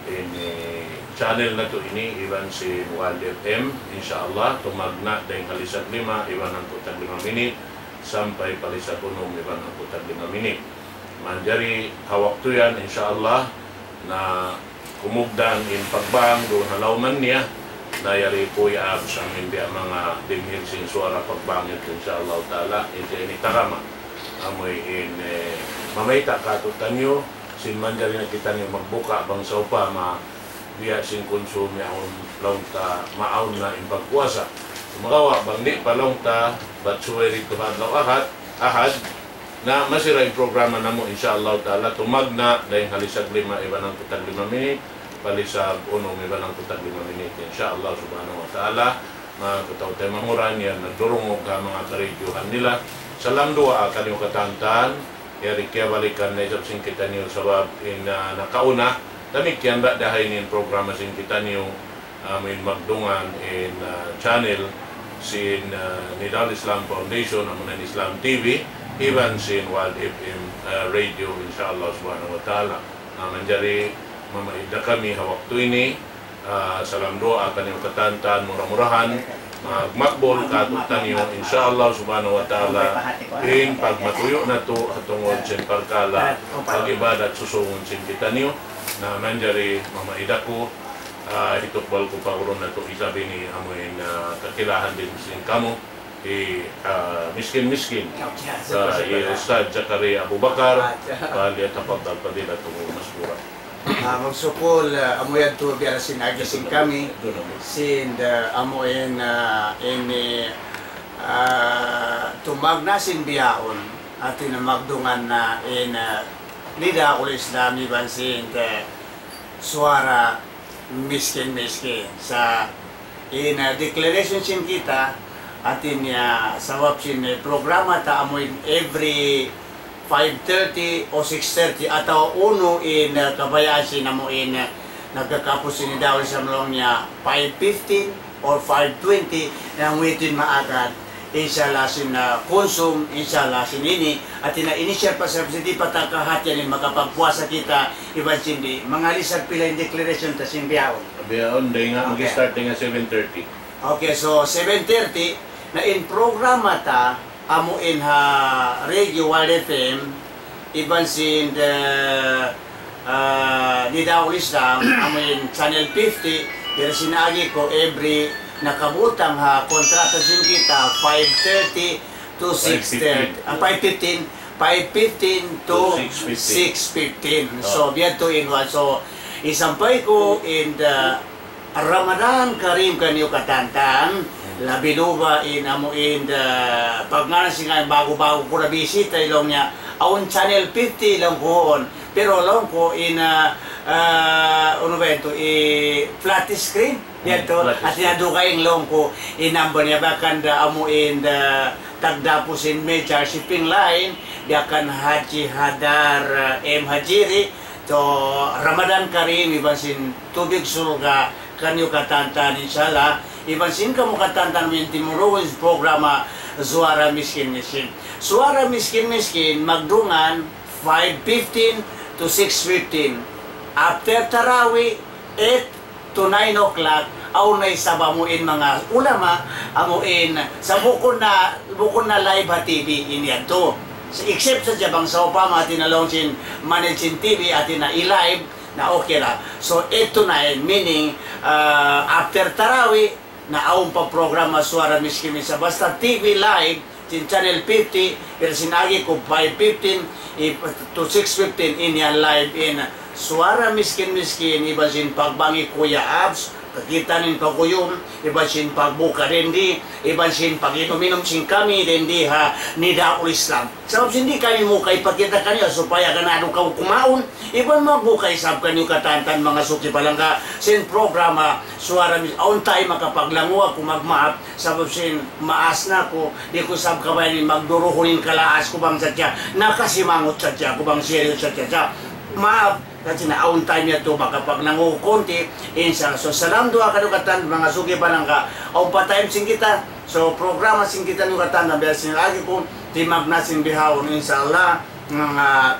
in, eh, channel natu' ini, iban sin Wild F M, insya Allah, tumagna' dayn ha lisag lima, iban hangpu' tag lima minit, sampay pa lisag unum, iban hangpu' tag lima minit. Manjari ha waktu yan, insya Allah, na kumugdan in pagbang duun ha lawman niya, na yari Kuya Abs amu in biya' manga dimihil sin suwara pagbang yadtu, insya Allah ta'ala, in ini tagama. Amu in, eh, mamayta' kātu'niyu, sin manjari na kitaniyu magbuka' bang sawpama, biya' sin kunsum yaun laung ta maawn na in pagpuasa. Sumagawa' bang di' pa laung ta, bat suway didtu ha adlaw Ahad, Ahad, na masi ra in programa namu', insya Allah ta'ala, tumagna' dayn ha lisag lima iban hangpu' tag lima minit, pa lisag unum iban hangpu' tag lima minit, insya Allah subhanahu wa ta'ala. Manga kataw-taymanghuran, yan nagdurungug ha manga karadyohan nila. Salam duwaa kaniyu katantan, yari kiyabalikan na isab sin kitaniyu sabab in, ah, nakauna. Damikkiyan da dayn ha ini in programa sin kitaniyu, amu in magdungan in, ah, channel sin, ah, Nidal Islam Foundation, amu na in Islam T V, iban sin Wild F M, ah, radio, insya Allah subhanahu wa ta'ala. Ah, manjari mamaid da kami ha waktu ini, ah, salam duwaa kaniyu katantan, mura-murahan, ah, makbul kātu'niyu, insya Allah subhanahu wa ta'ala, in pagmatuyu' natu' ha tungud sin parkala' pag-ibadat susungun sin kitaniyu. Na manjari mamaid aku, ah, hitukbal ku pa guru natu' isab ini amu in, ah, kakilahan dayn sin kamu, hi, ah, Miskin Miskin. Okay, ah, hi Ustadz Zakaria Abu Bakar, فليتفضل فضيلته مشكورا. Ah, magsukul, ah, amu yadtu biya' sin agi sin kami, sin, ah, amu in, ah, ini, ah, tumagna' sin bihaun, hati niya magdungan na in, ah, Nidaul Islam iban sin, ah, Suara Miskin Miskin. Sa' in, ah, declaration sin kita, hati niya sabab sin, eh, programa ta amu in every five thirty o six thirty atawa unu in, ah, kabayaan sin amu in, ah, nagkakaput sin Nidaul Islam laung niya five fifteen or five twenty, na amu yadtu in maagad. Insya Allah sin, ah, kunsum, insya Allah sin ini, hati niya ini siya pa subsidy pa ta kahatihan in makapagpuasa kita, iban sin di', manga lisag pila in declaration ta sin bihaun. Bihaun, dayn ha, okay, mag-start dayn ha seven thirty. Okay, so seven thirty, na in programa ta, amu in ha Radio Wild F M, iban sin the, ah, Nidaul Islam, amu in Channel fifty, biya' sin agi ku every nakabutang ha kontrata sin kita, five thirty to six thirty, ah, five fifteen, five fifteen to six fifteen. So, biya' tu in one. So, isampay ku in the Ramadan Kareem kaniyu katantan, labi luba in amu in the pagngānan sin ba'gu-ba'gu ku na bisita laung niya, awn Channel fifty laung ku yaun. Pero laung ku in, ah, ah, unu ba yadtu, i flat screen? Yadtu, flat screen. Hati niya dugaing laung ku in number niya, biya' kan da amu in the tagdapu sin major shipping line, biya' kan Haji Hadar, ah, M Hajiri, to Ramadan Kareem, iban sin tubig surga', kaniyu katantan, insya Allah, iban sin kamu katantan amu in timurun sin programa Suara Miskin Miskin. Suara Miskin Miskin, magdungan five fifteen to six fifteen. After Tarawih, eight to nine o'clock, awn na isab amu in manga ulama, amu in, sa' bukun na, bukun na live ha T V in yadtu. Sa' except sadja bang sawpama hati niya laung sin manage sin T V, hati niya i-live, na okay ra. So, eight to nine, meaning, ah, after Tarawih, na awn pa programa Suara Miskin Miskin. Basta T V live, sin Channel fifty, biya' sin agi ku five fifteen, i-, to six fifteen, in yan live in Suara Miskin Miskin, iban sin pagbang hi Kuya Abs, Kita' in paguyum, iban sin pagbuka dindi, iban sin pag-inum-inum sin kami dindi ha Nidaul Islam. Sabab sin di' kami mukay pakita' kaniyu supaya ganadu kaw kumaun, iban magbuka isab kaniyu katantan manga suki palangga sin programa Suara Mis-, awn time makapaglangu aku magmaap, sabab sin maas na aku, di' ku sab kabayaan in magduruhun in kalaas ku bang sadja, nakasimangut sadja aku bang serious sadja. Maap, kasi na awn time yadtu makapaglangu kaunti, insya Allah. So, salam duwaa kaniyu katan, manga suki palangga, awn pa time sin kita. So, programa sin kitaniyu katan, na biya' sin agi ku, timagna' sin bihaun, insya Allah, manga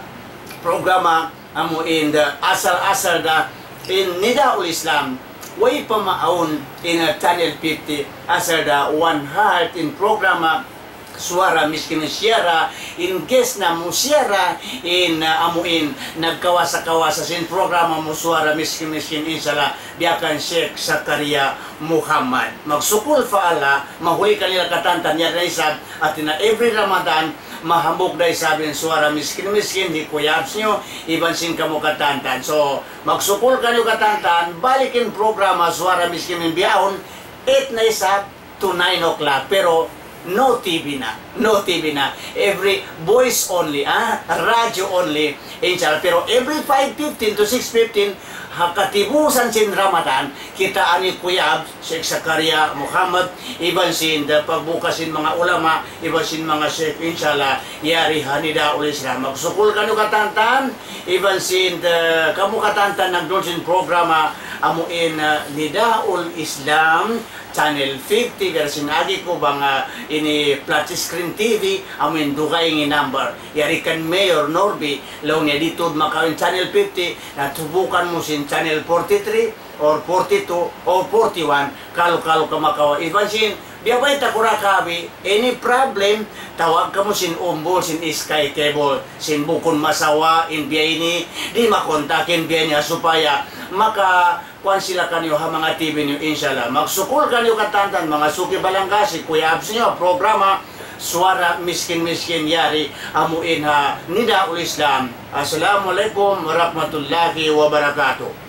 programa, amu in the asal-asal da in Nidaul Islam, way pa maawn in, uh, Channel fifty, asal da one heart in programa, Suara Miskin Siyara, in guest namu' siyara, in, uh, amu in nagkawasa-kawasa sin programa mu Suara Miskin Miskin, insya Allah, biya' kan Sheikh Zakaria Muhammad. Magsukul pa Allah, mahuli kanila katantan, yari na isab, hati niya every Ramadan, mahambuuk da isab in Suara Miskin Miskin, hi Kuya Abs niyu, iban sin kamu katantan. So, magsukul kaniyu katantan, balik in programa Suara Miskin Miskin bihaun, eight na isab, to nine o'clock, pero no T V na, no T V na. Every voice only, ah, radio only, insya Allah. Pero every five fifteen to six fifteen, ha katibusan sin Ramadan, kitaa ni Kuya Abs, Sheikh Zakaria Muhammad, iban sin da pagbuka sin manga ulama, iban sin manga sheikh, insya Allah, yari ha Nidaul Islam. Magsukul kaniyu katantan, iban sin da kamu katantan nagduun sin programa, amu in, uh, Nidaul Islam, Channel fifty, biya' sin agi ku bang, ah, ini flat screen T V, amu in dugaing in number. Yari kan Mayor Norby, laung niya di' tuud makawa' in Channel fifty, na tubukan mu sin Channel forty-three, or forty-two, or forty-one, kalu-kalu kaw makawa'. Iban sin, biya' bayta' ku da kabi, any problem, tawag kamu sin umbul, sin Sky Cable, sin Bukun Masawa, in biya' ini, di' makontak in biya' niya supaya maka kuwan sila kaniyu ha manga T V niyu, insya Allah. Magsukul kaniyu katantan, manga suki palangga, hi Kuya Abs niyu, programa Suara Miskin Miskin yari amu in ha Nidaul Islam. Assalamualaikum warahmatullahi wabarakatuh.